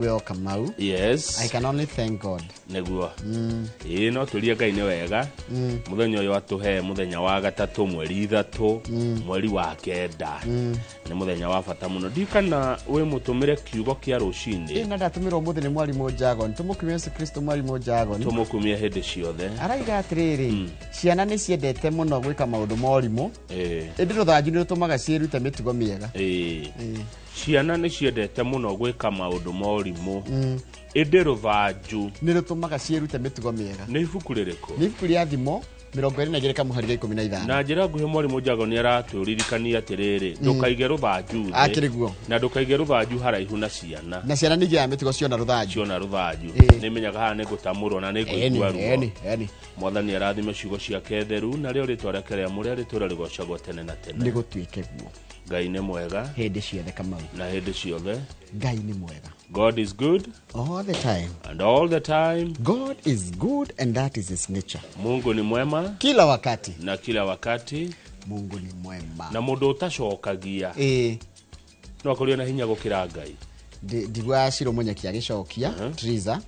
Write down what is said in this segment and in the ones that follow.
Well, Kamau. Yes. I can only thank God. Nĩguo ĩĩ, no tũrie Ngai nĩ wega mũthenya ũyũ atũhe, mũthenya wa gatatũ, 3 mweri wa 9. Nĩ mũthenya wa bata mũno. Ndikana wĩ mũtũmĩre kiugo kĩa rũcinĩ. Ĩ, na ndatũmĩrwo ũmũthĩ nĩ mwarimũ Jagon. Tũmũkumie Yesu Kristo. Mwarimũ Jagon Tũmũkumie hĩndĩ ciothe. Araiga atĩrĩrĩ, ciana nĩ ciendete mũno gwĩka maũndũ ma ũrimũ, ĩndĩ rũthanju nĩ rũtũmaga ciĩrute mĩtugo mĩega. Ciana nĩ ciendete mũno gwĩka maũndũ ma ũrimũ, ĩndĩ rũthanju nĩ rũtũmaga ciĩrute mĩtugo mĩega. Nĩ ibuku rĩrĩkũ? Nĩ ibuku rĩa Thimo 22 kamũhari ga 15. Na njĩra nguhĩ, mwarimũ Jago nĩ aratũririkania atĩrĩrĩ, ndũkaige rũthanju thĩ. Akĩrĩ guo. Na ndũkaige rũthanju haraihu na ciana. Na ciana nĩ igĩaga mĩtugo ciona rũthanju. Ciona rũthanju. Nĩ menyaga haha nĩ ngũtamũrwo na nĩ ngũigua ruo. Eni eni. Mwathani arathime ciugo ciake theru, narĩo rĩtwa rĩake rĩamũre rĩtũre rĩgocagwo tene na tene. Nĩ gũtuĩke guo. Ngai nĩ mwega hĩndĩ ciothe, Kamau. Na hĩndĩ ciothe. Ngai nĩ mwega. God is good all the time. And all the time. God is good and that is his nature. Mungu ni mwema kila wakati. Na kila wakati. Mungu ni mwema. Na mũndũ ũtacokagia no akorio na hinya gũkĩra Ngai. Ndigua Ciro Munyeki agĩcokia Triza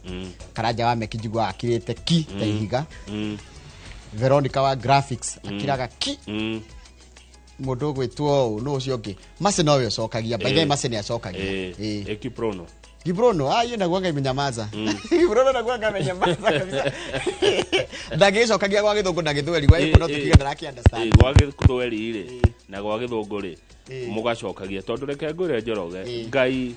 Karanja wa Meki, njigua akirĩte ki ta ihiga. Veronica wa graphics akiraga ki. Mũndũ ũgwĩtwo ũũ nũ ũcio ũngĩ, Mace nowe ũcokagia by the way. Mace nĩ acokagia. Ekiprono. Kibrono ah, naguo ngai menyamaza. Kibrono naguo ngai menyamaza kabisa, ndangĩgĩcokagia gwa gĩthũngũ na gĩthweri gwa gĩkũ no tũkiuga ndaraki understand. Gwa gĩthweri rĩ na gwa gĩthũngũ rĩ, mũgacokagia tondũ reke ngwĩre Njoroge, Ngai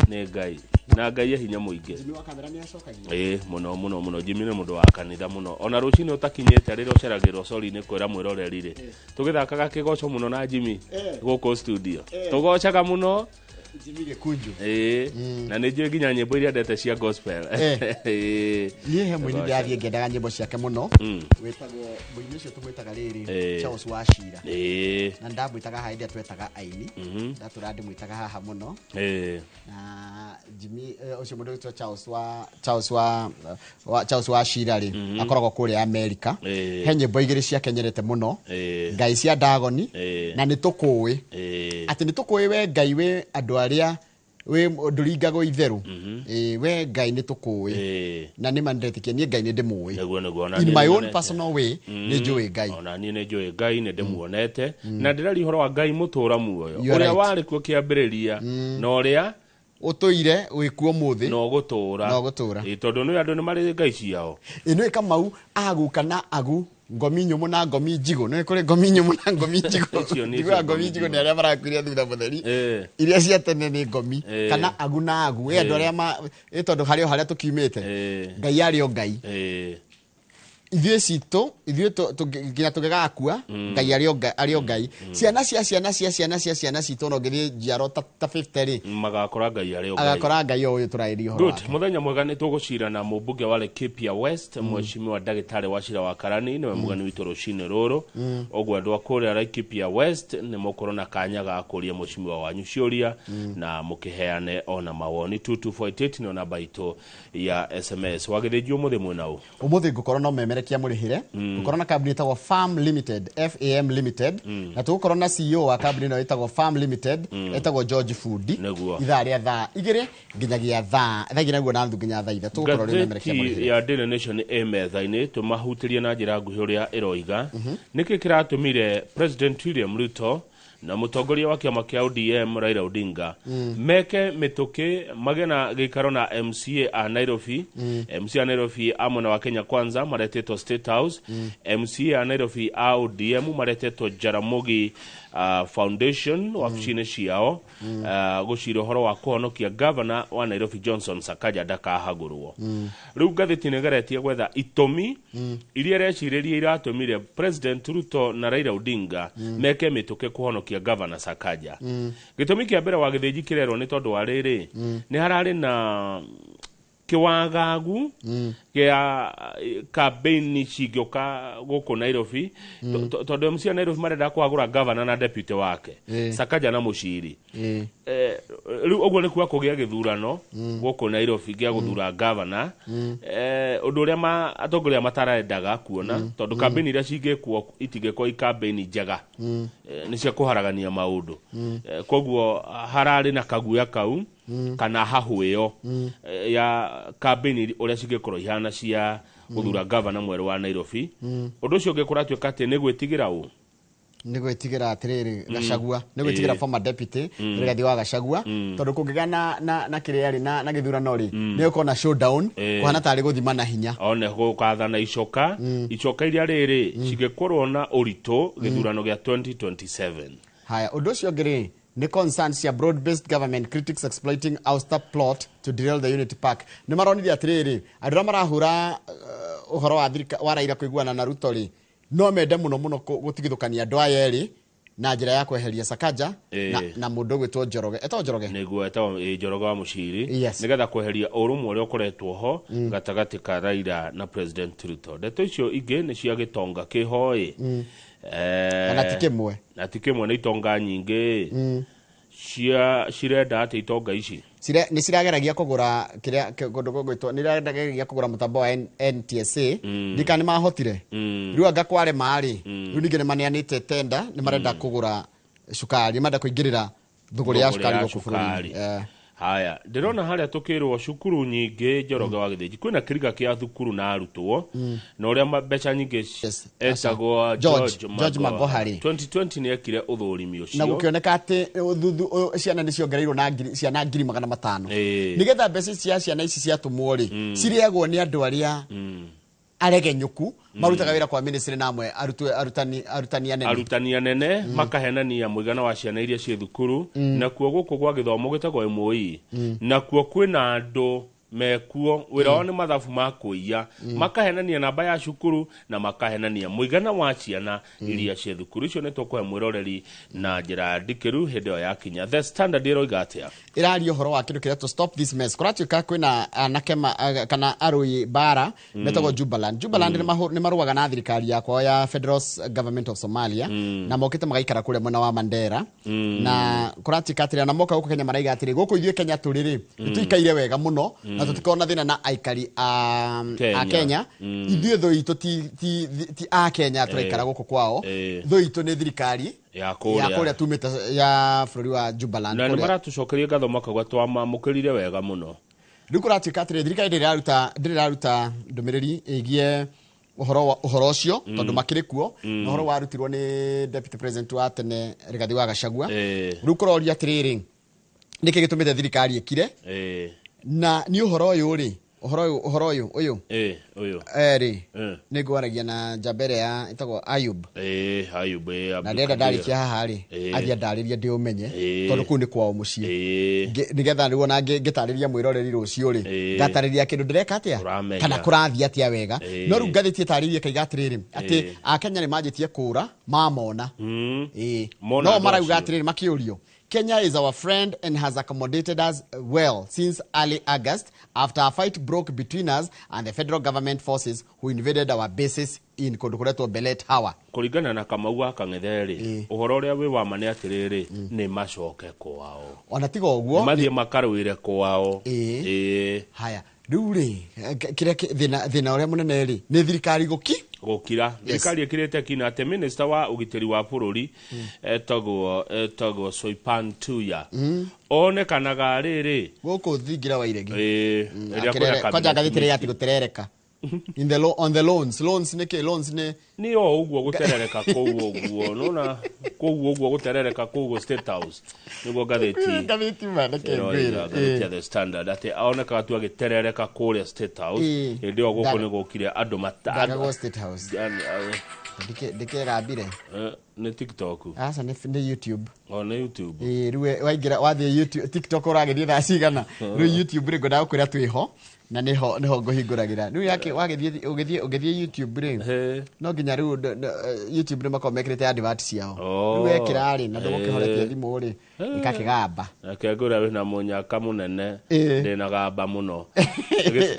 nĩ Ngai na Ngai e hinya mũingĩ. Jimmy wa kamera nĩ acokagia. Ĩĩ, mũno mũno mũno. Jimmy nĩ mũndũ wa kanitha mũno. Ona rũcinĩ ũtakinyĩte rĩrĩa ũceragĩrwo cori-inĩ kwĩra mwĩroreri rĩ, tũgĩthakaga kĩgoco mũno na Jimmy gũkũ studio, tũgocaga mũno. Jimmy Gĩkunju. Ĩĩ, na nĩ njũĩ nginya nyĩmbo iria ndete cia gospel. Ĩĩ. Niĩ he mũini ndĩrathiĩ ngĩendaga nyĩmbo ciake mũno, wĩtagwo mũini ũcio tũmwĩtaga rĩrĩ, Charles Wachira. Na ndamwĩtaga haha hĩndĩ ĩrĩa twetaga aini, ndatũra ndĩmwĩtaga haha mũno. Na Jimmy, ũcio mũndũ wĩtwo Charles Wachira rĩ, akoragwo kũrĩa Amerika. He nyĩmbo igĩrĩ ciake nyendete mũno, Ngai cia Ndagoni na Nĩ Tũkũĩ. Atĩ nĩ tũkũĩ we Ngai wĩ andũ arĩa wĩ ndũringagwo itherũ. Ĩĩ, we Ngai nĩ tũkũĩ. Na nĩ ma nĩndetĩkia niĩ Ngai nĩ ndĩmũĩ. Nĩguo ona In niĩ my own nĩnyonete. personal way, nĩ njũĩ Ngai. Ona niĩ nĩ njũĩ Ngai, nĩ ndĩmuonete na ndĩraria ũhoro wa Ngai mũtũra muoyo, You are ũrĩa right. warĩ kuo kĩambĩrĩria na ũrĩa ũtũire wĩkuo mũthĩ na ũgũtũũra. Na ũgũtũũra. Ĩĩ, tondũ nĩ andũ nĩ marĩ ngai ciao. Ĩno Kamau aguka na agu ngomi nyũmũ na ngomi njigũ, nĩ kũrĩ ngomi nyũmũ na ngomi njigũ. Icio nĩ Njiguaga icio ngomi ngomi njigũ njigũ. nĩ arĩa marakuire thutha mũtheri. Iria cia tene nĩ ngomi kana agu na agu, ĩ andũ arĩa ma ĩ tondũ harĩ o harĩa tũkiumĩte. Ngai arĩ o Ngai. Ithuĩ citũ ithuĩ nginya tũngĩgakua, Ngai arĩ o Ngai, arĩ o Ngai. Ciana cia ciana cia ciana cia ciana citũ, ona ũngĩthiĩ njiaro ta 50 rĩ, magakora Ngai arĩ o Ngai. Agakora Ngai o ũyũ tũraĩria ũhoro Good. wake. Mũthenya mwega. Nĩ tũgũcira na mũmbunge wa Laikipia West, Mheshimiwa Ndagĩtarĩ Wachira wa Karani, nĩwe mũgeni witũ rũcinĩ rũrũ. Ũguo andũ a kũrĩa Laikipia West nĩ mũkorwo na kanya ga kũria mheshimiwa wanyu ciũria na mũkĩheane ona mawoni. 22488 nĩyo namba itũ ya SMS. Wagĩthĩnjio ũmũthĩ mwena ũ? Ũmũthĩ ngũkorwo no memerekia mũrĩhĩre, ngũkorwo na kambuni ĩtagwo Farm Limited, FAM Limited, na tũgũkorwo na CEO wa kambuni ĩno ĩtagwo Farm Limited, ĩtagwo George Fundi. Ithaa rĩa thaa 2 nginyagia thaa 2 naguo na nuthu nginya thaa 3 tũgũkorwo rĩ memerekia Ngathĩti mũrĩhĩre. ya Daily Nation ĩ metha-inĩ, tũmahutĩrie na njĩra nguhĩ ũrĩa ĩroiga nĩkĩ kĩratũmire President William Ruto na mũtongoria wa kĩama kĩa ODM Raila Odinga meke mĩtũkĩ magĩe na gĩikaro na MCA a Nairobi. MCA a Nairobi a mwena wa Kenya Kwanza maretĩtwo State House, MCA a Nairobi a ODM maretĩtwo Jaramogi Foundation wabici-inĩ ciao, gũcira ũhoro wa kũhonokia gavana wa Nairobi Johnson Sakaja ndakahagũrwo. Rĩu ngathĩti nĩ ĩgeretie gwetha itũmi iria ĩrecirĩria iratũmire President Ruto na Raila Odinga meke mĩtũkĩ kũhonokia gavana Sakaja. Gĩtũmi kĩa mbere wa gĩthĩnji kĩrerwo nĩ tondũ wa rĩrĩ, nĩ hararĩ na kĩwagagu gĩa campaign cingĩũka gũkũ Nairobi, tondũ MC a Nairobi marenda kũhagũra gavana na deputy wake, Sakaja na Mũciri. Rĩu ũguo nĩ kuga kũgĩa gĩthurano gũkũ Nairobi gĩa gũthura gavana, ũndũ ũrĩa atongoria matarendaga kuona, tondũ kambĩni iria cingĩkwo itingĩkorwo i kambĩni njega, nĩ cia kũharagania maũndũ. Koguo hararĩ na kaguoya kau kana hahũ ĩyo ya kambĩni ũrĩa cingĩkorwo ihana cia gũthura gavana mwerũ wa Nairobi. Ũndũ ũcio ũngĩ kũratuĩka atĩ nĩ gwĩtigĩra ũ Nĩ gwĩtigĩra atĩrĩrĩ, Gachagua, nĩ gwĩtigĩra former deputy Rigathi wa Gachagua, tondũ kũngĩgĩa na kĩrĩa rĩ, na gĩthurano rĩ, nĩ gũkorwo na showdown, kũhana tarĩ gũthima na hinya. One gũkathana icoka, icoka iria rĩrĩ cingĩkorwo na ũritũ gĩthurano gĩa 2027. Haya, ũndũ ũcio ũngĩ rĩ, nĩ concerns cia broad based government critics exploiting ouster plot to derail the unity pact. Nĩ maronire atĩrĩrĩ, andũ arĩa marahũra ũhoro wa wa Raila kũiguana na Ruto rĩ, no mende mũno mũno gũtigithũkania andũ aya erĩ na njĩra ya kweheria Sakaja na mũndũ ũgwĩtwo Njoroge, etagwo Njoroge. Nĩguo, etagwo Njoroge wa Mũciri. Nĩgetha kweheria ũrũmwe ũrĩa ũkoretwo ho gatagatĩ ka Raila na President Ruto. Ndeto icio ingĩ nĩ cia gĩtonga kĩho ĩ. Ona ti kĩmwe. Na ti kĩmwe, nĩ itonga nyingĩ cia cirenda atĩ itonga ici Nĩ cirageragia kũgũra kĩrĩa kũndũ gũgwĩtwo, nĩ irageragia kũgũra mũtambo wa NTSA. Ndika nĩ mahotire. Rĩu anga kwarema rĩ, rĩu ningĩ nĩ maneanĩte tenda, nĩ marenda kũgũra cukari, nĩ marenda kũingĩrĩra thũgũrĩ ya cukari gũkũ bũrũri. Haya, ndĩrona harĩa tũkĩrwo cukuru nyingĩ, Njoroge wa Gĩthĩnji, kwĩna kĩriga kĩa thukuru na arutwo na ũrĩa mbeca nyingĩ etagwo George, George Magoha rĩ. 2020 nĩ ekire ũthũrimi Na ũcio. Gũkĩoneka atĩ ciana nĩ ciongereirwo na ngiri, ciana 500,000, nĩgetha mbeca cia ciana ici ciatũmwo rĩ, cirĩagwo nĩ andũ arĩa aregenyũku marutaga wĩra kwa ministry na amwe arutani anene. Arutani anene makahenania mũigana wa ciana iria ciĩ thukuru. Nakuo gũkũ gwa gĩthomo gĩtagwo MOE, nakuo kwĩna andũ mekuo wĩra wao nĩ mathabu ma kũiya, makahenania namba ya cukuru na makahenania mũigana wa ciana iria ciĩ thukuru. Icio nĩ tũkũhe mwĩroreri na njĩra ndikĩru hĩndĩ ĩyo yakinya. The Standard ĩroiga atĩa? Ĩraria ũhoro wa kĩndũ kĩrĩa to stop this mess. Kũratuĩka kwĩna anake kana arũi mbara metagwo Jubaland. Jubaland nĩ marũaga na thirikari ya kwao ya Federal Government of Somalia, na mokĩte magaikara kũrĩa mwena wa Mandera, na kũratuĩka atĩrĩ, na moka gũkũ Kenya maraiga atĩrĩ, gũkũ ithuĩ Kenya tũrĩ rĩ, nĩ tũikaire wega mũno na tũtikoragwo na thĩna na aikari a Kenya. A Kenya. Ithuĩ thũ itũ ti a Kenya tũraikara gũkũ kwao, thũ itũ nĩ thirikari ya ya kũrĩa kũrĩa tumĩte ya bũrũri wa Jubaland na nĩ kũrĩa. Maratũcokeria ngatho makauga twamamũkĩrire wega mũno. Rĩu kũratuĩka atĩrĩ, thirikari ndĩrĩ ĩraruta ndũmĩrĩri ĩgiĩ ũhoro ũcio, tondũ makĩrĩ kuo na ũhoro warutirwo nĩ deputy president wa tene Rigathi wa Gachagua. Rĩu kũroria atĩrĩrĩ, nĩkĩ gĩtũmĩte thirikari ĩkire? Na nĩ ũhoro ũyũ rĩ, ũhoro ũyũ Ũyũ. Rĩ, nĩ ngwaragia na njamba ĩrĩa ya ĩtagwo Ayub. Ayub, Na ndĩrenda ndarĩkia haha rĩ, athiĩ andarĩrie ndĩũmenye, tondũ kũu nĩ kwao mũciĩ. Nĩgetha rĩu ona ngĩtarĩria mwĩroreri rũciũ rĩ, ngatarĩria kĩndũ ndĩreka atĩa Ũramenya. kana kũrathiĩ atĩa wega. No rĩu ngathĩti ĩtarĩirie kaiga atĩrĩrĩ, atĩ akenya nĩ manjĩtie kũra mamona. Mona No andũ marauga acio. Atĩrĩrĩ, makĩũrio, "Kenya is our friend and has accommodated us well since early August after a fight broke between us and the federal government forces who invaded our bases in kũndũ kũretwo Belet Hawa." Kũringana na Kamau wa Kang'ethe rĩ, ũhoro ũrĩa wĩ wa ma nĩ atĩrĩrĩ, nĩ macoke kwao. Ona tiga ũguo, mathiĩ makarũĩre kwao. Haya, rĩu rĩ, kĩrĩa thĩna ũrĩa mũnene rĩ, nĩ thirikari gũki Gũkira. Thirikari ĩkĩrĩte kina atĩ minista wa ũgitĩri wa bũrũri etagwo Soipan Tuya onekanaga rĩrĩ gũkũ thingira wa iregi. Ĩrĩa kwĩna Kwanja cabinet ngathĩti rĩ atĩ meeting. Gũterereka in the on the loans. Nĩ kĩ loans nĩ? Nĩ o ũguo gũterereka kũu ũguo, nona kũu ũguo gũterereka kũu ũguo State House nĩguo ngathĩti ngathĩti ma nĩkĩ ĩroiga. ngwĩre. Ngathĩti ya The Standard atĩ onekaga tu agĩterereka kũrĩa State House. Hĩndĩ ĩyo gũkũ nĩ gũkire andũ mata Ndagagwo State House. Ndikĩgambire. Nĩ TikTok. Aca, nĩ YouTube. O nĩ YouTube. Ĩĩ, rĩu waingĩra wathiĩ YouTube, TikTok ũragĩthiĩ thaa cigana? Rĩu YouTube rĩ, ngwendaga gũkwĩra twĩho na nĩho ngũhingũragĩra rĩu yake wagĩthiĩ ũgĩthiĩ YouTube rĩ, no nginya rĩu YouTube nĩ makoragwo mekĩrĩte advert ciao. Rĩu wekĩra rĩ, na ndũgũkĩhoretie thimũ rĩ, ĩgakĩgamba. Reke ngwĩre wĩna mũnyaka mũnene. Ndĩna gamba mũno.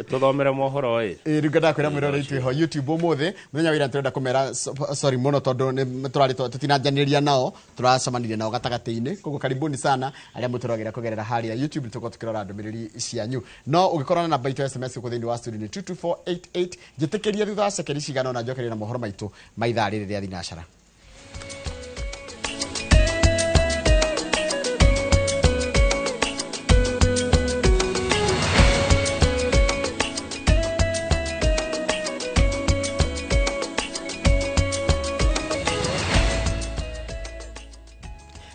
Tũthomere mohoro ĩ. Ĩĩ, rĩu ngwendaga kwĩra mwĩroreri twĩho YouTube ũmũthĩ mũthenya wa ira. Tũrenda kũmera sorry mũno tondũ nĩ tũrarĩ Tũtinanjanĩria nao, tũracemanirie nao gatagatĩ-inĩ. Koguo karibuni sana arĩa mũtũragĩra kũgerera harĩa YouTube, tũkorwo tũkĩrora ndũmĩrĩri cianyu. No ũngĩkorwo na namba itũ ya SMS gũkũ thĩinĩ wa studio nĩ 22488. Njĩtĩkĩria thutha wa cekeri cigana ũna njokerie na mohoro maitũ ma ithaa rĩrĩ rĩa thinacara.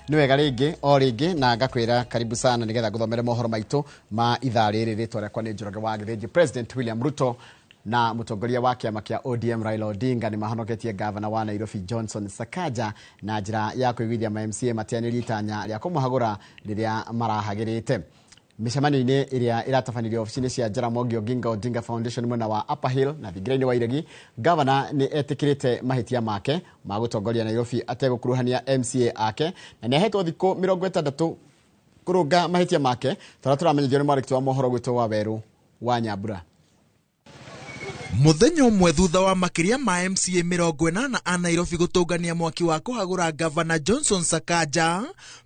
Nĩ wega rĩngĩ o rĩngĩ na ngakwĩra karibu sana nĩgetha ngũthomere mohoro maitũ ma ithaa rĩrĩ. Rĩtwa rĩakwa nĩ Njoroge wa Gĩthĩnji. President William Ruto na mũtongoria wa kĩama kĩa ODM Raila Odinga nĩ mahonoketie gavana wa Nairobi Johnson Sakaja na njĩra ya kũiguithia ma MCA mateanĩrie itanya rĩa kũmũhagũra rĩrĩa marahagĩrĩte. Mĩcemanio-inĩ ĩrĩa ĩratabanirio obici-inĩ cia Jaramogi Oginga Odinga Foundation mwena wa Upper Hill na thingira-inĩ wa Iregi, gavana nĩ etĩkĩrĩte mahĩtia make ma gũtongoria Nairobi ategũkuruhania MCA ake, na nĩ ahetwo thikũ 60 kũrũnga mahĩtia make, tondũ tũramenyithio nĩ mwandĩki wa mohoro gwitũ wa Werũ wa Nyambura. Mũthenya ũmwe thutha wa makĩria ma MCA 80 a Nairobi gũtũngania mwaki wa kũhagũra Gavana Johnson Sakaja,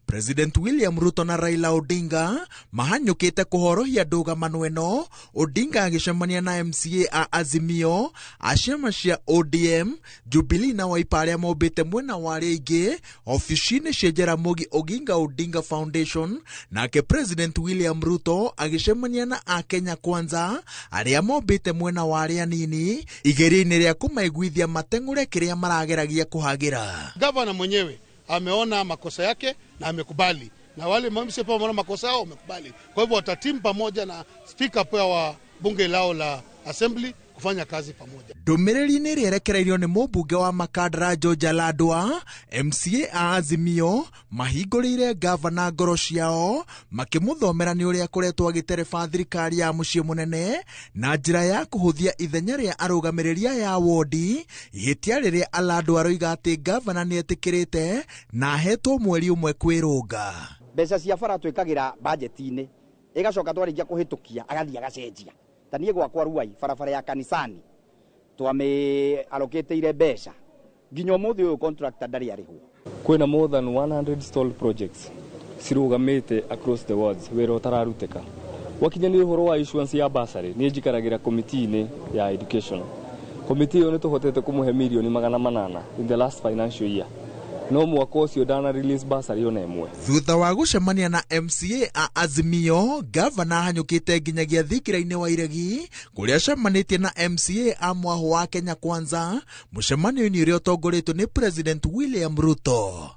President William Ruto na Raila Odinga mahanyũkĩte kũhorohia ndũgamano ĩno. Odinga agĩcemania na MCA a Azimio, a ciama cia ODM, Jubilee na Wiper arĩa mombĩte mwena wa arĩa aingĩ obici-inĩ cia Jaramogi Oginga Odinga Foundation, nake President William Ruto agĩcemania na a Kenya Kwanza arĩa mombĩte mwena wa arĩa anini igeria-inĩ rĩa kũmaiguithia mateng'ũre kĩrĩa marageragia kũhagĩra. Gavana mwenyewe ameona makosa yake na amekubali, na wale MCA pia wameona makosa yao wamekubali. Kwa hivyo watatimu pamoja na speaker pia wa bunge lao la assembly kufanya kazi pamoja. Ndũmĩrĩri-inĩ ĩrĩa ĩrekereirio nĩ mũmbunge wa Makandara George Aladwa, MCA a Azimio mahingũrĩire gavana ngoro ciao makĩmũthomera nĩ ũrĩa akoretwo agĩtereba thirikari ya mũciĩ mũnene na njĩra ya kũhũthia ithenya rĩa arũgamĩrĩri aya a wodi, ihĩtia rĩrĩa Aladwa aroiga atĩ gavana nĩ etĩkĩrĩte na ahetwo mweri ũmwe kwĩrũnga. Mbeca cia bara twĩkagĩra bajeti-inĩ ĩgacoka twarĩkia kũhĩtũkia agathiĩ agacenjia. Ta niĩ gwakwa Ruai barabara ya kanisani twamĩ allocate mbeca nginya ũmũthĩ ũyũ contractor ndarĩ arĩhwo. Kwĩna more than 100 stalled projects cirũgamĩte across the wards wĩra ũtararutĩka. Wakinya nĩ ũhoro wa issuance ya bursary, niĩ njikaragĩra committee-inĩ ya education. Committee ĩyo nĩ tũhotete kũmũhe mirioni 800 in the last financial year. No mwaka ũcio ndana release bursary ona ĩmwe. Thutha wa gũcemania na MCA a Azimio, gavana ahanyũkĩte nginyagia thingira-inĩ wa Iregi kũrĩa acemanĩtie na MCA a mwahũ wa Kenya Kwanza mũcemanio-inĩ ũrĩa ũtongoretio nĩ President William Ruto.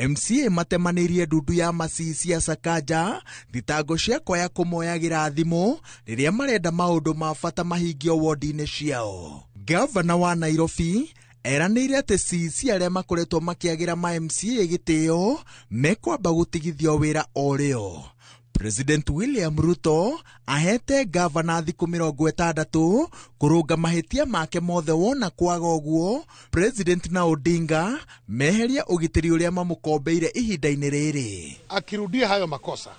MCA matemanĩirie ndundu ya macici ya Sakaja thitango cia kwaya kũmoyagĩra thimũ rĩrĩa marenda maũndũ ma bata mahingio wodi-inĩ ciao. Gavana wa Nairobi eranĩire atĩ CC arĩa makoretwo makĩagĩra ma MCA gĩtĩo mekwamba gũtigithio wĩra o rĩo. President William Ruto ahete gavana thikũ 60 kũrũnga mahĩtia make mothe wona kwaga ũguo President na Odinga meheria ũgitĩri ũrĩa mamũkombeire ihinda-inĩ rĩrĩ. Akirudia hayo makosa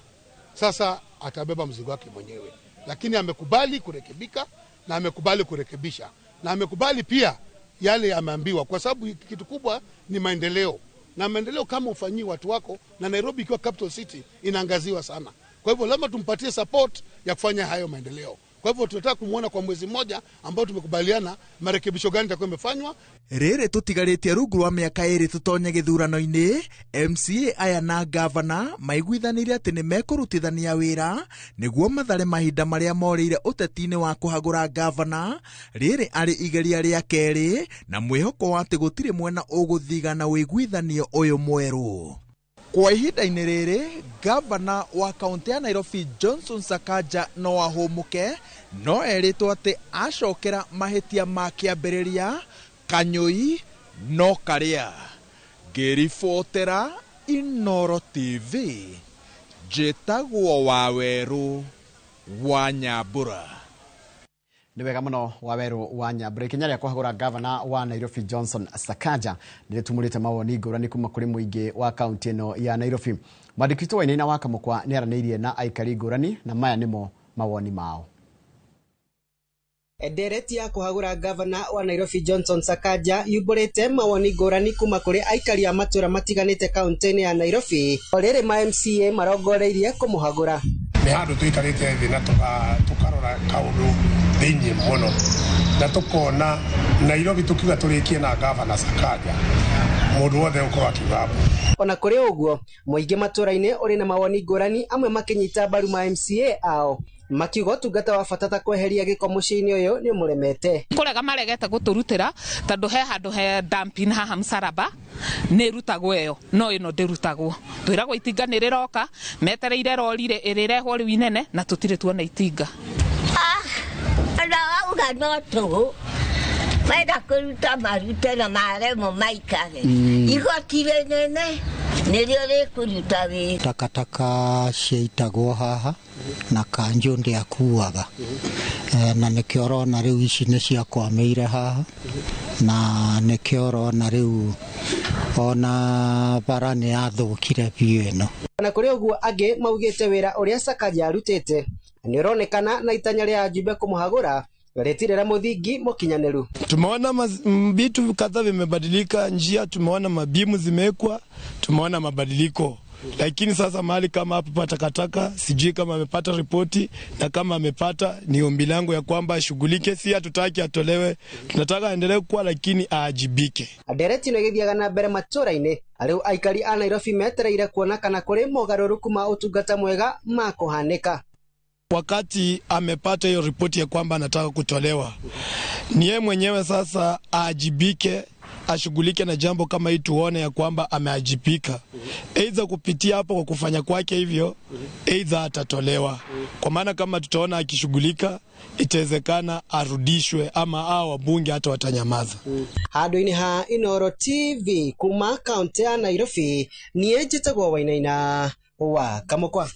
sasa atabeba mzigo wake mwenyewe, lakini amekubali kurekebika na amekubali kurekebisha na amekubali pia yale ameambiwa, kwa sababu kitu kubwa ni maendeleo, na maendeleo kama ufanyii watu wako, na Nairobi ikiwa capital city inaangaziwa sana. Kwa hivyo lazima tumpatie support ya kufanya hayo maendeleo. Kwa hivyo tunataka kumuona kwa mwezi mmoja ambao tumekubaliana marekebisho gani yatakuwa yamefanywa. Rĩrĩ tũtigarĩtie rungu rwa mĩaka 2 tũtonye gĩthurano-inĩ, MCA aya na gavana maiguithanĩire atĩ nĩ mekũrutithania wĩra nĩguo mathare mahinda marĩa morĩire ũteti-inĩ wa kũhagũra gavana rĩrĩ arĩ igeria rĩa kerĩ na mwĩhoko wa atĩ gũtirĩ mwena ũgũthigana ũiguithanio ũyũ mwerũ. Kwa ihinda-inĩ rĩrĩ, gavana wa kaunti ya Nairobi Johnson Sakaja no ahũmũke, no erĩtwo atĩ acokera mahĩtia ma kĩambĩrĩria kanyũi no karĩa. Ngĩribotera Inooro TV, njĩtagwo Wawerũ wa Nyambura. Nĩ wega mũno Wawerũ wa Nyambura. Ikinya rĩa kũhagũra gavana wa Nairobi Johnson Sakaja nĩ rĩtumũrĩte mawoni ngũrani kuma kũrĩ mũingĩ wa kaunti ĩno ya Nairobi. Mwandĩki witũ Wainaina wa Kamũkwa nĩ aranĩirie na aikari ngũrani na maya nĩmo mawoni mao. Ndereti ya kũhagũra gavana wa Nairobi Johnson Sakaja yumbũrĩte mawoni ngũrani kuma kũrĩ aikari a matũra matiganĩte kaunti-inĩ ya Nairobi, o rĩrĩ ma MCA marongoreirie kũmũhagũra. Nĩ handũ tũikarĩte thĩ na tũkarora kaũndũ thĩinĩ mũno na tũkona Nairobi tũkiuga tũrĩkie na gavana Sakaja mũndũ wothe ũkorwo akiuga hapo. Ona kũrĩ ũguo, mũingĩ matũra-inĩ ũrĩ na mawoni ngũrani, amwe makĩnyita mbaru ma MCA ao makiuga ũtungata wa bata ta kweheria gĩko mũciĩ-inĩ ũyũ nĩ ũmũremete. Kũrega maregete gũtũrutĩra tondũ he handũ he dumping haha Msalaba nĩ ĩrutagwo ĩyo no ĩno ndĩrutagwo. Twĩragwo itinga nĩ rĩroka, metereire rori ĩrĩrehwo rĩu inene na tũtirĩ tuona itinga. Ndauga no tũhũ menda kũruta marute na maremwo maikare. Igoti rĩnene nĩrĩo rĩkũruta wĩra. Takataka ciaitagwo haha na kanjũ ndĩakuaga, na nĩkĩo ũrona rĩu ici nĩ ciakwamĩire haha, na nĩkĩo ũrona rĩu ona bara nĩ yathũkire biũ ĩno. Ona kũrĩ ũguo, angĩ maugĩte wĩra ũrĩa Sakaja arutĩte nĩ ũronekana na itanya rĩa ajumbe kũmũhagũra rĩtirĩ na mũthingi mũkinyanĩru. Tumeona vitu kadhaa vimebadilika, njia tumeona mabimu zimewekwa, tumeona mabadiliko. Lakini sasa mahali kama hapa pa takataka sijui kama amepata ripoti, na kama amepata ni ombi langu ya kwamba ashughulike. Si hatutaki atolewe, tunataka aendelee kuwa lakini aajibike. Ndereti ĩno ĩgĩthiaga na mbere matũra-inĩ, rĩu aikari a Nairobi metereire kuona kana kũrĩ mogarũrũku ma ũtungata mwega makũhanĩka. Wakati amepata hiyo ripoti ya kwamba anataka kutolewa, ni yeye mwenyewe sasa aajibike, ashughulike na jambo kama hii, tuone ya kwamba ameajibika. Aidha kupitia hapo kwa kufanya kwake hivyo, aidha atatolewa. Kwa maana kama tutaona akishughulika, itawezekana arudishwe ama hao wabunge hata watanyamaza. Handũ-inĩ ha Inooro TV kuma kaunti ya Nairobi, niĩ njĩtagwo Wainaina wa Kamũkwa.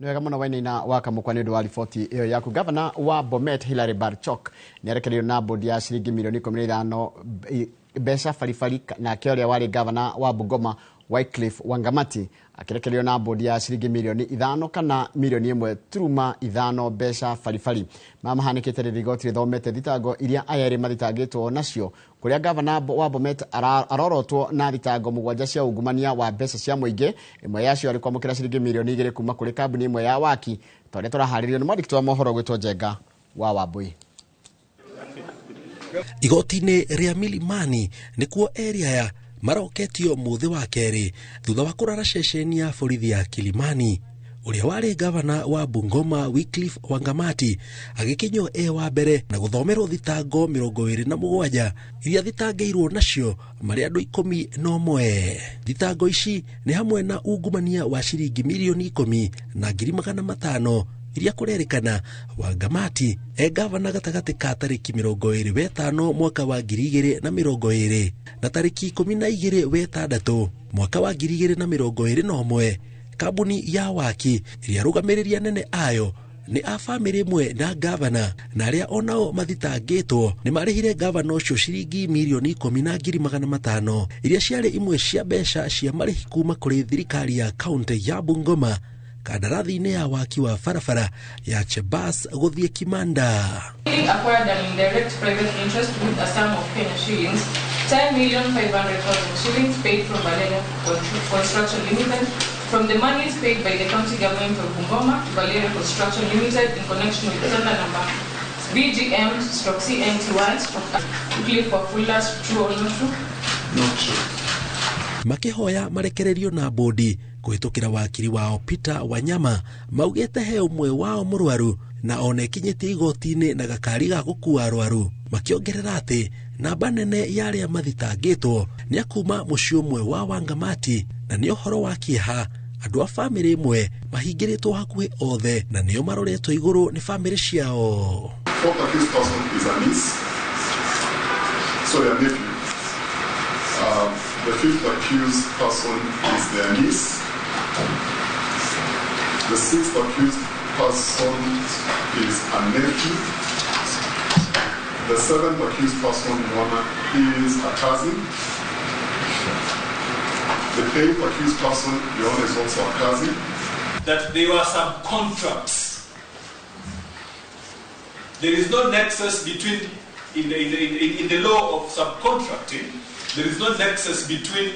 Nĩ wega mũno Wainaina wa Kamũkwa nĩ ũndũ wa riboti ĩyo yaku. Gavana wa Bomet Hilary Barchok nĩ arekereirio na bodi ya ciringi milioni 15 mbeca baribari, nake ũrĩa warĩ gavana wa Bungoma Wycliffe Wangamati akĩrekererio na bodi ya ciringi milioni 5 kana milioni 1.5 mbeca baribari. Maya mahanĩkĩte rĩrĩa igoti rĩthomete thitango iria aya erĩ mathitangĩtwo nacio, kũrĩa gavana wa Bomet arorotwo na thitango 7 cia ungumania wa mbeca cia mũingĩ, ĩmwe yacio arĩ kwamũkĩra ciringi milioni 2 kuma kũrĩ kambuni ĩmwe ya waki, ta ũrĩa tũraharĩrio nĩ mwandĩki wa mohoro gwĩtwo Njenga wa Wambui. Igoti-inĩ rĩa Milimani nĩkuo erĩ aya maroketio mũthĩ wa kerĩ thutha wa kũrara ceceni ya borithi ya Kilimani. Ũrĩa warĩ gavana wa Bungoma Wycliffe Wangamati agĩkinywo e wa mbere na gũthomerwo thitango 27 iria thitangĩirwo nacio marĩ andũ 11. Thitango ici nĩ hamwe na ungumania wa ciringi milioni 10 na ngiri 500 iria kũrerĩkana Wangamati e gavana gatagatĩ ka tarĩki 25 mwaka wa 2020 na tarĩki 12 wetandatu mwaka wa 2021. Kambuni ya waki iria rũgamĩrĩri anene ayo nĩ a bamĩrĩ ĩmwe na gavana, na arĩa onao mathitangĩtwo nĩ marĩhire gavana ũcio ciringi milioni 10 na ngiri 500 iria ciarĩ imwe cia mbeca cia marĩhi kuma kũrĩ thirikari ya kaunti ya Bungoma kandarathi-inĩ ya waki wa barabara ya Chebas gũthiĩ Kimanda. Acquired an indirect private interest with a sum of Kenya shillings 10,500,000 shillings paid from Valeria Construction Limited from the monies paid by the county government of Bungoma to Valeria Construction Limited in connection with tender number BGM/CNTY/Wycliffe Wafula. True or not true? Not true. Makĩhoya marekererio na bodi kũhĩtũkĩra wakiri wao Peter Wanyama maugĩte he ũmwe wao mũrwaru na ona ĩkinyĩtie igoti-inĩ na gakari ga gũkua arwaru, makĩongerera atĩ namba nene ya arĩa mathitangĩtwo nĩ akuma mũciĩ ũmwe wa Wangamati, na nĩ ũhoro wa kĩeha andũ a bamĩrĩ ĩmwe mahingĩrĩtwo hakuhĩ othe na nĩo maroretwo igũrũ nĩ bamĩrĩ ciao. Fourth accused person is a niece, sorry, a nephew. The fifth accused person is their niece. The sixth accused person is a nephew. The seventh accused person, Mwana, is a cousin. The eighth accused person, Leon, is also a cousin. That there were some contracts There is no nexus between, in the law of subcontracting, there is no nexus between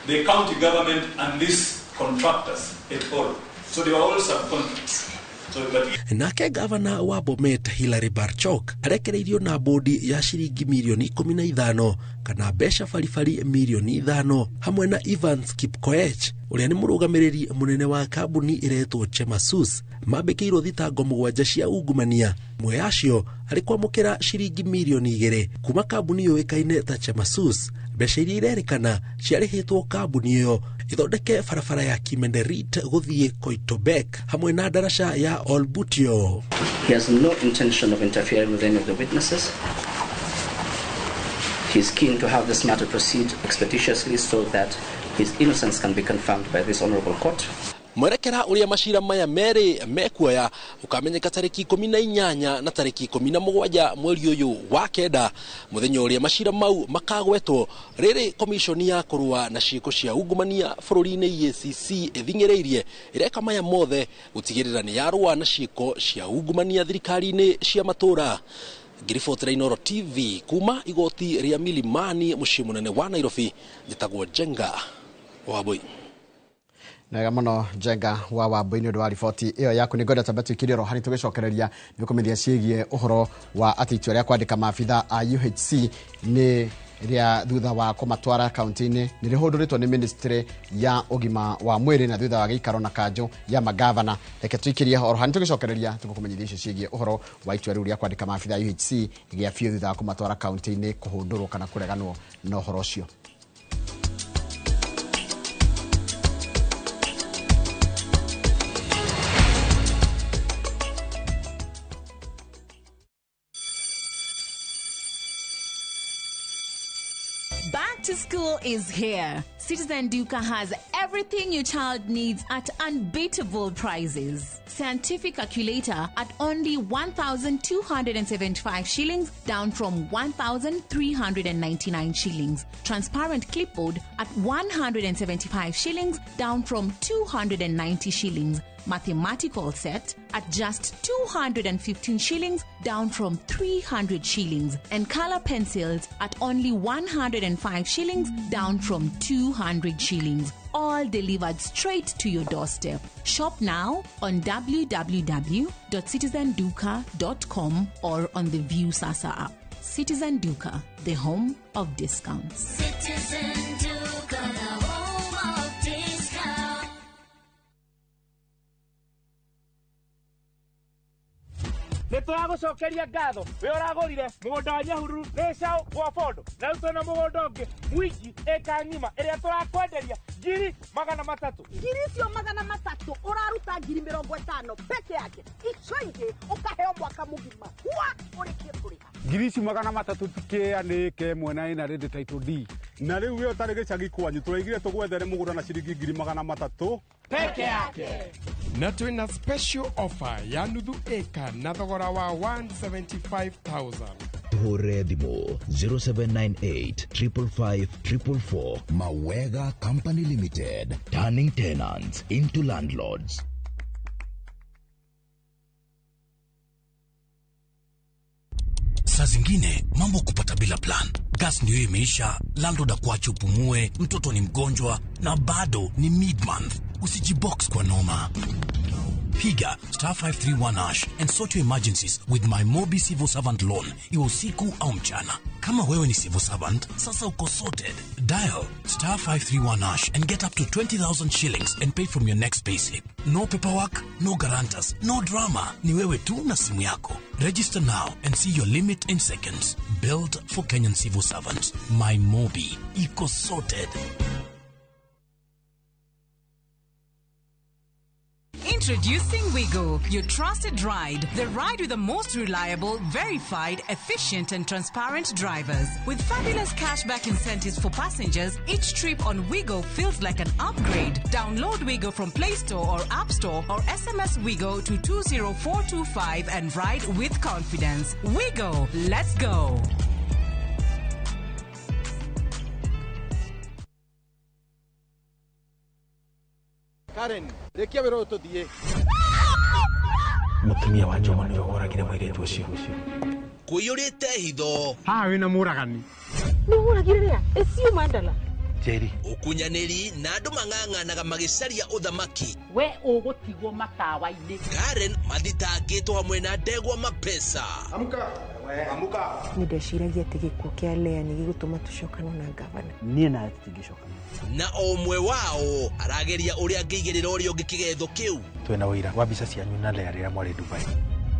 the county government and these contractors at all. So they were all subcontracts. So, but Nake gavana wa Bomet Hilary Barchok arekereirio na bodi ya ciringi mirioni 15 kana mbeca baribari mirioni 5 hamwe na Evans Kipkoech ũrĩa nĩ mũrũgamĩrĩri mũnene wa kambuni ĩretwo Chemasus mambĩkĩirwo thitango 7 cia ungumania, ĩmwe yacio arĩ kwamũkĩra ciringi mirioni 2 kuma kambuni yũĩkaine ta Chemasus, mbeca iria irerĩkana ciarĩhĩtwo kambuni ĩyo ĩthondeke barabara ya Kimenderit gũthiĩ Koitobek hamwe na ndaraca ya Olbutio. He has no intention of interfering with any of the witnesses. He is keen to have this matter proceed expeditiously so that his innocence can be confirmed by this honorable court. Mwerekera ũrĩa macira maya merĩ mekuoya ũkamenyeka tarĩki 18 na tarĩki 17 mweri ũyũ wa 9, mũthenya ũrĩa macira mau makagwetwo rĩrĩ komishoni ya kũrũa na ciĩko cia ungumania bũrũri-inĩ EACC ĩthing'ĩrĩirie ĩreka maya mothe gũtigĩrĩra nĩ yarũa na ciĩko cia ungumania thirikari-inĩ cia matũũra. Ngiribotera Inooro TV kuma igoti rĩa Milimani mũciĩ mũnene wa Nairobi, njĩtagwo Njenga Wambui. Wega mũno Njenga wa Wambui nĩ ũndũ wa riboti ĩyo yaku. Nĩ ngwenda twambe tũikirie oro harĩ tũgĩcokereria nĩ ũkũmenyithia ciĩgiĩ ũhoro wa atĩ itua rĩa kwandĩka maabitha a UHC nĩ rĩa thutha wa kũmatwara kaunti-inĩ nĩ rĩhũndũrĩtwo nĩ ministry ya ũgima wa mwĩrĩ na thutha wa gĩikaro na kanjũ ya magavana. Reke tũikirie oro harĩ tũgĩcokereria tũgũkũmenyithia icio ciĩgiĩ ũhoro wa itua rĩu rĩa kwandĩka maabitha a UHC gĩa biũ thutha wa kũmatwara kaunti-inĩ kũhũndũrwo kana kũreganwo na ũhoro ũcio. Back to school is here. Citizen Duka has everything your child needs at unbeatable prices. Scientific calculator at only 1,275 shillings, down from 1,399 shillings. Transparent clipboard at 175 shillings, down from 290 shillings. Mathematical set at just 215 shillings, down from 300 shillings. And color pencils at only 105 shillings, down from 200 shillings. All delivered straight to your doorstep. Shop now on www.citizenduka.com or on the Viusasa app. Citizen Duka, the home of discounts. Citizen Duka, the home of discounts. Nĩ tũragũcokeria ngatho we ũragũrire mũgũnda wa Nyahururu nĩ Gĩcaũ gwa Bondo, na rĩu twĩna mũgũnda ũngĩ Mwingi ĩka ng'ima ĩrĩa tũrakwenderia 300,000. Ngiri icio 300 ũraruta 50,000 peke yake, icio ingĩ ũkaheo mwaka mũgima wa ũrĩkie kũrĩha. Ngiri ici 300 tikĩa nĩ ĩka ĩmwe na ĩna rĩndĩ title D, na rĩu we ũtarĩ gĩcagi kwanyu tũraigire tũgwethere mũgũnda na ciringi 300,000 peke yake. Na twĩna special offer ya nuthu ĩka na thogora wa 175,000. Tuhũrĩre thimũ 0798 555 444. Mawega Company Limited, turning tenants into landlords. Saa zingine mambo kupata bila plan. Gas ndio imeisha, landlord akuache upumue, mtoto ni mgonjwa na bado ni mid-month. Usijibox kwa noma. Piga star 531 hash and sort your emergencies with my Mobi Civil Servant Loan, iwe usiku au mchana. Kama wewe ni civil servant, sasa uko sorted. Dial star 531 hash and get up to 20,000 shillings and pay from your next payslip. No paperwork, no guarantors, no drama. Ni wewe tu na simu yako. Register now and see your limit in seconds. Built for Kenyan civil servants. My Mobi. Iko sorted. Introducing Wigo, your trusted ride. The ride with the most reliable, verified, efficient and transparent drivers. With fabulous cashback incentives for passengers, each trip on Wigo feels like an upgrade. Download Wigo from Play Store or App Store or SMS Wigo to 20425 and ride with confidence. Wigo, let's go. Karen, rekia wĩra ũyũ tũthiĩ. Mũtumia wa Njomo nĩwe woragire mũirĩtu ũcio. Kũiyũrĩte hitho. Haha wĩna mũragani. Nĩ ũragire rĩa ĩcio mandala. Njeri. Ũkunyanĩri na andũ mang'ang'anaga magĩcaria ũthamaki. We ũgũtigwo matawa-inĩ. Karen mathitangĩtwo hamwe na ndegwa mapesa. Amka. Amka. Nĩ ndeciragia atĩ gĩkuũ kĩa Lea nĩ gĩgũtũma tũcokane na ngavana. Niĩ nawe tũtingĩcokana. Na o ũmwe wao arageria ũrĩa angĩigĩrĩra ũrĩa ũngĩ kĩgetho kĩu. Twĩna ũira wa mbica cianyu na Lea rĩrĩa mwarĩ Dubai.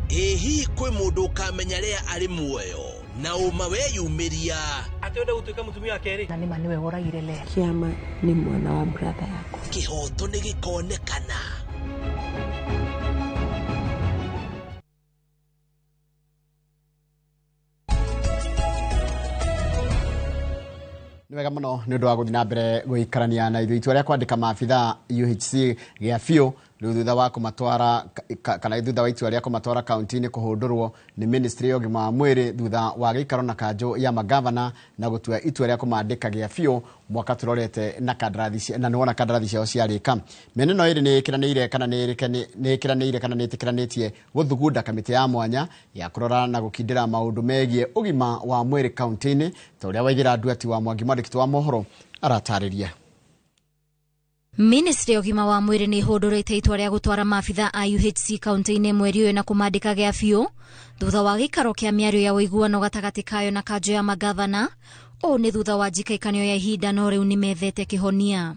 Ĩ hihi kwĩ mũndũ ũkamenya Lea arĩ muoyo na ũma weyumĩria? Atĩ wenda gũtuĩka mũtumia wa kerĩ. Na nĩma nĩwe woragire Lea. Kĩama nĩ mwana wa brother yakwa. Kĩhoto nĩ gĩkonekana. Nĩ wega mũno nĩ ũndũ wa gũthiĩ na mbere gũikarania na ithuĩ. Itua rĩa kwandĩka maabithaa UHC gĩa biũ rĩu thutha wa kũmatwara kana thutha wa itua rĩa kũmatwara kaunti-inĩ kũhũndũrwo nĩ ministry ya ũgima wa mwĩrĩ thutha wa gĩikaro na kanjũ ya magavana na gũtua itua rĩa kũmandĩka gĩa biũ mwaka tũrorete na kandarathi na nĩwona kandarathi ciao ciarĩka. Mĩena ĩno ĩrĩ nĩ ĩkĩranĩire kana nĩ ĩkĩranĩire kana nĩ ĩtĩkĩranĩtie gũthugunda kamĩtĩ ya mwanya ya kũrora na gũkindĩra maũndũ megiĩ ũgima wa mwĩrĩ kaunti-inĩ ta ũrĩa Waithĩra Nduati wa Mwangi mwandĩki wa mohoro aratarĩria. Ministry ya ũgima wa mwĩrĩ nĩ ĩhũndũrĩte itua rĩa gũtwara maabithaa a UHC kaunti-inĩ mweri ũyũ na kũmandĩka gĩa biũ thutha wa gĩikaro kĩa mĩario ya ũiguano gatagatĩ kayo na kanjũ ya magavana. Ũũ nĩ thutha wa njikaikanio ya ihinda no rĩu nĩmethete kĩhonia.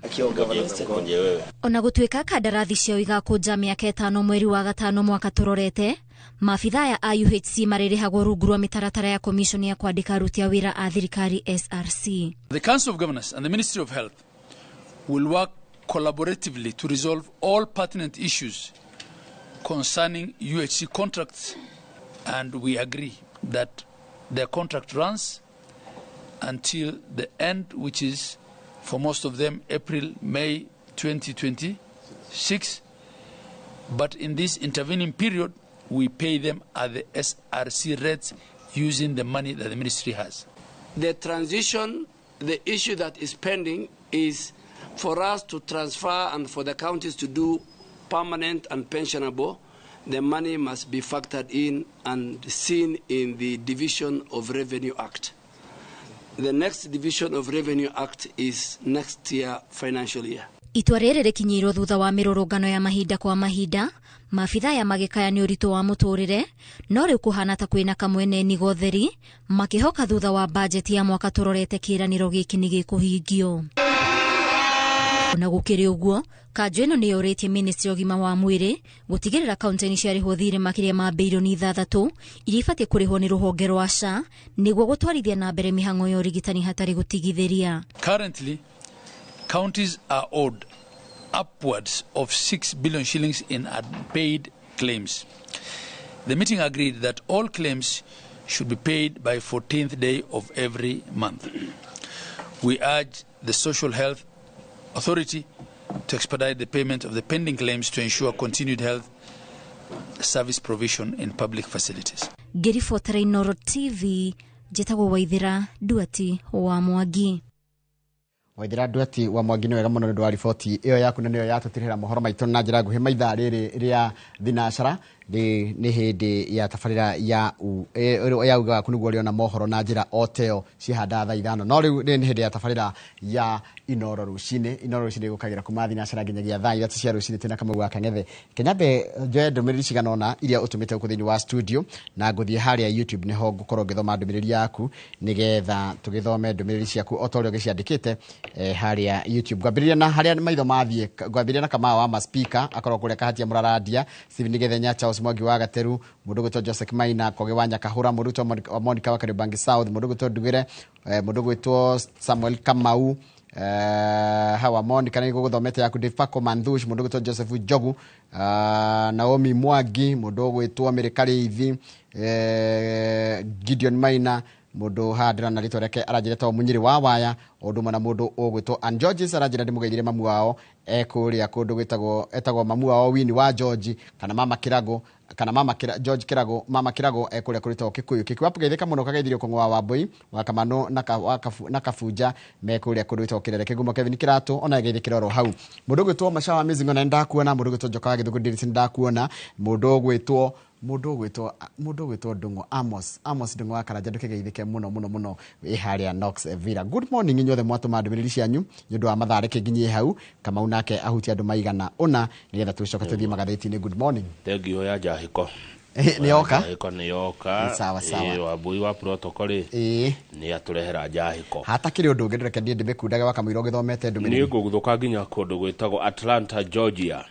Ona gũtuĩka kandarathi ciao igakũnja mĩaka 5 mweri wa 5 mwaka tũrorete, maabithaa aya a UHC marĩrĩhagwo rungu rwa mĩtaratara ya commission ya kwandĩka aruti a wĩra a thirikari SRC. The Council of Governors and the Ministry of Health will work collaboratively to resolve all pertinent issues concerning UHC contracts, and we agree that their contract runs until the end, which is for most of them April, May 2026. But in this intervening period, we pay them at the SRC rates using the money that the ministry has. The transition, the issue that is pending is for us to transfer and for the counties to do permanent and pensionable. The money must be factored in and seen in the Division of Revenue Act. The next Division of Revenue Act is next year, financial year. Itua rĩrĩ rĩkinyĩirwo thutha wa mĩrũrũngano ya mahinda kwa mahinda, maabithaa aya magĩkaya nĩ ũritũ wa mũtũrĩre, no rĩu kũhana ta kwĩna kamwene nigotheri, makĩhoka thutha wa bajeti ya mwaka tũrorete kĩĩranĩro gĩkĩ nĩ gĩkũhingio. Ona gũkĩrĩ ũguo, kanjũ ĩno nĩ yũrĩtie ministry ya ũgima wa mwĩrĩ gũtigĩrĩra kaunti-inĩ ciarĩhwo thirĩ makĩria ma birioni 6 iria ibatiĩ kũrĩhwo nĩ rũhonge rwa SHA nĩguo gũtwarithia na mbere mĩhang'o ya ũrigitani hatarĩ gũtigithĩria. Currently, counties are owed upwards of 6 billion shillings in unpaid claims. The meeting agreed that all claims should be paid by 14th day of every month. We urge the Social Health Authority to expedite the payment of the pending claims to ensure continued health service provision in public facilities. Ngĩribotera Inooro TV, njĩtagwo Waithĩra Nduati wa Mwangi. Waithĩra Nduati wa Mwangi, nĩ wega mũno nĩ ũndũ wa riboti ĩyo yaku na nĩyo yatũtirĩra mohoro maitũ na njĩra nguhĩ maithaa rĩrĩ rĩa thinacara. Nĩ hĩndĩ ya tabarĩra ya uga waku nĩguo ũrĩona mohoro na njĩra o teo ciahanda thaa 5, no rĩu nĩ hĩndĩ ya tabarĩra ya Inooro rũcinĩ. Inooro rũcinĩ gũkagĩra kuma thinacara nginyagia thaa 3 cia rũcinĩ. Twĩna Kamau wa Kang'ethe. Kenyambe njoe ndũmĩrĩri cigana ũna iria ũtũmĩte gũkũ thĩinĩ wa studio, na ngũthiĩ harĩa YouTube nĩho ngũkorwo ngĩthoma ndũmĩrĩri yaku nĩgetha tũgĩthome ndũmĩrĩri ciaku o ta ũrĩa ũgĩciandĩkĩte harĩa YouTube. Ngwambĩrĩria na harĩa maitho mathiĩ, ngwambĩrĩria na Kamau wa maspika akorwo kũrĩa Kahatia Mũrarandia, Stephen Gethenya, Charles Mwangi wa Gateru, mũndũ gwĩtwo Joseph Maina, Koge wa Nyakahũra, mũndũ gwĩtwo Monica wa Kariobangi South, mũndũ gwĩtwo Ndugĩre, mũndũ gwĩtwo Samuel Kamau, hawa Monica nĩ gũthomete yaku, Dave Paco Mandhush, mũndũ gwĩtwo Joseph Njogu, Naomi Mwangi, mũndũ gwĩtwo Mary Karĩithi, Gideon Maina, mũndũ haha ndĩrona rĩtwa rĩake aranjĩra ta Mũnyĩrĩ wa Waya, ũndũ ũmwe na mũndũ ũgwĩtwo Ann Georges aranjĩra ndĩmũgeithire mamu wao ekũrĩa kũndũ gwĩtagwo etagwo mamu wao Winnie wa George kana mama Kĩrago Kana mama kira, George Kirago mama Kirago ekuria kurita Kikuyu Kikuyu geithika muno kageithirio kung'wa wa Wambui wa Kamano na na Kabuja mekuria kurita Kirere Kigumo Kevin Kiratu ona geithikira oro hau mundu gwitwo Macha wa Mizingo na ndakuona mundu gwitwo Njoka wa Githugu Ndirici ndakuona mundu gwitwo Ndung'u Amos Ndung'u wa Karanja ndukigeithike muno muno muno wi haria Knox Villa. Good morning inyuothe mwatuma ndũmĩrĩri cianyu nĩ ũndũ wa mathaa reke nginyie hau Kamau nake ahutia andũ maigana ũna nĩgetha tũcoke tũthiĩ magathĩti-inĩ. Good morning. Thengio ya njahĩko nĩ yoka njahĩko nĩ yoka. Sawa sawa. Wambui wa protocol rĩ nĩ atũrehera njahĩko hatakĩrĩ ũndũ ũngĩ ndĩreke niĩ ndĩmĩkundage wa Kamũira ũgĩthomete ndũmĩrĩri. Niĩ ngũgũthũka nginya kũndũ gwĩtagwo Atlanta, Georgia.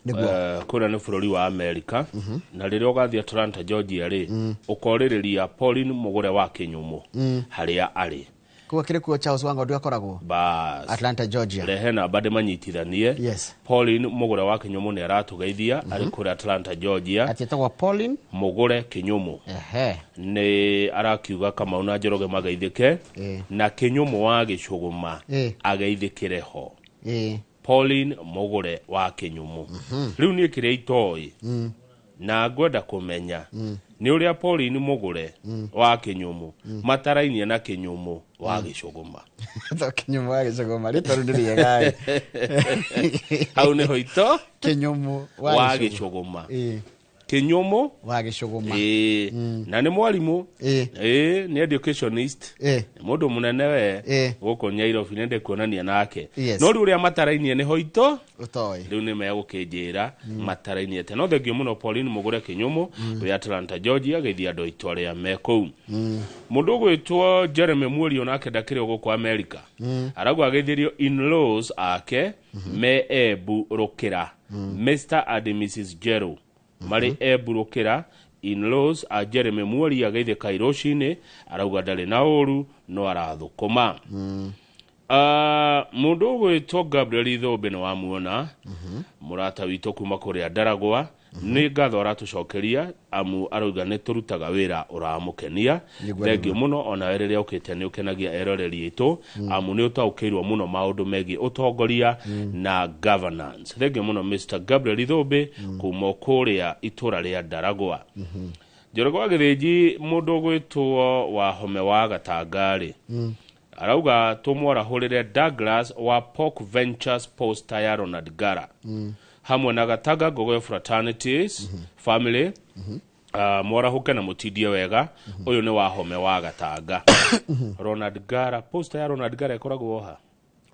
Kũrĩa nĩ bũrũri wa Amerika. Na rĩrĩa ũgathiĩ Atlanta, Georgia rĩ ũkorĩrĩria Pauline Mũgũre wa Kĩnyũmũ harĩa arĩ. Kuo kĩrĩ kuo Charles Wang'ondu akoragwo Atlanta, Georgia. Rehe namba ndĩmanyitithanie. Yes. Pauline Mũgũre wa Kĩnyũmũ nĩ aratũgeithia arĩ kũrĩa Atlanta, Georgia. Atĩ etagwo Pauline Mũgũre Kĩnyũmũ. Nĩ arakiuga Kamau na Njoroge mageithĩke na Kĩnyũmũ wa Gĩcũgũma ageithĩkĩre ho. Pauline Mũgũre wa Kĩnyũmũ. Rĩu niĩ kĩrĩa itoĩ na ngwenda kũmenya nĩ ũrĩa Pauline Mũgũre wa Kĩnyũmũ matarainie na Kĩnyũmũ wa Gĩcũgũma. Kĩnyũmũ wa Gĩcũgũma rĩtwa rĩu nĩ rĩega. Hau nĩho ito Kĩnyũmũ wa Gĩcũgũma. Kĩnyũmũ wa Gĩcũgũma. Na nĩ mwarimũ. Nĩ educationist. Nĩ mũndũ mũnene we gũkũ Nairobi nĩ ndĩkuonania nake. No rĩu ũrĩa matarainie nĩho ito ũtoĩ. Rĩu nĩ megũkĩnjĩra matarainie atĩa. No thengio mũno Pauline Mũgũre Kĩnyũmũ wĩ Atlanta, Georgia geithia andũ aitũ arĩa me kũu. Mũndũ ũgwĩtwo Jeremy Muorio nake ndakĩrĩ o gũkũ Amerika. Arauga ageithirio in-laws ake me Embu Rũkĩra, Mr and Mrs Jero marĩ Embu Rũkĩra. In-laws a Jeremy Muoria ageithĩka rũcinĩ arauga ndarĩ na ũru no arathũkũma. Mũndũ ũgwĩtwo Gabriel Ithũmbĩ nĩ wamuona mũrata witũ kuma kũrĩa Ndaragwa nĩ ngatho aratũcokeria amu arauga nĩ tũrutaga wĩra ũramũkenia. Thengio mũno onawe rĩrĩa ũkĩte nĩ ũkenagia eroreri aitũ amu nĩ ũtaũkĩirwo mũno maũndũ megiĩ ũtongoria na governance. Thengio mũno Mr Gabriel Ithũmbĩ kuma kũrĩa itũra rĩa Ndaragwa. Njoroge wa Gĩthĩnji mũndũ ũgwĩtwo Wahome wa Gatanga-rĩ arauga tũmwarahũrĩre Douglas wa Pork Ventures poster ya Ronald Gara hamwe na Gatanga Ngogoyo Fraternities family. Mwarahũke na mũtindie wega. Ũyũ nĩ Wahome wa Gatanga. Ronald Gara poster ya Ronald Gara ĩkoragwo ha?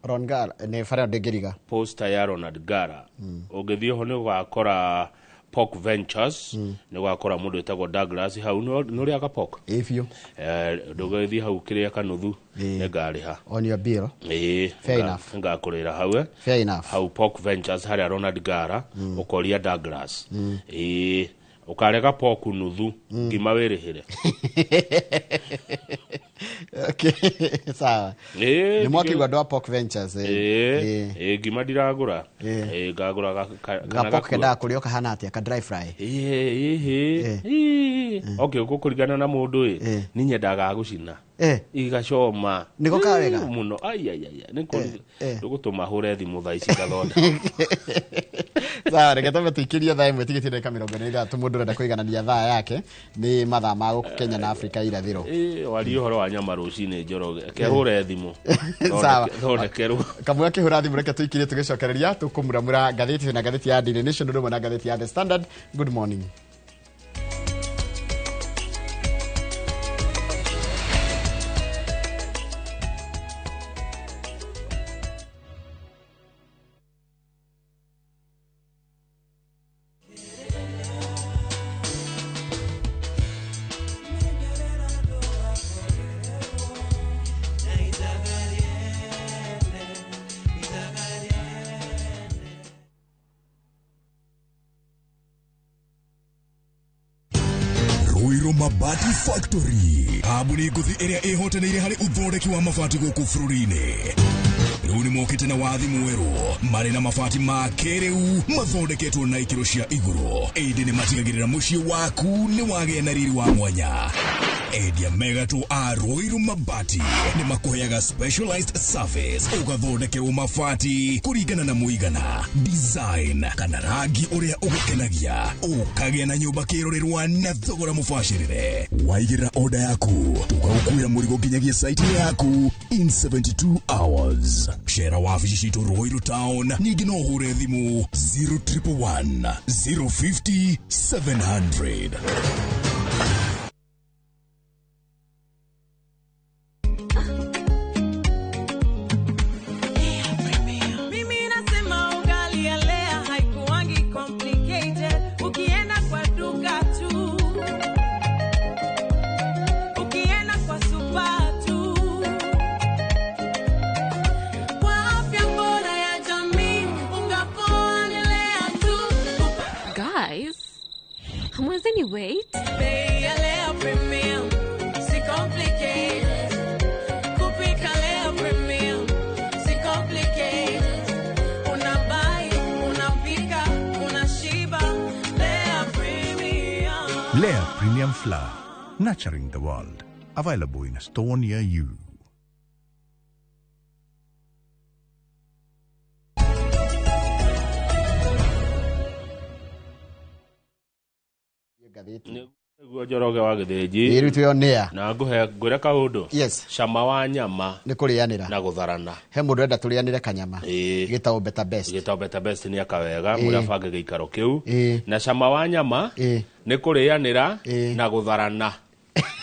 Ron Gara nĩ bara ndĩngĩriga. Poster ya Ronald Gara ũngĩthiĩ ho nĩ ũgakora Pork Ventures, nĩ ũgakora mũndũ wĩtagwo Douglas hau nĩ ũrĩaga pork? Ĩ biũ. Ndũgĩthiĩ hau kĩrĩa kanuthu nĩ ngarĩha. On your bill. Fair enough. Ngakũrĩra hau. Fair enough. Hau Pork Ventures harĩa Ronald Gara ũkoria Douglas. Ũkarega pork nuthu ngima wĩrĩhĩre. Okay, sawa. Nĩ mwakĩigua andũ a Pork Ventures. Ngima ndiragũra. Ngagũra ga pork kendaga kũrĩo kahana atĩa? Ka dry fry. Okay, ũkũringana na mũndũ ĩ nĩ nyendaga gũcina. Igacoma. Nĩko ka wega mũno. Ai ai ai nĩ hũre thimũ thaa ici ngathonda. Sawa, reke twambe tũikĩrie thaa ĩmwe tigĩtie ndagĩka 43 mũndũ ũrenda kũiganania thaa yake nĩ mathaa ma gũkũ Kenya na Afrika irathĩro. Warie ũhoro wa nyama rũcinĩ Njoroge reke hũre thimũ. Sawa. Thondekerwo. Kamwe akĩhũra thimũ reke tũikĩrie tũgĩcokereria tũkũmuramura ngathĩti na ngathĩti ya Daily Nation ũndũ ũmwe na ngathĩti ya The Standard. Good morning. Mabati Factory kambuni ngũthi ĩrĩa ĩhotanĩire harĩ ũthondeki wa mabati gũkũ bũrũri-inĩ rĩu nĩ mokĩte na wathi mwerũ marĩ na mabati ma kĩrĩu mathondeketwo na ikĩro cia igũrũ ĩndĩ nĩ matigagĩrĩra mũciĩ waku nĩ wagĩa na riri wa mwanya. Endia mega tu a Ruiru Mabati nĩ makũheaga specialized service ũgathondekerwo mabati kũringana na mũigana, design kana rangi ũrĩa ũgũkenagia, ũkagĩa na nyũmba kĩrorerwa na thogora mũbacĩrĩre. Waigĩrĩra order yaku tũgagũkuĩra mũrigo nginyagia site yaku in 72 hours. Cera wabici citũ Ruiru Town, ningĩ no ũhũre thimũ 0111 050 700. Mimi nasema ugali ya Lea haikuangi complicated. Ukienda kwa duka tu, ukienda kwa super tu, kwa afya bora ya jamii, unga poa ni Lea tu. Guys, hamwezeni wait? Bei ya Lea Premium si complicated. Kupika Lea Premium si complicated. Unabuy, unapika, unashiba. Lea Premium. Lea Premium Flour, nurturing the world. Available in a store near you. Nĩguo Njoroge wa Gĩthĩnji. Ĩĩ, rĩu twĩ on air. Na ngũhe ngwĩre kaũndũ. Yes. Cama wa nyama nĩ kũrĩanĩra na gũtharana. He mũndũ enda tũrĩanĩre kanyama Ĩĩ. gĩtagwo Better Best. Gĩtagwo Better Best nĩ akawega Ĩĩ. mũrĩa abange gĩikaro kĩu. Ĩĩ. Na cama wa nyama Ĩĩ. nĩ kũrĩanĩra na gũtharana.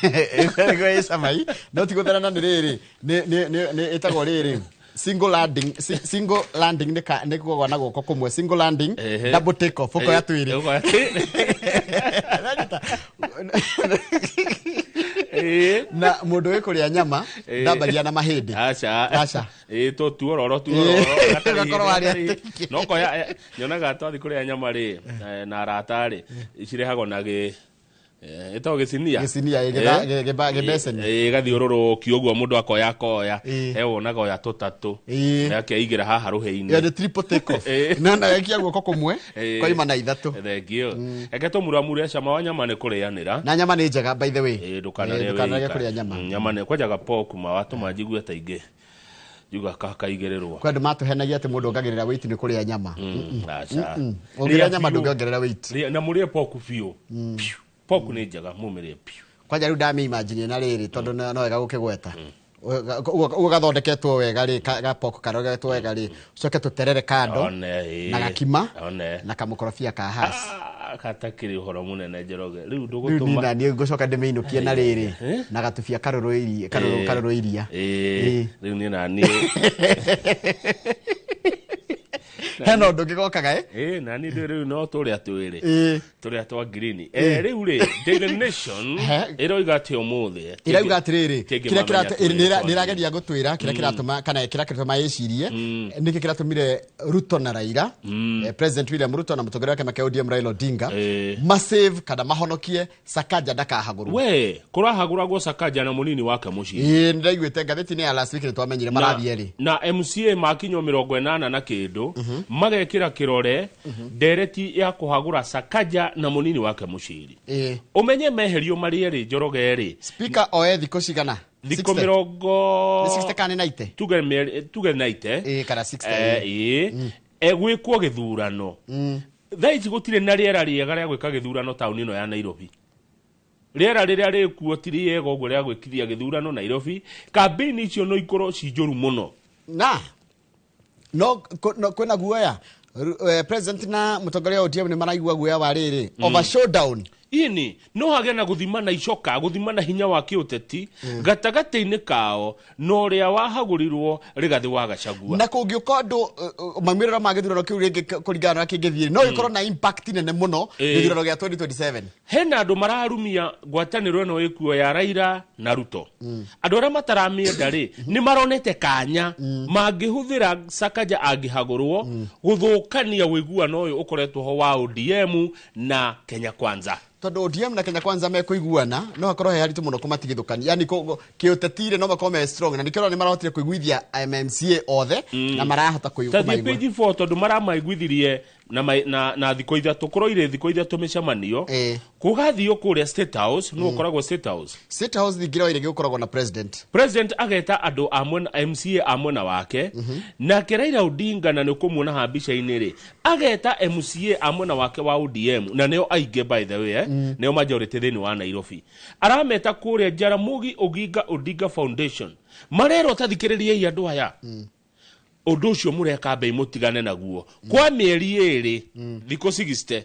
Nĩguo ĩ cama i no ti gũtharana nĩ rĩrĩ nĩ ĩtagwo rĩrĩ single landing, single landing nĩ nĩ kũgwa na guoko kũmwe, single landing, Ehe. double take off, ũkoya twĩrĩ. Ũkoya twĩrĩ. Na mũndũ wĩ kũrĩa nyama Ĩĩ. ndambagia na mahĩndĩ. Aca. Aca. Ĩĩ, tũtuororo tuororo. Ĩĩ. Ũgakorwo warĩa No koya nyonaga twathi kũrĩa nyama rĩ na arata rĩ cirehagwo na gĩ ĩtagwo gĩcinia. Gĩcinia, ĩ, gĩbeceni. Ĩgathiũrũrũkio ũguo mũndũ akoya akoya. He wonaga oya tũtatũ. Ĩĩ. Na akeigĩra haha rũhĩ-inĩ. Ĩyo nĩ triple take off. Ĩĩ. Na wekia guoko kũmwe Ĩĩ. koima na ithatũ. Thengio. Reke tũmuramure cama wa nyama nĩ kũrĩanĩra. Na nyama nĩ njega by the way. Ĩĩ, ndũkanarĩe Ĩĩ, ndũkanarĩe wĩ kũrĩa wika. nyama. Nyama nĩ kwanjaga pork ma watũma njigue ta ingĩ njuga kaigĩrĩrwo. Kwĩ andũ matũhenagia atĩ mũndũ ongagĩrĩra weight nĩ kũrĩa nyama. Aca. Ũngĩrĩa Rĩa nyama biũ. ndũngĩongerera weight. Rĩa- na mũrĩe pork biũ. Piũ. Pork nĩ njega mũmĩrĩe biũ. Kwanja rĩu ndamĩimagine na rĩrĩ tondũ no wega gũkĩgweta. Ũguo gathondeketwo wega rĩ, ga pork karogetwo wega rĩ, ũcoke tũterere kando One, ĩĩ. na gakima One. na kamũkorobia ka hass. Ah, gatakĩrĩ ũhoro mũnene Njoroge. Rĩu Rĩu ndũgũtũma. niĩ na niĩ ngũcoka ndĩmĩinũkie na rĩrĩ na gatubia karũrũ iria, karũrũ Ĩĩ. karũrũ iria. Ĩĩ. Rĩu niĩ na niĩ. Hena ũndũ ũngĩ gokaga ĩ? Ĩĩ, na niĩ ndĩ rĩu no tũrĩa twĩrĩ. Ĩĩ. Tũrĩa twa green. Ĩĩ. Rĩu rĩ Daily Nation ĩroiga atĩ ũmũthĩ. Ĩrauga atĩrĩrĩ, Kĩngĩ kĩrĩa mamenya twĩrĩ twa nĩrageria gũtwĩra kĩrĩa kĩratũma kana kĩrĩa kĩratũma ĩcirie nĩkĩ kĩratũmire Ruto na Raila, President William Ruto na mũtongoria wa kĩama kĩa ODM Raila Odinga masave kana mahonokie Sakaja ndakahagũrwo. We kũrahagũragwo Sakaja na mũnini wake mũciĩ. Ĩĩ, nĩndaiguĩte ngathĩti-inĩ ya last week nĩtwamenyire marathiĩ erĩ. Na MCA makinywo 80 na kĩndũ magekĩra kĩrore ndereti ya kũhagũra Sakaja na mũnini wake mũciri. Ĩĩ. Ũmenye meherio marĩ erĩ Njoroge rĩ. Speaker oe thikũ cigana? Thikũ 60? mĩrongo Nĩ 60 kana nĩ 90? tuge tuge 90. Ĩĩ, kana 60. Ĩĩ. Egwĩkwo gĩthurano. Thaa ici gũtirĩ na rĩera rĩega rĩa gwĩka gĩthurano taũni ĩno ya Nairobi. Rĩera rĩrĩa rĩkuo ti rĩega ũguo rĩa gwĩkithia gĩthurano Nairobi. Kambĩini icio no ikorwo ci njũru mũno. Na no no kwĩna guoya. President na mũtongoria wa ODM nĩ maraigua guoya wa rĩrĩ over showdown. Ini no hagĩe na gũthima na icoka gũthima na hinya wa kĩũteti gatagatĩ-inĩ kao na ũrĩa wahagũrirwo Rigathĩ wa Gachagua. Na kũngĩũka ũndũ maumĩrĩro ma gĩthurano kĩu rĩngĩ kũringana na ũrĩa kĩngĩthiĩ no gĩkorwo na impact nene mũno gĩthurano gĩa 2027. Hena andũ mararumia ngwatanĩro ĩno ĩkuo ya Raila na Ruto. Andũ arĩa mataramĩenda rĩ nĩ maronete kanya mangĩhũthĩra Sakaja angĩhagũrwo gũthũkania ũiguano ũyũ ũkoretwo ho wa ODM na Kenya Kwanza. Tondũ ODM na Kenya Kwanza mekũiguana no hakorwo he haritũ mũno kũmatigithũkania, yani kĩũteti-rĩ no makorwo me strong na nĩkĩo nĩ marahotire kũiguithia MMCA othe na marahota Ta thiĩ kũmaigua. page 4 tondũ maramaiguithirie Na thikũ 3 kũroire thikũ 3 mĩcemanio kũgathio kũrĩa State House. Nĩ ũkoragwo State House? State House thingira ire gũkoragwo na president. President ageta andũ a mwena MCA a mwena wake, nake Raila Odinga, na nĩ ũkũmuona haha mbica-inĩ rĩ, ageta MCA a mwena wake wa ODM, na nĩo aingĩ, by the way, nĩo majority thĩinĩ wa Nairobi. Arameta kũrĩa Jaramogi Oginga Odinga Foundation. Marerwo, ta thikĩrĩriai andũ aya, ũndũ ũcio mũreka mbei mũtigane naguo kwa mĩeri 2, thikũ 60,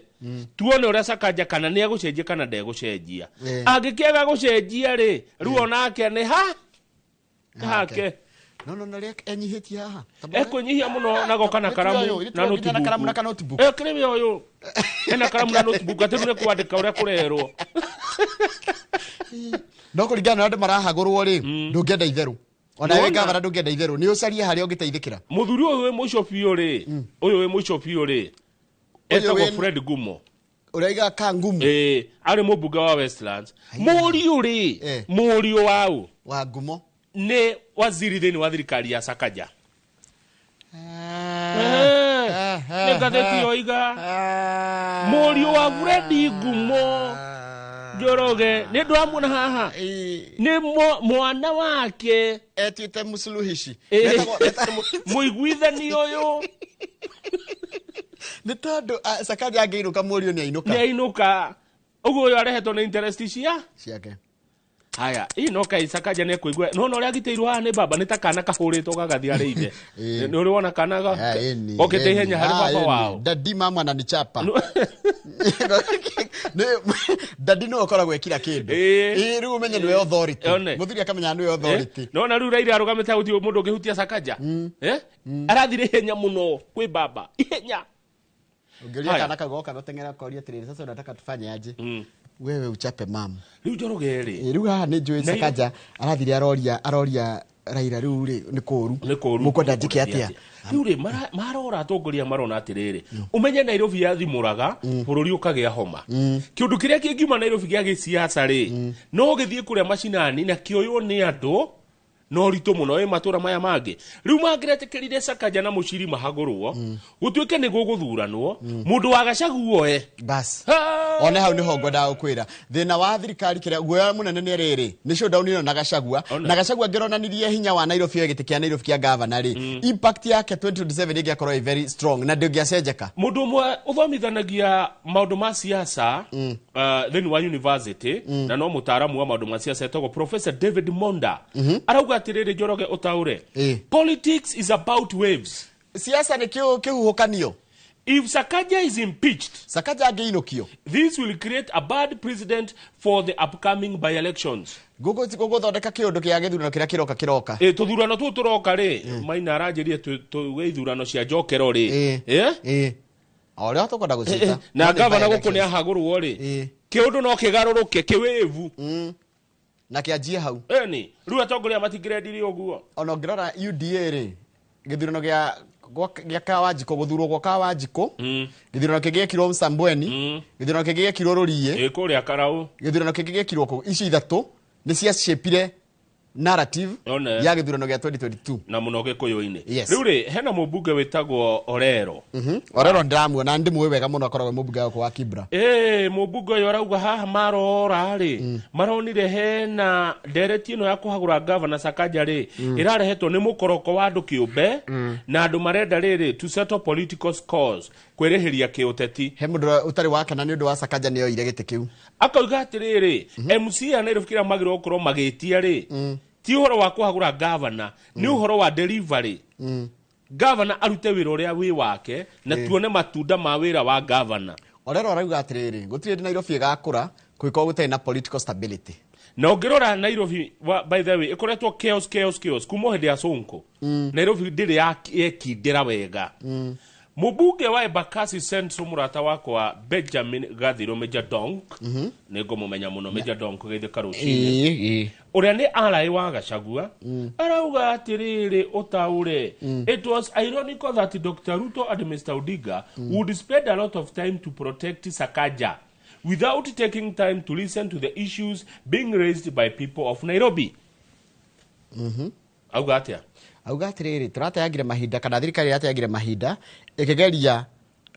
tuone ũrĩa Sakaja kana nĩ egũcenjia kana ndegũcenjia. Angĩkĩaga gũcenjia rĩ, rĩu onake nĩ ha nĩ hake. No rĩa enyihĩtie haha. Ekũnyihia mũno na goka na karamu na na karamu na notebook. Kĩrĩ ũyũ ena karamu na notebook, atĩ rĩu nĩ kwandĩka ũrĩa kũrerwo. No kũringana na andũ marahagũrwo rĩ, ndũngĩenda itherũ ona we gavana, ndũngĩenda itherũ nĩ ũcarie harĩa ũngĩteithĩkĩra. Mũthuri ũyũ wĩ mũico biũ rĩ, ũyũ wĩ mũico biũ rĩ, etagwo Fred Gumo. Ũrĩa iga ka ngumu. Arĩ mũmbunge wa Westlands. Mũriũ rĩ, mũriũ wau wa Ngumo nĩ waziri thĩinĩ wa thirikari ya Sakaja. Nĩ ngathĩti yoiga mũriũ wa Fred Ngumo Njoroge nĩ ndwamuona haha, nĩ mwana wake etuĩte mũsuluhishi. Mũiguithani ũyũ. Nĩ tondũ Sakaja angĩinũka, mũriũ nĩ ainũka. Nĩ ainũka. Ũguo ũyũ arehetwo nĩ interest cia ciake. Haya, ii no kai Sakaja nĩ ekũigua no na ũrĩa agitĩirwo haha nĩ baba nĩ ta kana kahũrĩtwo gagathiĩ arĩ ithe. Nĩ ũrĩ wona kana gokĩte ihenya harĩ baba wao? Dadi mama ananichapa. Dadi nĩwe ũkoragwo ekira kĩndũ. Rĩu ũmenye nĩwe authority. Mũthuri akamenya nĩwe authority. Nona rĩu Raila arũgamĩte gũtirĩ mũndũ ũngĩhutia Sakaja. Arathire ihenya mũno kwĩ baba, ihenya. Ũngĩũria kana kagoka gũteng'era koria atĩrĩrĩ, sasa unataka tufanye aje? Wewe uchape mamu. Rĩu Njoroge rĩ, Rĩu haha nĩ njũĩ Sakaja arathire aroria Raila, rĩu rĩ nĩ kũũru. Nĩ kũũru. Mũkwenda njĩke atĩa? Rĩu rĩ, marora atongoria marona atĩrĩrĩ, ũmenye Nairobi yathimũraga bũrũri ũkagĩa homa. Kĩũndũ kĩrĩa kĩngiuma Nairobi gĩa gĩsiasa rĩ, no gĩthiĩ kũrĩa macinani na kĩoywo nĩ andũ no ritũ mũno ĩ matũra maya mangĩ. Rĩu mangĩretĩkĩrire Sakaja na Mũciri mahagũrwo, gũtuĩke nĩ gũgũthuranwo mũndũ wa Gachagua oe bas. One hau nĩho ngwendaga gũkwĩra thĩna wa thirikari kĩrĩa guoya mũnene nĩ rĩrĩ nĩ showdown ĩno na Gachagua. Na Gachagua angĩronanirie hinya wa Nairobi oe gĩtĩ kĩa Nairobi kĩa gavana rĩ, impact yake 2027 ĩngĩakorwo ĩ very strong na ndĩngĩacenjeka. Mũndũ ũmwe ũthomithanagia maũndũ ma siasa thĩinĩ wa university na no mũtaaramu wa maũndũ ma siasa etagwo Professor David Monda arauga atĩrĩrĩ, Njoroge, ũtaũre, politics is about waves. Siasa nĩ kĩhuhũkanio. If Sakaja is impeached, Sakaja angĩinũkio, this will create a bad precedent for the upcoming by-elections. Gũgũthondeka kĩũndũ kĩa gĩthurano kĩrĩa kĩroka. Tũthurano tũu tũroka rĩ, Maina aranjĩrie tuge ithurano cia njokero rĩ. O ũrĩa tũkwenda gũciĩta. Na gavana gũkũ nĩ ahagũrwo rĩ, kĩũndũ no kĩgarũrũke kĩwĩvu na kĩanjie hau. Ĩni rĩu atongoria matingĩrendirie ũguo. Ona ũngĩrora UDA rĩ, gĩthurano gĩa Kawanjikũ, gũthurwo gwa Kawanjikũ, gĩthurano kĩngĩ gĩekirwo Msambweni, gĩthurano kĩngĩ gĩekirwo Rũriĩ, kũrĩa Karau, gĩthurano kĩngĩ gĩekirwo kũ, ici ithatũ nĩ ciashapire narrative ya gĩthurano gĩa 2022 na mũno Gĩkũyũ-inĩ. Yes. Rĩu rĩ, hena mũmbunge wĩtagwo Orero. Orero ndĩramuona, ndĩmũĩ wega mũno, akoragwo mũmbunge gũkũ wa Kibra. Mũmbunge ũyũ arauga haha marora rĩ, maronire hena ndereti ĩno ya kũhagũra gavana Sakaja rĩ, ĩrarehetwo nĩ mũkoroko wa andũ kĩũmbe na andũ marenda rĩrĩ to settle political scores, kwĩrĩhĩria kĩũteti. He mũndũ ũtarĩ wakena nĩ ũndũ wa Sakaja nĩ oire gĩtĩ kĩu. Akauga atĩrĩrĩ, MCA a Nairobi kĩrĩa magĩrĩirwo gũkorwo magĩtia rĩ, ti ũhoro wa kũhagũra gavana, nĩ ũhoro wa delivery. Gavana arute wĩra ũrĩa wĩ wake na tuone matunda ma wĩra wa gavana. Orero arauga atĩrĩrĩ, gũtirĩ hĩndĩ Nairobi ĩgakũra kũngĩkorwo gũtarĩ na political stability. Na ũngĩrora Nairobi, by the way, ĩkoretwo chaos, chaos, chaos kuma hĩndĩ ya Sonko. Nairobi ndĩrĩ yekindĩra wega. Mũmbunge wa Embakasi Central, mũrata wakwa Benjamin Gathiro Major Donk, nĩ ngũmũmenya mũno Major Donk geithĩka rũcinĩ, ũrĩa nĩ ally wa Gachagua, arauga atĩrĩrĩ, ũtaũre, it was ironical that Dr. Ruto and Mr. Odinga would spend a lot of time to protect Sakaja without taking time to listen to the issues being raised by people of Nairobi. Auga atĩa? Auga atĩrĩrĩ, tũrateangire mahinda, kana thirikari ĩrateangire mahinda ĩkĩgeria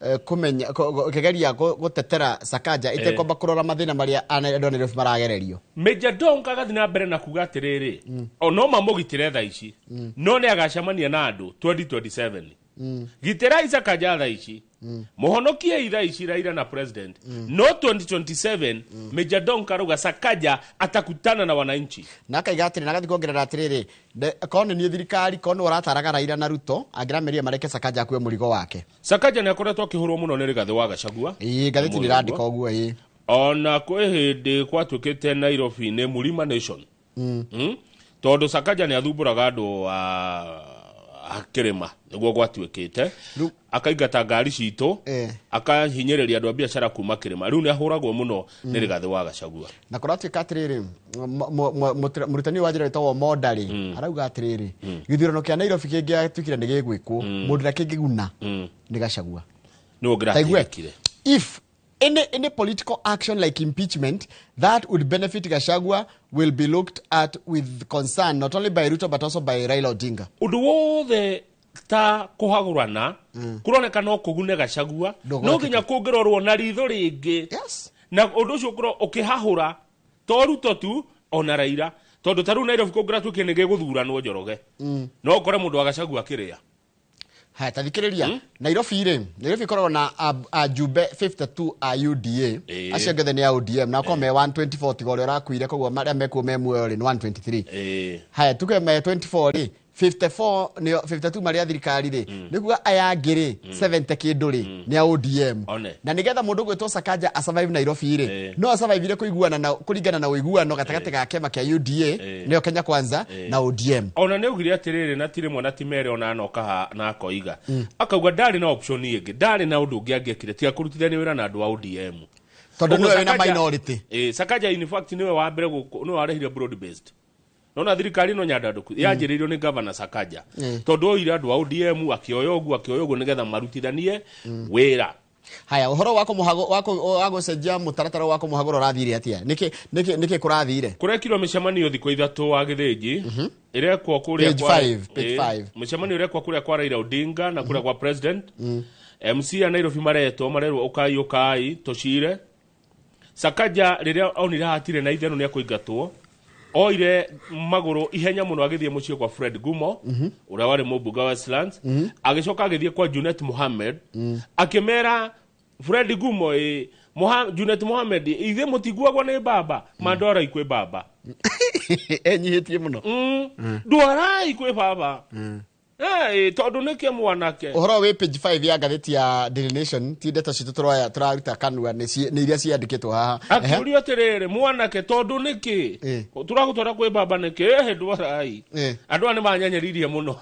Kũmenya kĩgeria gũtetera Sakaja ĩtekwamba kũrora mathĩna marĩa andũ a Nairobi maragererio. Major Donk agathiĩ na mbere na kuga atĩrĩrĩ, o no mamũgitĩre thaa ici, no nĩ agacemania na andũ 2027. Gitĩrai Sakaja thaa ici, mũhonokiei thaa ici Raila na president, no 2027 Major Donk arauga Sakaja atakutana na wananchi. Na akaiga atĩrĩ, na agathiĩ kuongerera atĩrĩrĩ, korwo nĩ niĩ thirikari, korwo nĩ ũrataraga Raila na Ruto, angĩramerire mareke Sakaja akue mũrigo wake. Sakaja nĩ akoretwo akĩhũrwo mũno nĩ Rigathĩ wa Gachagua. Ĩĩ, ngathĩti nĩ ĩrandĩka ũguo, ĩĩ. Ona kwĩ hĩndĩ gwatuĩkĩte Nairobi nĩ Mlima Nation. Tondũ Sakaja nĩ athumbũraga andũ a kĩrĩma, nĩguo gwatuĩkĩte, akaingata ngari citũ, akahinyĩrĩria andũ a biacara kuma kĩrĩma. Rĩu nĩ ahũragwo mũno nĩ Rigathĩ wa Gachagua. Na kũratuĩka atĩrĩrĩ, mũrutani wa njĩra wĩtagwo Monda rĩ, arauga atĩrĩrĩ, gĩthurano kĩa Nairobi kĩngĩatuĩkire nĩ gĩgwĩkwo, mũndũ ũrĩa kĩngĩguna nĩ Gachagua. Nĩ ũngĩrateithĩkire. If any political action like impeachment that would benefit Gachagua will be looked at with concern not only by Ruto but also by Raila Odinga. Ũndũ wothe ta kũhagũrana kũroneka no kũgune Gachagua, no nginya kũngĩrorwo na ritho rĩngĩ. Na ũndũ ũcio ũkorwo ũkĩhahũra to Ruto tu ona Raila, tondũ ta rĩu Nairobi kũngĩratuĩkire nĩ gĩgũthuranwo Njoroge, no ũkore mũndũ wa Gachagua akĩrĩa. Haya, ta thikĩrĩria. Nairobi rĩ, Nairobi ĩkoragwo na ajumbe 52 a UDA, acio angĩ othe nĩ a ODM, na akorwo me 124 tiga ũrĩa ũrakuire, koguo marĩa mekuo me muoyo rĩ nĩ 123. Haya, tuge me 24 rĩ, 54 nĩo, 52 marĩa a thirikari rĩ, nĩ kuga aya angĩ rĩ, 70 kĩndũ rĩ, nĩ a ODM. Na nĩgetha mũndũ ũgwĩtwo Sakaja asurvive Nairobi rĩ, no asurvivire kũiguana na kũringana na ũiguano gatagatĩ ga kĩama kĩa UDA, nĩyo Kenya Kwanza, na ODM. Ona nĩ augire atĩrĩrĩ, na ti rĩmwe na ti merĩ, ona anoka ha na akoiga, akauga ndarĩ na option ĩngĩ, ndarĩ na ũndũ ũngĩ angĩekire tiga kũrutithania wĩra na andũ a ODM. Tondũ nĩwe wĩna minority. Sakaja in fact nĩwe wa mbere gũkũ, nĩwe warehire broad based. Nona thirikari no nyandandũku yanjĩrĩirio nĩ Governor Sakaja, tondũ oire andũ a ODM akĩoya ũguo, akĩoya ũguo nĩgetha marutithanie wĩra. Haya, ũhoro wa wa gũcenjia mũtaratara wa kũmũhagũra ũrathire atĩa? Nĩkĩ kũrathire? Kũrekirwo mĩcemanio thikũ 3 wa Gĩthĩnji, ĩrekwo kũrĩa Page 5, page 5. Mĩcemanio ĩrekwo kũrĩa kwa Raila Odinga na kũrĩa kwa President. MC ya Nairobi maretwo, marerwo ũkai ũkai tũcire. Sakaja rĩrĩa onire hatirĩ na itherũ nĩ ekũingatwo, oire magũrũ ihenya mũno agĩthiĩ mũciĩ kwa Fred Gumo, ũrĩa warĩ mũmbunge wa Westlands, agĩcoka agĩthiĩ kwa Junet Mohammed, akĩmera Fred Gumo, Junet Mohammed, ithuĩ mũtiguagwo nĩ baba, mandwarai kwĩ baba. Enyihĩtie mũno. Ndwarai kwĩ baba. Tondũ nĩkĩ mwanake? Ũhoro wĩ page 5 ya ngathĩti ya Daily Nation, ti ndeto citũ tũraruta kanua, nĩ iria ciandĩkĩtwo haha. Akĩũrio atĩrĩrĩ, mwanake, tondũ nĩkĩ? Tũragũtwara kwĩ baba nĩkĩ? Ehe, ndwarai. Andũ aya nĩmanyenyeririe mũno.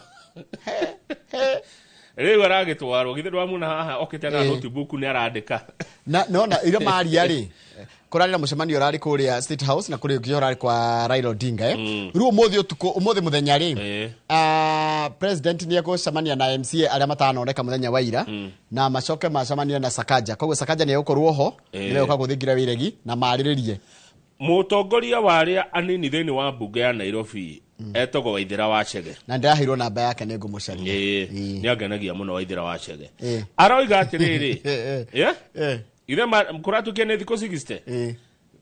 Rĩu aragĩtwarwo, githĩ ndwamuona haha okĩte na notebook nĩ arandĩka. Na nona iria maria rĩ, kũrarĩ na mũcemanio ũrarĩ kũrĩa State House na kũrĩ ũngĩ ũrarĩ kwa Raila Odinga, Rĩu ũmũthĩ ũtukũ, ũmũthĩ mũthenya rĩ, president nĩ egũcemania na MCA arĩa matanoneka mũthenya wa ira, na macoke macemanie na Sakaja. Koguo Sakaja nĩ egũkorwo ho, nĩ egũka gũthingira wĩregi na marĩrĩrie. Mũtongoria wa arĩa anini thĩinĩ wa mbunge ya Nairobi etagwo Waithera wa Chege. Na ndĩraheirwo namba yake nĩ ngũmũcaria. Nĩ angenagia mũno Waithera wa Chege. Aroiga atĩrĩrĩ, ithe kũratuĩkire nĩ thikũ 60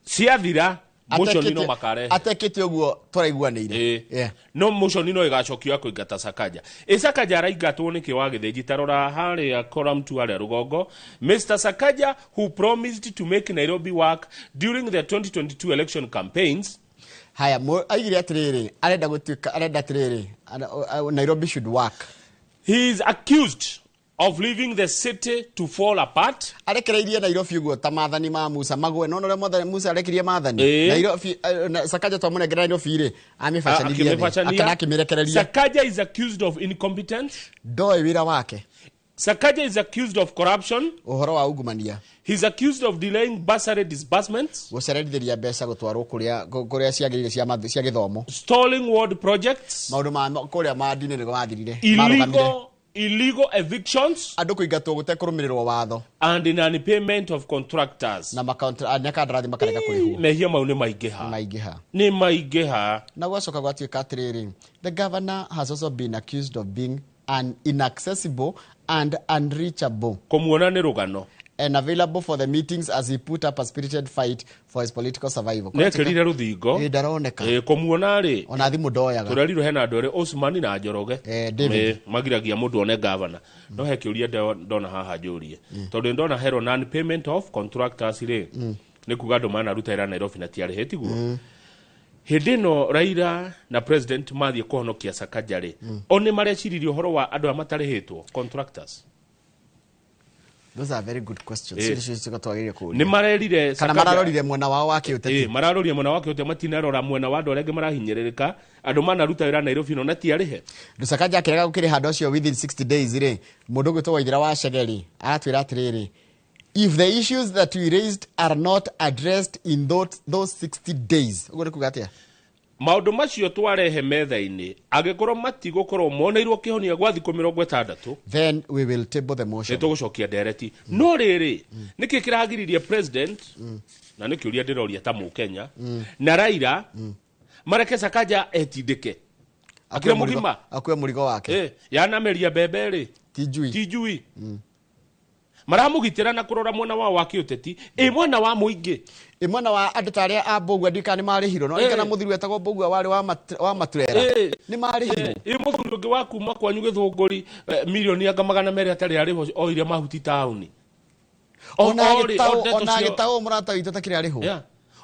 ciathira, motion no makarehe. Atekĩte ũguo tũraiguanĩire. No motion no ĩgacokio ya kũingata Sakaja. Sakaja araingatwo nĩkĩ wa Gĩthĩnji? Ta rora harĩa column 2 harĩa rũgongo. Mr Sakaja, who promised to make Nairobi work during the 2022 election campaigns. Haya, aigire atĩrĩrĩ, arenda gũtuĩka, arenda atĩrĩrĩ, Nairobi should work. He is accused of leaving the city to fall apart. Arekereirie Nairobi ũguo ta maathani ma Musa magwe. No ũrĩa mwathani Musa arekirie maathani. Nairobi, Sakaja twamũnengera Nairobi rĩ, amĩbacanirie thĩ. Akana akĩmĩrekereria. Sakaja is accused of incompetence. Ndoĩ wĩra wake. Sakaja is accused of corruption. Ũhoro wa ungumania. He's accused of delaying bursary disbursements. Gũcererithĩria mbeca gũtwarwo kũrĩa ciagĩrĩire cia gĩthomo. Stalling ward projects. Maũndũ ma kũrĩa ma ndini nĩgo mathirire. Marũgamire. Illegal evictions. Andũ kũingatwo gũtekũrũmĩrĩrwo watho. And non-payment of contractors. Na makandarathi makarega kũrĩhwo. Mehia mau nĩ maingĩha. Maingĩha. Nĩ maingĩha. Na gwacoka gwatuĩka atĩrĩrĩ, the governor has also been accused of being Inaccessible and unreachable. Kũmuona nĩ rũgano. And available for the meetings as he put up a spirited fight for his political survival. Nĩekĩrire rũthingo. Ĩ, ndaroneka. Ĩ, kũmuona rĩ, ona thimũ ndoyaga. Tũrerirwo hena andũ erĩ, Osman na Njoroge. David. Ĩ, magiragia mũndũ one gavana. No he kĩũria ndona haha njũrie, tondũ ndona herwo non payment of contractors rĩ, nĩ kuga andũ manaruta wĩra Nairobi na tiarĩhĩ, tiguo? Hĩndĩ ĩno Raila na president mathiĩ kũhonokia Sakaja rĩ, o nĩ mareciririe ũhoro wa andũ aya matarĩhĩtwo, contractors? Those are very good questions. Icio nĩcio twagĩrĩire kũũria. Nĩ marerire kana mararorire mwena wao wa kĩũteti. Ĩ, mararoria mwena wa kĩũteti, matinarora mwena wa andũ arĩa angĩ marahinyĩrĩrĩka, andũ manaruta wĩra Nairobi no na tiarĩhe. Sakaja akĩrega gũkĩrĩha andũ acio within 60 days rĩ, mũndũ ũgwĩtwo Waithera wa Chege aratwĩra atĩrĩrĩ, if the issues that we raised are not addressed in those 60 days, ũguo nĩ kuga atĩa? Maũndũ macio twarehe metha-inĩ angĩkorwo matigũkorwo moneirwo kĩhonia gwa thikũ 60, then we will table the motion. Nĩ tũgũcokia ndereti. No rĩrĩ, nĩkĩ kĩragiririe president, na nĩ kĩũria ndĩroria ta mũkenya, na Raila mareke Sakaja etindĩke akire mũgima, akue mũrigo wake? Yanameria mbembe rĩ, ti njui. Ti njui. Maramũgitĩra na kũrora mwena wao wa kĩũteti, ĩ mwena wa mũingĩ? Ĩ mwena wa andũ ta arĩa a Mbũgua, ndiũĩ kana nĩ marĩhirwo, no kana mũthuri wetagwo Mbũgua warĩ wa Maturera, nĩ marĩhirwo? Ĩ mũthuri ũngĩ wa kuma kwanyu Gĩthũngũri, milioni anga 200 atarĩ arĩhwo, oire mahuti taũni. Ona agĩtawo mũrata witũ takĩrĩ arĩhwo.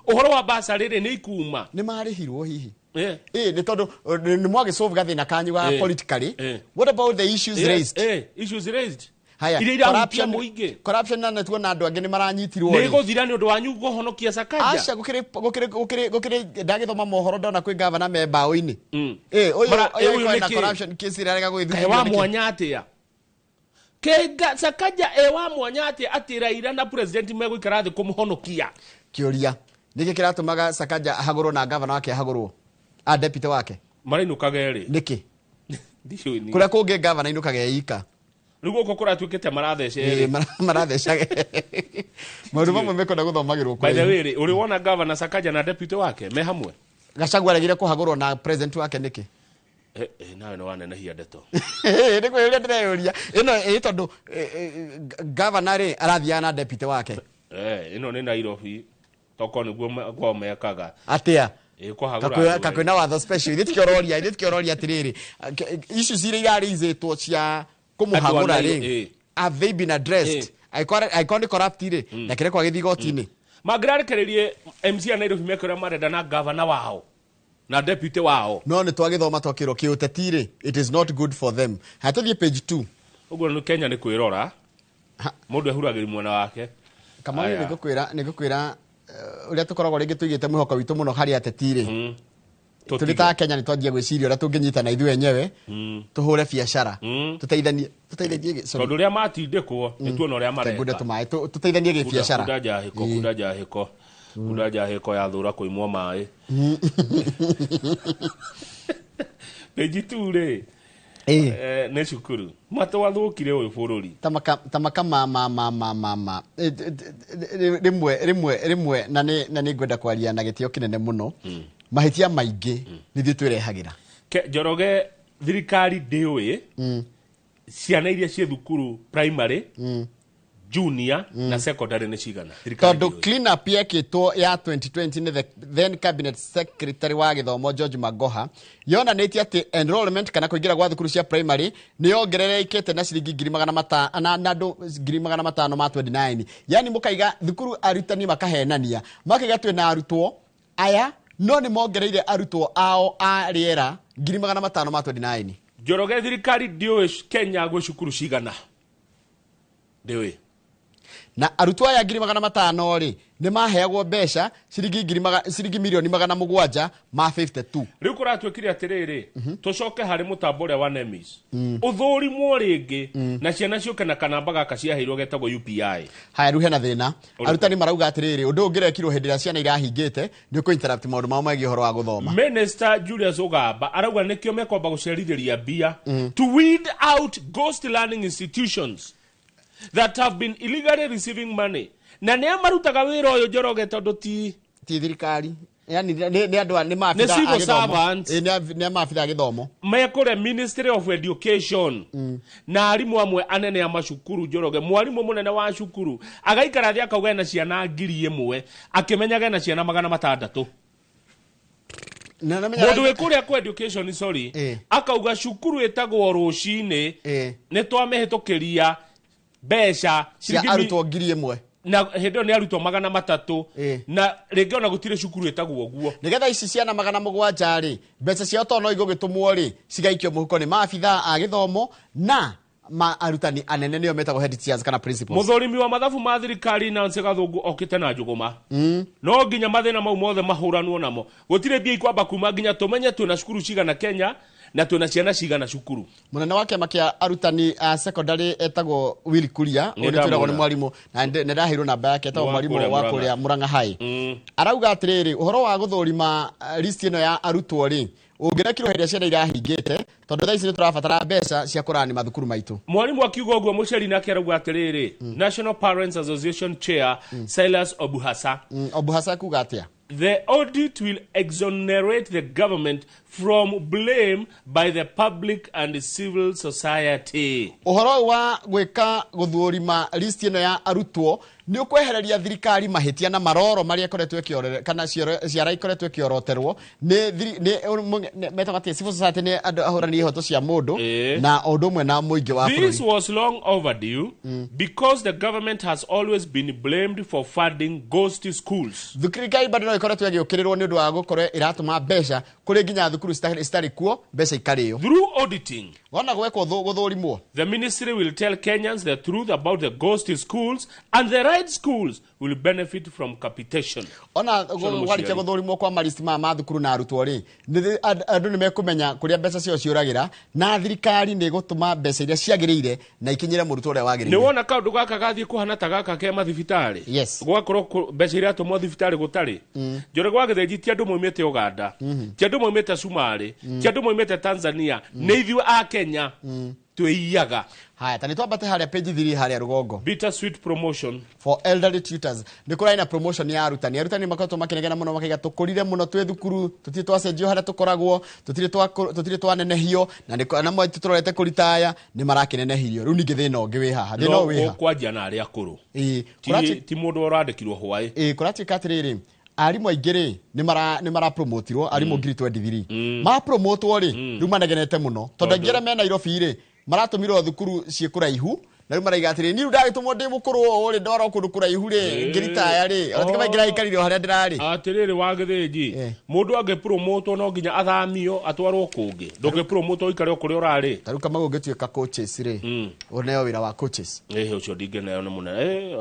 Ũhoro wa basarĩ rĩ, nĩ ikuma. Nĩ marĩhirwo hihi? Ĩ, nĩ tondũ nĩ mwagĩsolve gathĩna kanyu ga politically. What about the issues raised? Issues raised. Haya, iria irahutia mũingĩ. Corruption na nĩtuona andũ angĩ nĩ maranyitirwo nĩ rĩ. Gũthira nĩ ũndũ wanyu kũhonokia Sakaja? Aca, gũkĩrĩ ndagĩthoma mohoro ndona kwĩ gavana me mbaũ-inĩ. Ĩ, ũyũ Mara- ũyũ ũyũ kwĩna nĩkĩ? corruption case ĩrarega Kaĩ gũgĩthuthurio wa nĩkĩ? mwanya atĩa? Kenga Sakaja e wa mwanya atĩa atĩ Raila na president megũikara thĩ kũmũhonokia? Kĩũria nĩkĩ kĩratũmaga Sakaja ahagũrwo na gavana wake ahagũrwo, a deputy wake? Marainũkaga erĩ. Nĩkĩ? Ndiũĩ niĩ. Kũrĩa kũngĩ gavana inũkaga ika. Rĩu gũkũ kũratuĩkĩte maratheca Ĩ, erĩ. Marathecaga maũndũ mamwe mekwenda gũthomagĩrwo By the kũraihu. way rĩ, ũrĩ wona gavana Sakaja na deputy wake me hamwe? Gachagua aregire kũhagũrwo na president wake nĩkĩ? Nawe nĩ wanenehia ndeto. Nĩ kwĩyũria ndĩreyũria ĩno, ĩ tondũ gavana rĩ arathiaga na deputy wake. Ĩno nĩ Nairobi, toko nĩguo kwao mekaga. Atĩa? Ĩ, kũhagũra andũ. Kakwĩna watho special. Ithuĩ tikĩororia atĩrĩrĩ, issues iria irarĩizĩtwo cia kũmũhagũra Andũ a rĩ, have they been addressed? Angĩkorwo nĩ corrupt rĩ, na kĩrekwo agĩthiĩ igoti-inĩ. Mangĩrarekereirie MC a Nairobi meke ũrĩa marenda na gavana wao na deputy wao. No nĩ twagĩthoma twakĩrwo kĩũteti rĩ, it is not good for them. Haya, tũthiĩ page 2. Ũguo nĩ Kenya nĩ kwĩrora, mũndũ ehuragĩria mwena wake. Kamau, Aya. nĩngũkwĩra ũrĩa tũkoragwo rĩngĩ tũigĩte mwĩhoko witũ mũno harĩ ateti rĩ, tũrĩ ta Kenya nĩ twanjia gwĩciria ũrĩa tũngĩnyitana ithuĩ enyewe, tũhũre biacara, tũteithanie tũteithanie sorry. Tondũ ũrĩa matindĩkwo nĩ tuona ũrĩa Ngunda mareka. tũmaĩ, tũteithanie gĩbiacara. Kunda njahĩko, kunda njahĩko, kunda njahĩko yathũra kũimwo maĩ. Page 2 rĩ, nĩ cukuru matwathũkire ũyũ bũrũri. Tamaka ma ma ma ma ma ma rĩmwe rĩmwe rĩmwe, na nĩ ngwenda kwaria na gĩtĩo kĩnene mũno, mahĩtia maingĩ nĩ ithuĩ twĩrehagĩra. Njoroge, thirikari ndĩũĩ ciana iria ciĩ thukuru primary, junior na secondary nĩ cigana. Thirikari Tondũ ndĩũĩ. clean up yekĩtwo ya 2020 nĩ the then cabinet secretary wa gĩthomo George Magoha yonanĩtie atĩ enrollment kana kũingĩra gwa thukuru cia primary nĩ yongererekete na ciringi ngiri magana matano na andũ 529,000. Yani mũkaiga thukuru, arutani makahenania, makaiga twĩna arutwo aya, no nĩ mongereire arutwo ao a rĩera 529,000. Njoroge, thirikari ndĩũĩ Kenya gwĩ cukuru cigana, ndĩũĩ. Na arutwo aya 500,000 rĩ, nĩ maheagwo mbeca ciringi ciringi milioni 752. Rĩu kũratuĩkire atĩrĩrĩ, tũcoke harĩ mũtambo ũrĩa wa NEMIS, ũthũrimwo rĩngĩ na ciana ciũke na kanamba gaka ciaheirwo getagwo UPI. Haya, rĩu hena thĩna. Ũrĩkũ? Arutani marauga atĩrĩrĩ, ũndũ ũyũ ũngĩrekirwo hĩndĩ ĩrĩa ciana irahingĩte nĩ ũkũ interrupt maũndũ mao megiĩ ũhoro wa gũthoma. Minister Julius Ogamba arauga nĩkĩo mekwamba gũcerithĩria mbia to weed out ghost learning institutions that have been illegally receiving money. Na nĩa marutaga wĩra ũyũ, Njoroge, tondũ ti Ti thirikari. Yani nĩ andũ nĩ maabitha Nĩ civil a gĩthomo. servants. Ĩ, nĩ maabitha a gĩthomo. Mekũrĩa Ministry of Education na arimũ amwe anene a macukuru. Njoroge, mwarimũ mũnene wa cukuru agaikara thĩ akauga ena ciana 1000 akĩmenyaga ena ciana 600. Na namenya Mũndũ wĩ kũrĩa kwa education, sorry, akauga cukuru ĩtagwo rũcinĩ nĩ twamĩhĩtũkĩria mbeca cia ciringi arutwo 1000. Na hĩndĩ ĩyo nĩ arutwo 300 na rĩngĩ ona gũtirĩ cukuru ĩtagwo ũguo. Nĩgetha ici ciana 700 rĩ, mbeca ciao to no igũgĩtũmwo rĩ, cigaikio mũhuko nĩ maabitha a gĩthomo na ma arutani anene, nĩo metagwo head teachers kana principals. Mũthũrimi wa mathabu ma thirikari Nancy Gathũngũ okĩte na njũgũma. No nginya mathĩna mau mothe mahũranwo namo. Gũtirĩ mbia ikwamba kuma nginya tũmenye twĩna cukuru cigana Kenya na twĩna ciana cigana cukuru. Mũnene wa kĩama kĩa arutani a secondary etagwo Willy Kuria. Nĩ Ũyũ nĩ twĩragwo nĩ ndamwona. mwarimũ na nĩ ndaheirwo namba yake, etagwo Wa mwarimũ kũrĩa wa Murang'a. kũrĩa Murang'a High. Arauga atĩrĩrĩ, ũhoro wa gũthũrima list ĩno ya arutwo rĩ, ũngĩrekirwo hĩndĩ ĩrĩa ciana irahingĩte, tondũ thaa ici nĩ tũrabatara mbeca cia kũrani mathukuru maitũ. Mwarimu akiuga ũguo, mũciari nake arauga atĩrĩrĩ, National Parents Association Chair Silas Obuhasa. Obuhasa kuga atĩa? The audit will exonerate the government from blame by the public and civil society. Ũhoro ũyũ wa gwĩka gũthũrima list ĩno ya arutwo nĩ ũkwehereria thirikari mahĩtia na maroro marĩa ĩkoretwo ĩkĩorere kana ciara ikoretwo ĩkĩoroterwo nĩ metagwo atĩa, civil society, nĩ andũ ahũrani ihoto cia mũndũ na o ũndũ ũmwe na mũingĩ wa This bũrũri. was long overdue because the government has always been blamed for funding ghost schools. Thirikari bado no ĩkoretwo ĩgĩũkĩrĩrwo nĩ ũndũ wa gũkorwo ĩratũma mbeca kũrĩ nginya thukuru citarĩ kuo, mbeca ikarĩo. Through auditing, wona gwekwo gũthũrimwo, the ministry will tell Kenyans the truth about the ghost schools and the right schools will benefit from capitation. Ona Ũcio nĩ gwarikia mũciari. gũthũrimwo kwa maristi maya ma thukuru na arutwo rĩ, andũ nĩ mekũmenya kũrĩa mbeca ciao ciũragĩra, na thirikari nĩ ĩgũtũma mbeca iria ciagĩrĩire na ikinyĩre mũrutwo ũrĩa Nĩ wagĩrĩire. wona kaũndũ gaka gathiĩ kũhana ta gaka ke mathibitarĩ. Yes. Gwakorwo mbeca iria atũmwo thibitarĩ gũtarĩ. Njore gwa Gĩthĩnji ti andũ maumĩte Uganda, ti andũ maumĩte Cumarĩ, ti andũ maumĩte Tanzania, nĩ ithuĩ a Kenya twĩiyaga. Haya, ta nĩ twambate harĩa page 3 harĩa rũgongo. Bitter sweet promotion for elderly tutors. Nĩ kũrarĩ na promotion ya arutani. Arutani makoretwo makĩnegena mũno makaiga tũkũrire mũno twĩ thukuru, tũtirĩ twacenjio harĩa tũkoragwo, tũtirĩ twanenehio, na nĩ na mwe tũrorete kũritaya nĩ marakĩnenehirio. Rĩu ningĩ thĩna ũngĩ wĩ haha, thĩna No ũyũ wĩ haha. ũkwanjia na arĩa akũrũ. Ĩĩ, Ti ti mũndũ ũrandĩkirwo hwaĩ. Ĩĩ, kũratuĩka atĩrĩrĩ, arimũ aingĩ rĩ nĩ marapromotirwo, arimũ 2023 mapromotwo rĩ, rĩu manegenete mũno tondũ aingĩ arĩa me Nairobi rĩ maratũmirwo thukuru ciĩ kũraihu, na rĩu maraiga atĩrĩ, niĩ rĩu ndagĩtũmwo ndĩ mũkũrũ ũũ rĩ, ndwarwo kũndũ kũraihu rĩ, ngĩritaya rĩ, ona tiga maingĩraikarire o harĩa ndĩrarĩ. Atĩrĩrĩ wa Gĩthĩnji, mũndũ angĩpromotwo no nginya athamio atwarwo kũngĩ? Ndũngĩpromotwo ũikare o kũrĩa ũrarĩ? Ta rĩu Kamau, ũngĩtuĩka coaches rĩ, ũneo wĩra wa coaches. Ĩhĩ, ũcio ndingĩneo nĩ mũnene.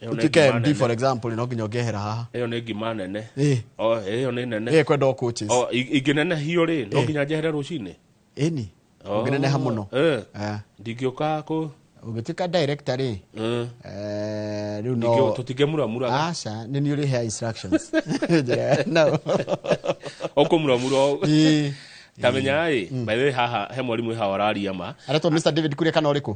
Ĩyo nĩ Ũtuĩke ngima MD nene. for example, no nginya ũngĩehera haha. Ĩyo nĩ ngima nene. Ĩĩ. O, ĩyo nĩ nene. Ĩĩ, kwenda o coaches. O, ingĩnenehio rĩ, no nginya njehere rũcinĩ? Ĩni, ũngĩneneha mũno. Ndingĩũka kũ Ũngĩtuĩka director rĩ, rĩu no Tũtingĩmuramuraga. Aca, nĩ niĩ ũrĩhea instructions. Njĩra, no. Ũkũmuramura. Ĩĩ. Ta menya ĩ, by the way, haha he mwarimũ wĩ haha ũraria ma. Aretwo Mr David Kuria kana ũrĩkũ?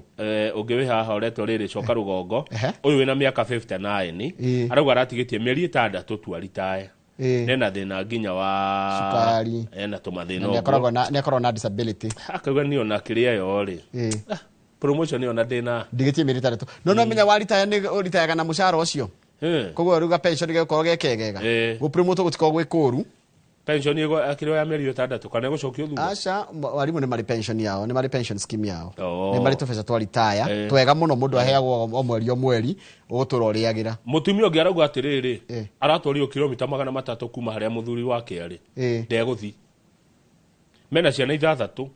Ũngĩ wĩ haha ũretwo rĩrĩ, coka rũgongo. Ũyũ wĩna mĩaka 59 Ĩĩ. arauga aratigĩtie mĩeri 6 tu aritae. Nena thĩna nginya wa Cukari. Ena tũmathĩna. Na nĩakoragwo na disability. Akauga niĩ ona kĩrĩa yo rĩ, promotion ĩyo na ndĩna Ndigĩtie mĩeri 6, no menya waritaya nĩ ũritayaga na mũcara ũcio. Koguo rĩu ga pension gĩgũkorwo ge kegega, gũpromotwo gũtikoragwo gwĩ kũũru. Pension ĩgo akĩrĩ ya mĩeri 6 kana ĩgũcokio thutha? Aca, arimũ nĩ marĩ pension yao, nĩ marĩ pension scheme yao. Oh. Nĩ marĩ tũbeca twa ritaya twega mũno, mũndũ aheagwo o mweri o mweri, ũgũtũra ũrĩagĩra. Mũtumia ũngĩ arauga atĩrĩrĩ, aratwarirwo kilomita 300 kuma harĩa mũthuri wake arĩ. Ndegũthi, mena ciana 6.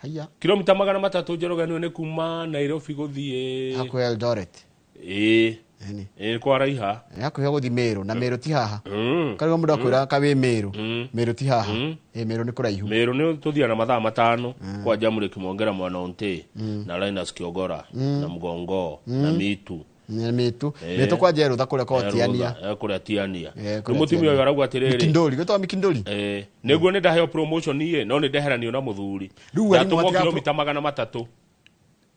Haiya. Kilomita 300, Njoroge, nĩ kuma Nairobi gũthiĩ hakuhĩ Eldoret. Ĩĩ, ĩĩ, kwaraiha. Nĩ hakuhĩ gũthiĩ Meru, na Meru ti haha. Karĩo mũndũ akwĩra kawĩ Meru, Meru ti haha. Ĩĩ, Meru nĩ kũraihu. Meru nĩ tũthiaga na mathaa 5 kwa Jamhuri Kimongera, mwana Onte na Linus Kiogora na Mgongo na Mitu. Nĩ Mitu. Mitu kwa Njerutha kũrĩa kwa Tiania. Kũrĩa Tiania. Kũrĩa Rĩu mũtumia Tiania. ũyũ arauga atĩrĩrĩ, Mikindoli, gwĩtagwo Mikindoli. Nĩguo nĩ ndaheo promotion iĩ, no nĩ ndeheranio na mũthuri. Rĩu arimũ Ndatũmwo kilomita 300.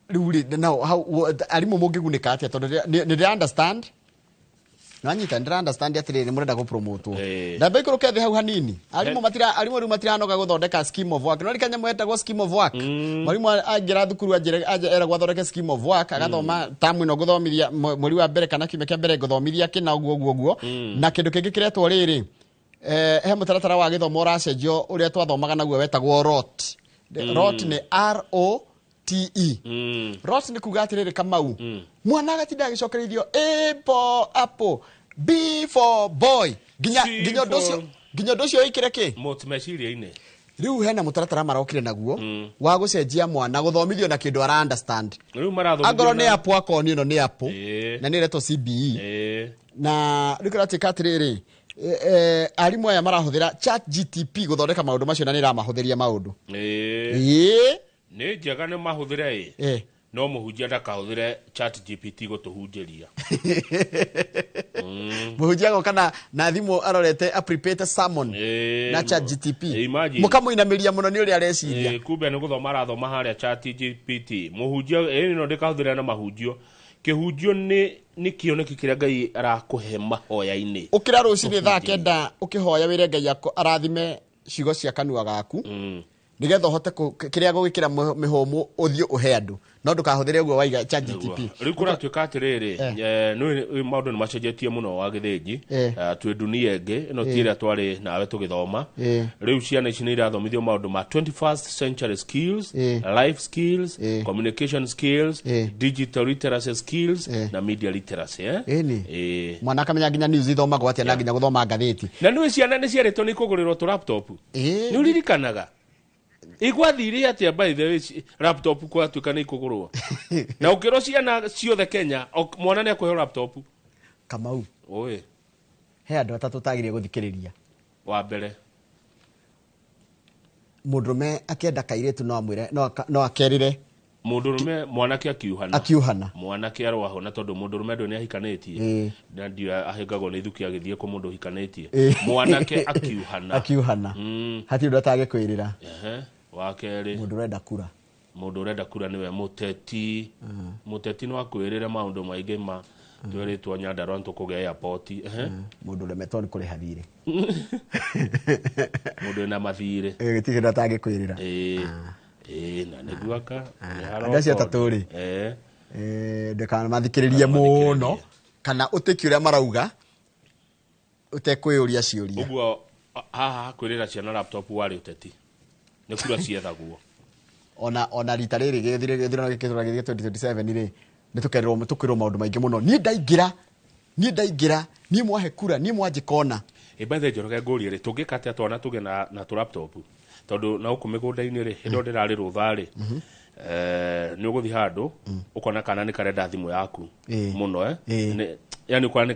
Rĩu rĩ, now how arimũ mũngĩgunĩka atĩa? Tondũ nĩ ndĩra understand Nanyita ndĩra understand atĩrĩrĩ mũrenda gũpromotwo. Ndamba ikũrũke thĩ hau hanini. Arimũ matira arimũ rĩu matiranoga gũthondeka scheme of work. No rikanya mwetagwo scheme of work. Mwarimu aingĩra thukuru anjĩre eragwo athondeke scheme of work agathoma tamu ĩno ngũthomithia mweri wa mbere kana kiumia kĩa mbere ngũthomithia kĩna ũguo ũguo ũguo. Na kĩndũ kĩngĩ kĩretwo rĩrĩ he mũtaratara wa gĩthomo ũracenjio ũrĩa twathomaga naguo wetagwo ROT. ROT nĩ R-O-T-E. ROT nĩ kuga atĩrĩrĩ Kamau. Mwana agatinda agĩcokereithio A for apple, B for boy. Nginya nginya ũndũ ũcio nginya ũndũ ũcio wĩkĩre kĩ? Mot meciria-inĩ. Rĩu hena mũtaratara marokire naguo wa gũcenjia mwana gũthomithio na kĩndũ ara understand. Rĩu marathomithio Angorwo nĩ na- apple akonio ĩno nĩ apple na nĩ ĩretwo CBE. Na rĩu kĩratuĩka atĩrĩrĩ arimũ aya marahũthĩra Chat GTP gũthondeka maũndũ macio na nĩ ĩramahũthĩria maũndũ. Ĩĩ. Nĩ njega nĩ mahũthĩre ĩ. No mũhunjia ndakahũthĩre Chat GPT gũtũhunjĩria. Mũhunjia agoka na thimũ arorete a prepared sermon na Chat GTP. Imagine. Mũkamũinamĩria mũno nĩ ũrĩa areciria. Kumbe nĩ gũthoma arathoma harĩa Chat GPT. Mũhunjia ĩno ndĩkahũthĩre na mahunjio. Kĩhunjio nĩ kĩoneki kĩrĩa Ngai arakũhe mahoya-inĩ. Ũkĩra rũcinĩ thaa 9 ũkĩhoya wĩre Ngai arathime ciugo cia kanua gaku. Nĩgetha ũhote kĩrĩa gũgĩkĩra mĩhũmũ ũthiĩ ũhe andũ. No ndũkahũthĩre ũguo waiga Chat GTP. Rĩu kũratuĩka atĩrĩrĩ, nĩ maũndũ nĩ macenjetie mũno wa gĩthĩnji. Twĩ dunia ĩngĩ, ĩno ti ĩrĩa twarĩ nawe tũgĩthoma. Rĩu ciana ici nĩ irathomithio maũndũ ma 21st century skills, life skills, communication skills, digital literacy skills na media literacy. Ĩni. Mwana akamenya nginya news ithomagwo atĩa na nginya gũthoma ngathĩti. Na nĩ ciana nĩ ciarĩtwo nĩ kũgũrĩrwo tũ laptop. Nĩ ũririkanaga? Igwathire atia by the way laptop kwatuĩka nĩ ikũgũrwo. Na ũkĩrwo ciana ciothe Kenya mwana nĩ akũheo laptop. Kamau. Oi. He andũ atatũ tagĩrĩire gũthikĩrĩria. Wa mbere. Mũndũrũme akĩenda kairĩtu no amwĩre no akerĩre. Mũndũrũme mwanake akiuhana. Akiuhana. Mwanake arwahona tondũ mũndũrũme ndũ nĩ ahikanĩtie. Na ndio ahĩngagwo nĩ ithuki agĩthiĩ kũ mũndũ ũhikanĩtie. Mwanake akiuhana. Akiuhana. Hatirĩ ũndũ atangĩkwĩrĩra. Wa kerĩ. Mũndũ ũrenda kura. Mũndũ ũrenda kura nĩwe mũteti. Mũteti no akwĩrĩre maũndũ maingĩ ma twĩrĩtwo Nyandarua nĩtũkũgĩa airport. Mũndũ ũremetwo nĩ kũrĩha thirĩ. Mũndũ wĩna mathirĩ. Gũtirĩ kĩndũ atangĩkwĩrĩra. Na nĩguo aka. Andũ acio atatũ rĩ. Ndũkamathikĩrĩrie mũno kana ũtĩki ũrĩa marauga ũtekwĩyũria ciũria. Ũguo haha kwĩrĩra ciana laptop warĩ ũteti. Nĩ kura ciethagwo. Ona rita rĩrĩ gĩthurano gĩkĩ gĩa 2027 rĩ nĩ tũkerĩrwo tũkwĩrwo maũndũ maingĩ mũno. Niĩ ndaingĩra niĩ mwahe kura niĩ mwanjĩkona. By the way Njoroge ngũrie rĩ tũngĩka atĩa twana tũgĩe na tũ laptop tondũ na gũkũ mĩgũnda-inĩ rĩ hĩndĩ ĩyo ndĩrarĩ rũtha rĩ nĩ ũgũthiĩ handũ ũkona kana nĩ karenda thimũ yaku mũno yani ũkona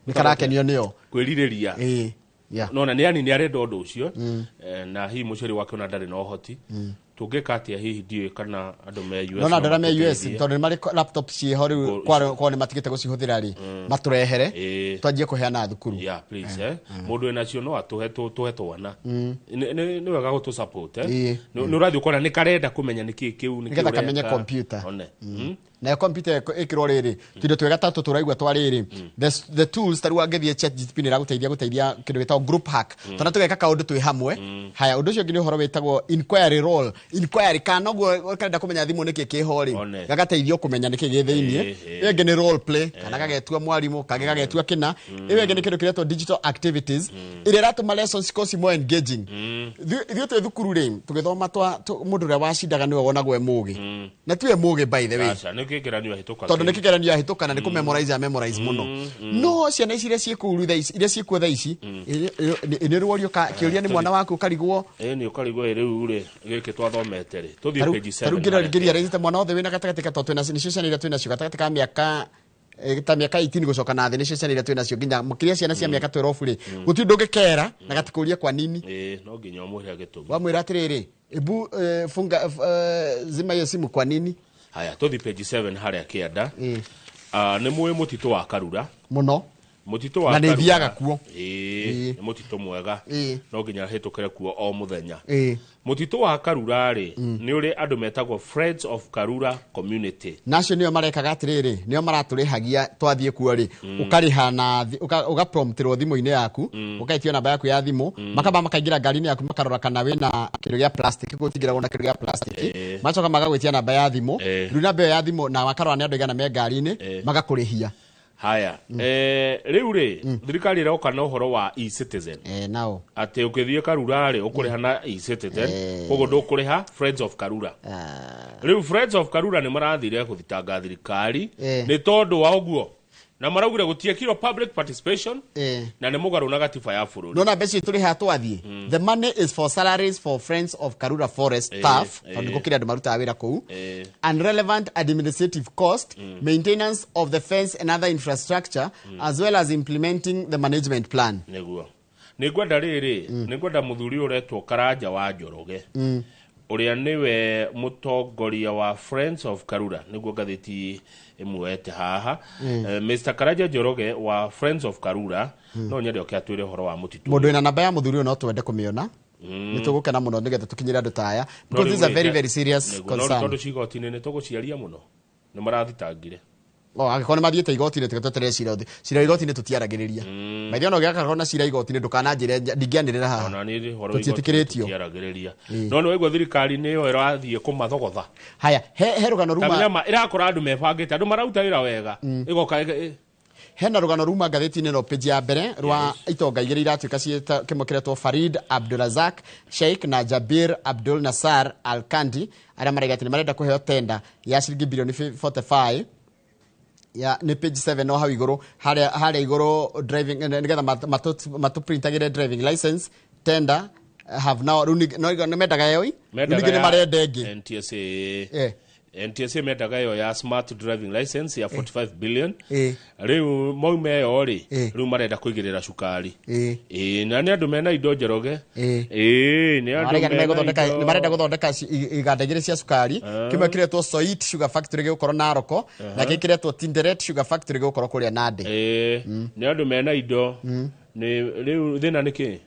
nĩ karakenio nĩyo kwĩrirĩria. Nona nĩ yani nĩ arenda ũndũ ũcio na hihi mũciari wake ona ndarĩ na ũhoti. Tũngĩka atĩa hihi ndiũĩ kana andũ me US. No andũ arĩa me US tondũ nĩ marĩ laptop ciĩho rĩu kwao nĩ matigĩte gũcihũthĩra rĩ matũrehere twanjie kũheana thukuru. Yeah, please mũndũ wĩnacio no atũhe tũhe twana. Nĩ wega gũtũ support nĩ ũrathiĩ ũkona nĩ karenda kũmenya nĩkĩĩ kĩu nĩkĩĩ nĩgetha kamenye computer. Nayo computer ĩkĩrwo rĩrĩ tũindo twega tatũ tũraigua twa rĩrĩ the tools ta rĩu angĩthiĩ Chat GTP nĩ ĩragũteithia gũteithia kĩndũ gĩtagwo group hack tondũ tũgeka kaũndũ twĩ hamwe. Haya ũndũ ũcio ũngĩ nĩ ũhoro wĩtagwo inquiry role. Inquiry kana ũguo karenda kũmenya thimũ nĩkĩ kĩho rĩ gagateithio kũmenya nĩkĩ gĩ thĩiniĩ. Ĩyo ĩngĩ nĩ role play kana gagetua mwarimũ kangĩ gagetua kĩna. Ĩyo ĩngĩ nĩ kĩndũ kĩretwo digital activities ĩrĩa ĩratũma lessons cikorwo ci more engaging. Ithuĩ twĩ thukuru rĩ tũgĩthoma mũndũ ũrĩa wacindaga nĩwe wonagwo e mũgĩ na tiwe mũgĩ by the way tondũ nĩ kĩgeranio ahĩtũka na nĩ kũmemorize memorize mũno. No ciana ici iria ciĩkũu rĩu thaa ici iria ciĩkuo thaa ici nĩ rũorio kĩũria nĩ mwana waku ũkarigwo. Nĩ ũkarigwo rĩu rĩ gĩkĩ twathomete rĩ tũthiĩ page 7. Tarĩu ngĩria raithĩte mwana wothe wĩna gatagatĩ ka tondũ twĩna nĩcio ciana iria twĩnacio gatagatĩ ka mĩaka ta mĩaka 18 gũcoka na thĩ nĩcio ciana iria twĩnacio nginya makĩria ciana cia mĩaka 12 rĩ gũtirĩ ũndũ ũngĩkera na gatikũrie kwa nini. No nginya ũmwĩre gĩtũmi. Wamwĩra atĩrĩrĩ ebu funga zima hiyo simu kwa nini. Haya tũthiĩ page 7 harĩa kĩanda. Nĩ mũĩ mũtitũ wa Karura mũno. Mũtitũ wa Na nĩ Karura. thiaga kuo. Ĩĩ, nĩ mũtitũ mwega. No nginya hĩtũkĩre kuo o mũthenya. Mũtitũ wa Karura rĩ, nĩ ũrĩ andũ metagwo Friends of Karura Community. Nacio nĩo marekaga atĩrĩrĩ, nĩo maratũrĩhagia twathiĩ kuo rĩ, ũkarĩha na ũgapromptĩrwo thimũ-inĩ yaku, ũkaĩtio namba yaku ya thimũ, makamba makaingĩra ngari-inĩ yaku makarora kana wĩna kĩndũ gĩa plastic, gũtingĩragwo na kĩndũ gĩa plastic, macoka magagwĩtia namba ya thimũ, rĩu namba ĩyo ya thimũ na makarora nĩ andũ aigana me ngari-inĩ, magakũrĩhia. Haya, rĩu rĩ, thirikari ĩroka na ũhoro wa e-citizen. Nao. Atĩ ũkĩthiĩ Karura rĩ, ũkũrĩha na e-citizen, koguo ndũkũrĩha Friends of Karura. Rĩu Friends of Karura nĩ marathire gũthitanga thirikari nĩ tondũ wa ũguo. Na maraugire gũtiekirwo public participation na nĩ mũgarũ na gatiba ya bũrũri. Nona mbeca itũrĩha twathiĩ. The money is for salaries for Friends of Karura Forest staff, tondũ gũkĩrĩ andũ marutaga wĩra kũu, and relevant administrative cost, maintenance of the fence and other infrastructure, as well as implementing the management plan. Nĩguo. Nĩngwenda rĩrĩ, nĩngwenda mũthuri ũretwo Karanja wa Njoroge, ũrĩa nĩwe mũtongoria wa Friends of Karura, nĩguo ngathĩti ĩmuoete haha. Mr. Karanja Njoroge wa Friends of Karura, no nyende oke atwĩre ũhoro wa mũtitũ. Mũndũ wĩna namba ya mũthuri ũyũ no twende kũmĩona. Nĩ tũgũkena mũno nĩgetha tũkinyĩre andũ ta aya, because this is a very very serious concern. Tondũ cigoti-inĩ nĩ tũgũciaria mũno, nĩ marathitangire. Angĩkorwo nĩ mathiĩte igoti-inĩ tiga tweterere cira ũthi. Cira igoti-inĩ tũtiaragĩrĩria. Maithe ona ũgĩakorwo na cira igoti-inĩ ndũkananjĩre ndingĩanĩrĩra haha. Ona nĩ ũhoro wa igoti Tũtiĩtĩkĩrĩtio. tũtiaragĩrĩria. No nĩ waigua thirikari nĩyo ĩrathiĩ kũmathogotha. Haya, he rũgano ruma. Kamenya ĩrakora andũ mebangĩte, andũ mararuta wĩra wega. Ĩgoka Hena rũgano ruma ngathĩti-inĩ ĩno page ya mbere rwa itonga igĩrĩ iratuĩka ciĩta kĩmwe kĩretwo Farid Abdulrazak Sheikh na Jabir Abdul Nasar Al-Kandi, arĩa maraiga atĩ nĩ marenda kũheo tenda ya ciringi bilioni 45 ya nĩ page 7 no hau igũrũ, harĩa igũrũ driving, nĩgetha matũprintagĩre driving license tender have now rĩu nĩ mendaga ĩyo ĩ? Rĩu ningĩ nĩ marenda ĩngĩ. NTSA. NTSA mendaga ĩyo ya smart driving license ya 45 billion. Rĩu maume ĩyo rĩ, rĩu marenda kũigĩrĩra cukari. Na nĩ andũ mena indo Njoroge. Nĩ andũ Maraiga nĩ mena megũthondeka, indo. nĩ marenda gũthondeka iganda igĩrĩ cia cukari. Kĩmwe kĩretwo Soit Sugar Factory gĩgũkorwo Naroko, na kĩngĩ kĩretwo Tinderet Sugar Factory gĩgũkorwo kũrĩa Nandi. Nĩ andũ mena indo. Nĩ rĩu thĩna nĩ kĩ?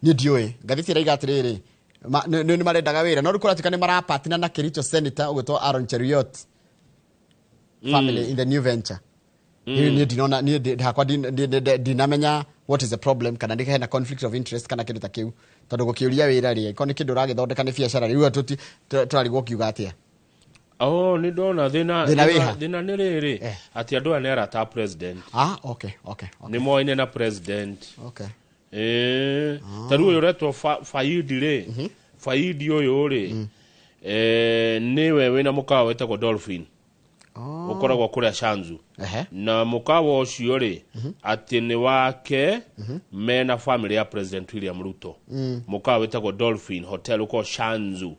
Niĩ ndiũĩ. Ngathĩti ĩraiga atĩrĩrĩ, nĩ marendaga wĩra, no rĩu kũratuĩka nĩ marapatina na Kericho Senator ũgwĩtwo Aaron Cheruiyot family in the new venture. Niĩ ndinona, niĩ hakwa ndinamenya what is the problem, kana nĩ hena conflict of interest kana kĩndũ ta kĩu, tondũ gũkĩũria wĩra rĩ, angĩkorwo nĩ kĩndũ ũragĩthondeka nĩ biacara rĩu tũrarigwo ũkiuga atĩa? Oh, nĩ ndona thĩna, Thĩna wĩha? thĩna nĩ rĩrĩ, atĩ andũ aya nĩ arata a president. Okay, okay, okay. Nĩ moaine na president. Okay. Ta rĩu ũyũ ũretwo Faidi rĩ, Faidi ũyũ rĩ, nĩwe wĩna mũkawa wĩtagwo Dolphin. Ũkoragwo kũrĩa Shanzu. Na mũkawa ũcio rĩ, atĩ nĩ wake mena family ya President William Ruto. Mũkawa wĩtagwo Dolphin Hotel ũkoragwo Shanzu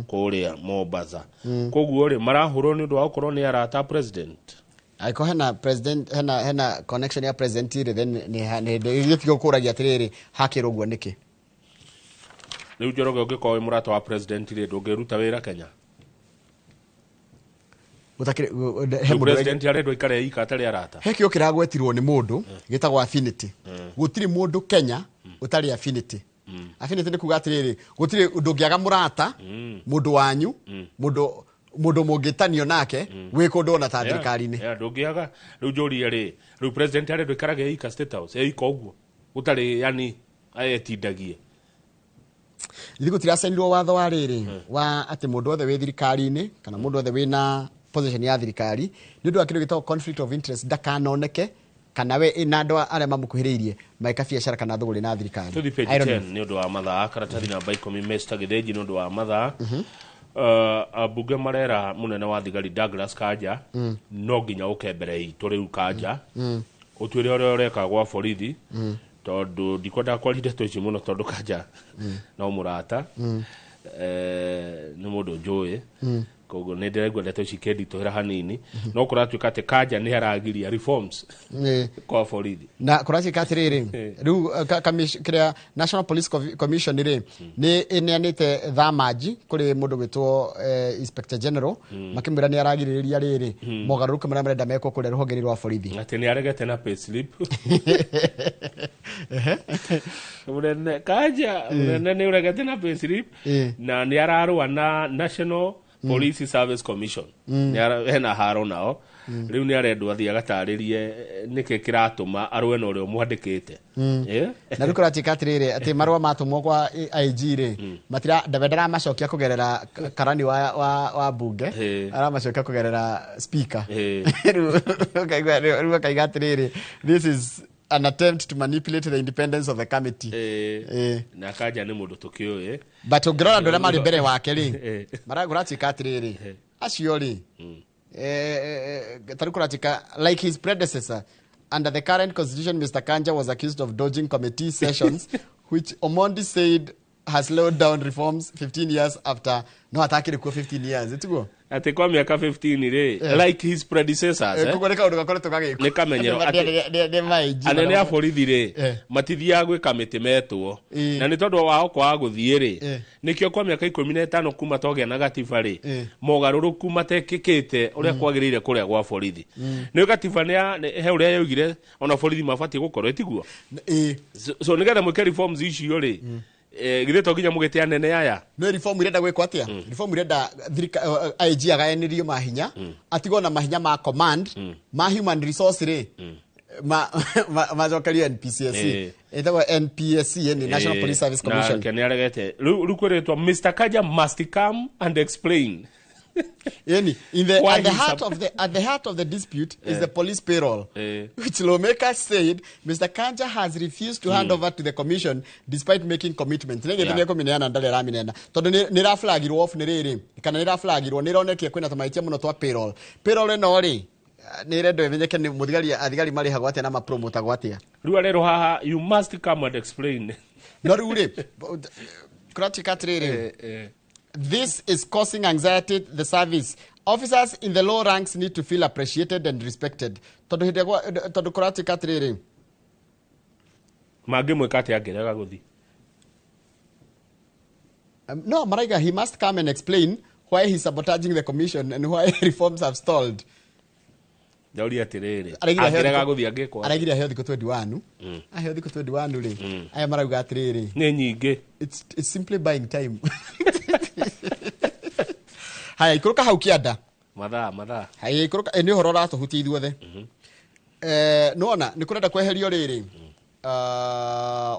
kũrĩa Mombasa. Koguo rĩ, marahũrwo nĩ ũndũ wa gũkorwo nĩ arata a president. Angĩkorwo hena president, hena connection ya president rĩ, then nĩ ithuĩ tiga gũkũragia atĩrĩrĩ, hakĩrwo ũguo nĩkĩ? Rĩu Njoroge ũngĩkorwo wĩ mũrata wa president rĩ, ndũngĩruta wĩra Kenya. Gũtakĩrĩ, he Rĩu mũndũ president arendwo aikare ika atarĩ arata. He kĩo kĩragwetirwo nĩ mũndũ gĩtagwo affinity. Gũtirĩ mũndũ Kenya ũtarĩ affinity. Affinity nĩ kuga atĩrĩrĩ, gũtirĩ ndũngĩaga mũrata, mũndũ wanyu, mũndũ mũngĩtanio nake, wĩ kũndũ ona ta thirikari-inĩ. Ndũngĩaga. Rĩu njũrie rĩ, rĩu president arendwo aikarage ika State House, eika ũguo. Gũtarĩ, yani, etindagie. Ithuĩ gũtiracainirwo watho wa rĩrĩ, wa atĩ mũndũ wothe wĩ thirikari-inĩ, kana mũndũ wothe wĩna position ya thirikari, nĩ ũndũ wa kĩndũ gĩtagwo conflict of interest, ndakanoneke, kana we na andũ arĩa mamũkuhĩrĩirie magĩka biacara kana thũgũrĩ na thirikari. Tũthiĩ page I don't know. 10 nĩ ũndũ wa mathaa, karatathi namba 10 Mr. Gĩthĩnji nĩ ũndũ wa mathaa. Ambunge marera mũnene wa thigari Douglas Kanja, no nginya ũke mbere itũ rĩu Kanja, ũtuĩre ũrĩa ũreka gwa borithi, tondũ ndikwendaga kwaria ndeto ici mũno tondũ Kanja no mũrata, nĩ mũndũ njũĩ. Koguo nĩ ndĩraigua ndeto ici ikĩnditũhĩra hanini, no kũratuĩka atĩ Kanja nĩ aragiria reforms kwa borithi. Na kũratuĩka atĩrĩrĩ, rĩu kĩrĩa National Police Commission rĩ nĩ ĩneanĩte thamanji kũrĩ mũndũ gwĩtwo Inspector General, makĩmwĩra nĩ aragirĩrĩria rĩrĩ mogarũrũku marĩa marenda mekwo kũrĩa rũhonge-inĩ rwa borithi. Atĩ nĩ aregete na payslip. Mũnene Kanja, mũnene nĩ ũregete na payslip na nĩ ararũa na National Police Service Commission. Hena haro nao. Rĩu nĩ arendwo athiĩ agatarĩrie nĩkĩ kĩratũma arũe na ũrĩa ũmwandĩkĩte. Na rĩu kũratuĩka atĩrĩrĩ, atĩ marũa matũmwo kwa IG rĩ, matira ndaramacokia kũgerera karani wa bunge, aramacokia kũgerera speaker. Rĩu akaiga atĩrĩrĩ, this is an attempt to manipulate the independence of the committee. Na Kanja nĩ mũndũ tũkĩũĩ. But ũngĩrora andũ arĩa marĩ mbere wake rĩ, maragũratuĩka atĩrĩrĩ, acio rĩ, tarĩu kũratuĩka like his predecessor under the current constitution, Mr. Kanja was accused of dodging committee sessions, which Omondi said has slowed down reforms 15 years after. No atakĩrĩ kuo 15 years, ĩtiguo? Atĩ kwa mĩaka 15 rĩ, like his predecessors, koguo nĩ kaũndũ gakoretwo gagĩkwo. Nĩ kamenyero atĩ anene a borithi rĩ matithiaga gwĩka mĩtĩ metwo, na nĩ tondũ wao kwaga gũthiĩ rĩ, nĩkĩo kwa mĩaka 15 kuma twagĩa na gatiba rĩ, mogarũrũku matekĩkĩte ũrĩa kwagĩrĩire kũrĩa gwa borithi. Nĩ gatiba nĩ he ũrĩa yaugire ona borithi mabatiĩ gũkorwo, ĩtiguo? So nĩgetha mwĩke reforms icio rĩ, githĩ to nginya mũgĩte anene aya? No reform irenda gwĩkwo atĩa? Reform irenda IG agayanĩrio mahinya, atigwo na mahinya ma command, ma human resource rĩ, macokerio NPCSC. Ĩtagwo NPSC, ni National Police Service Commission. Na nĩ aregete. Rĩu kwĩrĩtwo Mr. Kanja must come and explain. Yani, at the heart of the dispute is the police payroll, which lawmakers said Mr. Kanja has refused to hand over to the commission despite making commitments. Nĩ kũmineana ndarĩ aramineana tondũ nĩ ĩraflagirwo off nĩ rĩrĩ, kana nĩ ĩraflagirwo, nĩ ĩronekire kwĩna tũmahĩtia mũno twa payroll. Payroll ĩno rĩ, nĩ ĩrendwo ĩmenyeke nĩ mũthigari, athigari marĩhagwo atĩa na mapromotagwo atĩa. Rĩu arerwo haha, you must come and explain. No rĩu rĩ, kũratuĩka atĩrĩrĩ, this is causing anxiety to the service. Officers in the low ranks need to feel appreciated and respected. Tondũ kũratuĩka atĩrĩrĩ, mangĩmwĩka atĩa angĩrega gũthiĩ? No, maraiga he must come and explain why he's sabotaging the commission and why reforms have stalled. Ndauria atĩrĩrĩ, angĩrega gũthiĩ angĩkwo atĩa? Araigire aheo thikũ 21. Aheo thikũ 21 rĩ, aya marauga atĩrĩrĩ, nĩ nyingĩ. It's simply buying time. Haya, ikũrũka hau kĩanda. Mathaa. Haya, ikũrũka, nĩ ũhoro ũratũhutia ithuothe. Nĩwona, nĩ kũrenda kweherio rĩrĩ,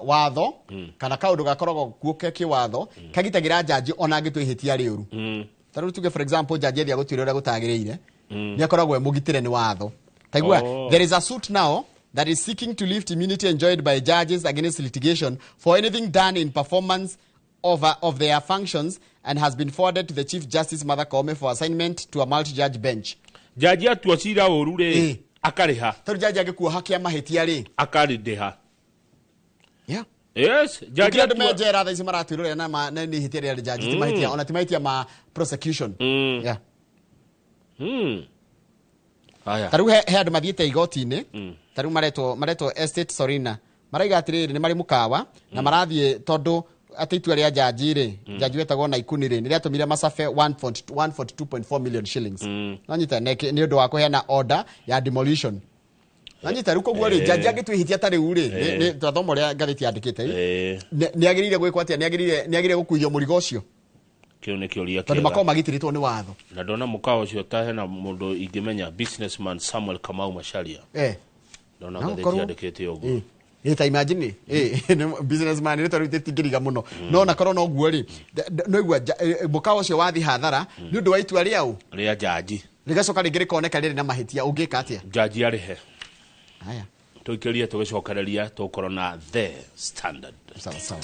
watho, kana kaũndũ gakoragwo kuo ke kĩwatho, kagitagĩra njanji ona angĩtua ihĩtia rĩũru. Ta rĩu tuge for example, njanji ĩthiaga gũtuĩra ũrĩa gũtagĩrĩire, nĩ akoragwo e mũgitĩre nĩ watho. Taigua, there is a suit now that is seeking to lift immunity enjoyed by judges against litigation for anything done in performance of their functions and has been forwarded to the Chief Justice Martha Koome for assignment to a multi-judge bench. Jaji atua cira ũru rĩ, akarĩha. Tondũ jaji angĩkuoha kĩa mahĩtia rĩ, akarĩndĩha. Yeah. Yes, jaji atua menjera thaa ici maratuĩrwo na nĩ ihĩtia rĩa jaji, ti mahĩtia, ona ti mahĩtia ma prosecution. Yeah. Haya. Ta rĩu he andũ mathiĩte igoti-inĩ, ta rĩu maretwo Estate Sorina, maraiga atĩrĩrĩ nĩ marĩ mũkawa na marathiĩ tondũ atĩ itua rĩa jaji rĩ, jaji wetagwo Naikuni rĩ, nĩ rĩatũmire macabe 142.4 million shillings. Nanyita nĩ ũndũ wa kũheana order ya demolition. Nanyita rĩu koguo rĩ, jaji angĩtua ihĩtia ta rĩu rĩ, nĩ twathoma ũrĩa ngathĩti yandĩkĩte rĩ, nĩ agĩrĩire gwĩkwo atĩa? Nĩ agĩrĩire gũkuithio mũrigo ũcio? Kĩu nĩ kĩũria Tondũ kĩega. makoragwo magitĩrĩtwo nĩ watho. Na ndona mũkawa ũcio ta hena mũndũ ingĩmenya, businessman Samuel Kamau Macharia. Ndona No ngathĩti ũkorwo. yandĩkĩte ũguo. Ta imagine, businessman nĩ tondũ rĩtingĩriga mũno. No ona korwo no guo rĩ, no igua mũkawa ũcio wathiĩ hathara nĩ ũndũ wa itua rĩaũ? Rĩa jaji. Rĩgacoka rĩngĩ rĩkoneka rĩrĩ na mahĩtia, ũngĩka atĩa? Jaji arĩhe. Haya. Tũikĩrie tũgĩcokereria tũkorwo na The Standard. Sawa sawa.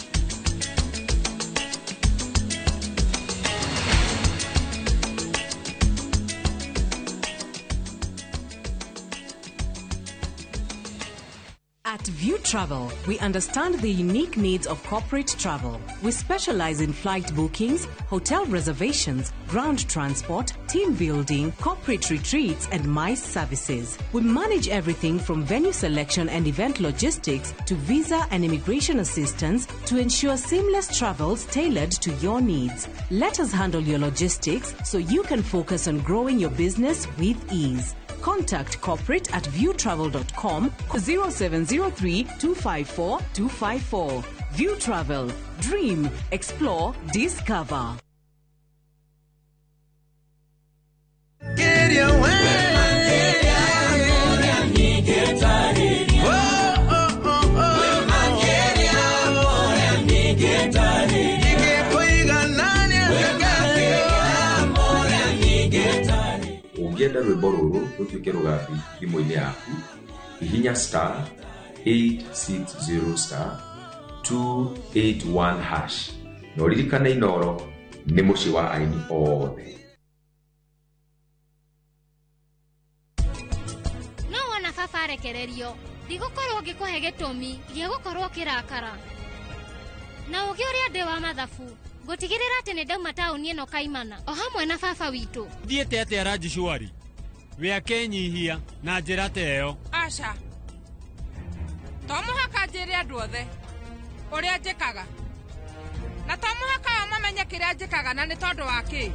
At At View Travel, we understand the unique needs of corporate travel. We specialize in flight bookings, hotel reservations, ground transport, team building, corporate retreats, and MICE services. We manage everything from venue selection and event logistics to visa and immigration assistance to ensure seamless travels tailored to your needs. Let us handle your logistics so you can focus on growing your business with ease. Contact corporate at viewtravel.com 0703 254 254. View Travel. Dream, explore, discover. Ũngĩenda rwĩmbo rũrũ rũtuĩke rũgambi thimũ-inĩ yaku, hihinya star 860 star 281 hash na ũririkane Inooro nĩ mũciĩ wa aini othe. No wona baba arekererio ndigũkorwo ngĩkũhe gĩtũmi gĩa gũkorwo kĩrakara na ũgĩ ũrĩa ndĩ wa mathabu ngũtigĩrĩra atĩ nĩ ndauma taũni ĩno kaimana o hamwe na baba witũ. Thiĩte atĩa Raji Shwari? We akenyihia na njĩra ta ĩyo. Aca, to mũhaka njĩre andũ othe ũrĩa njĩkaga, na to mũhaka o mamenye kĩrĩa njĩkaga na nĩ tondũ wa kĩ.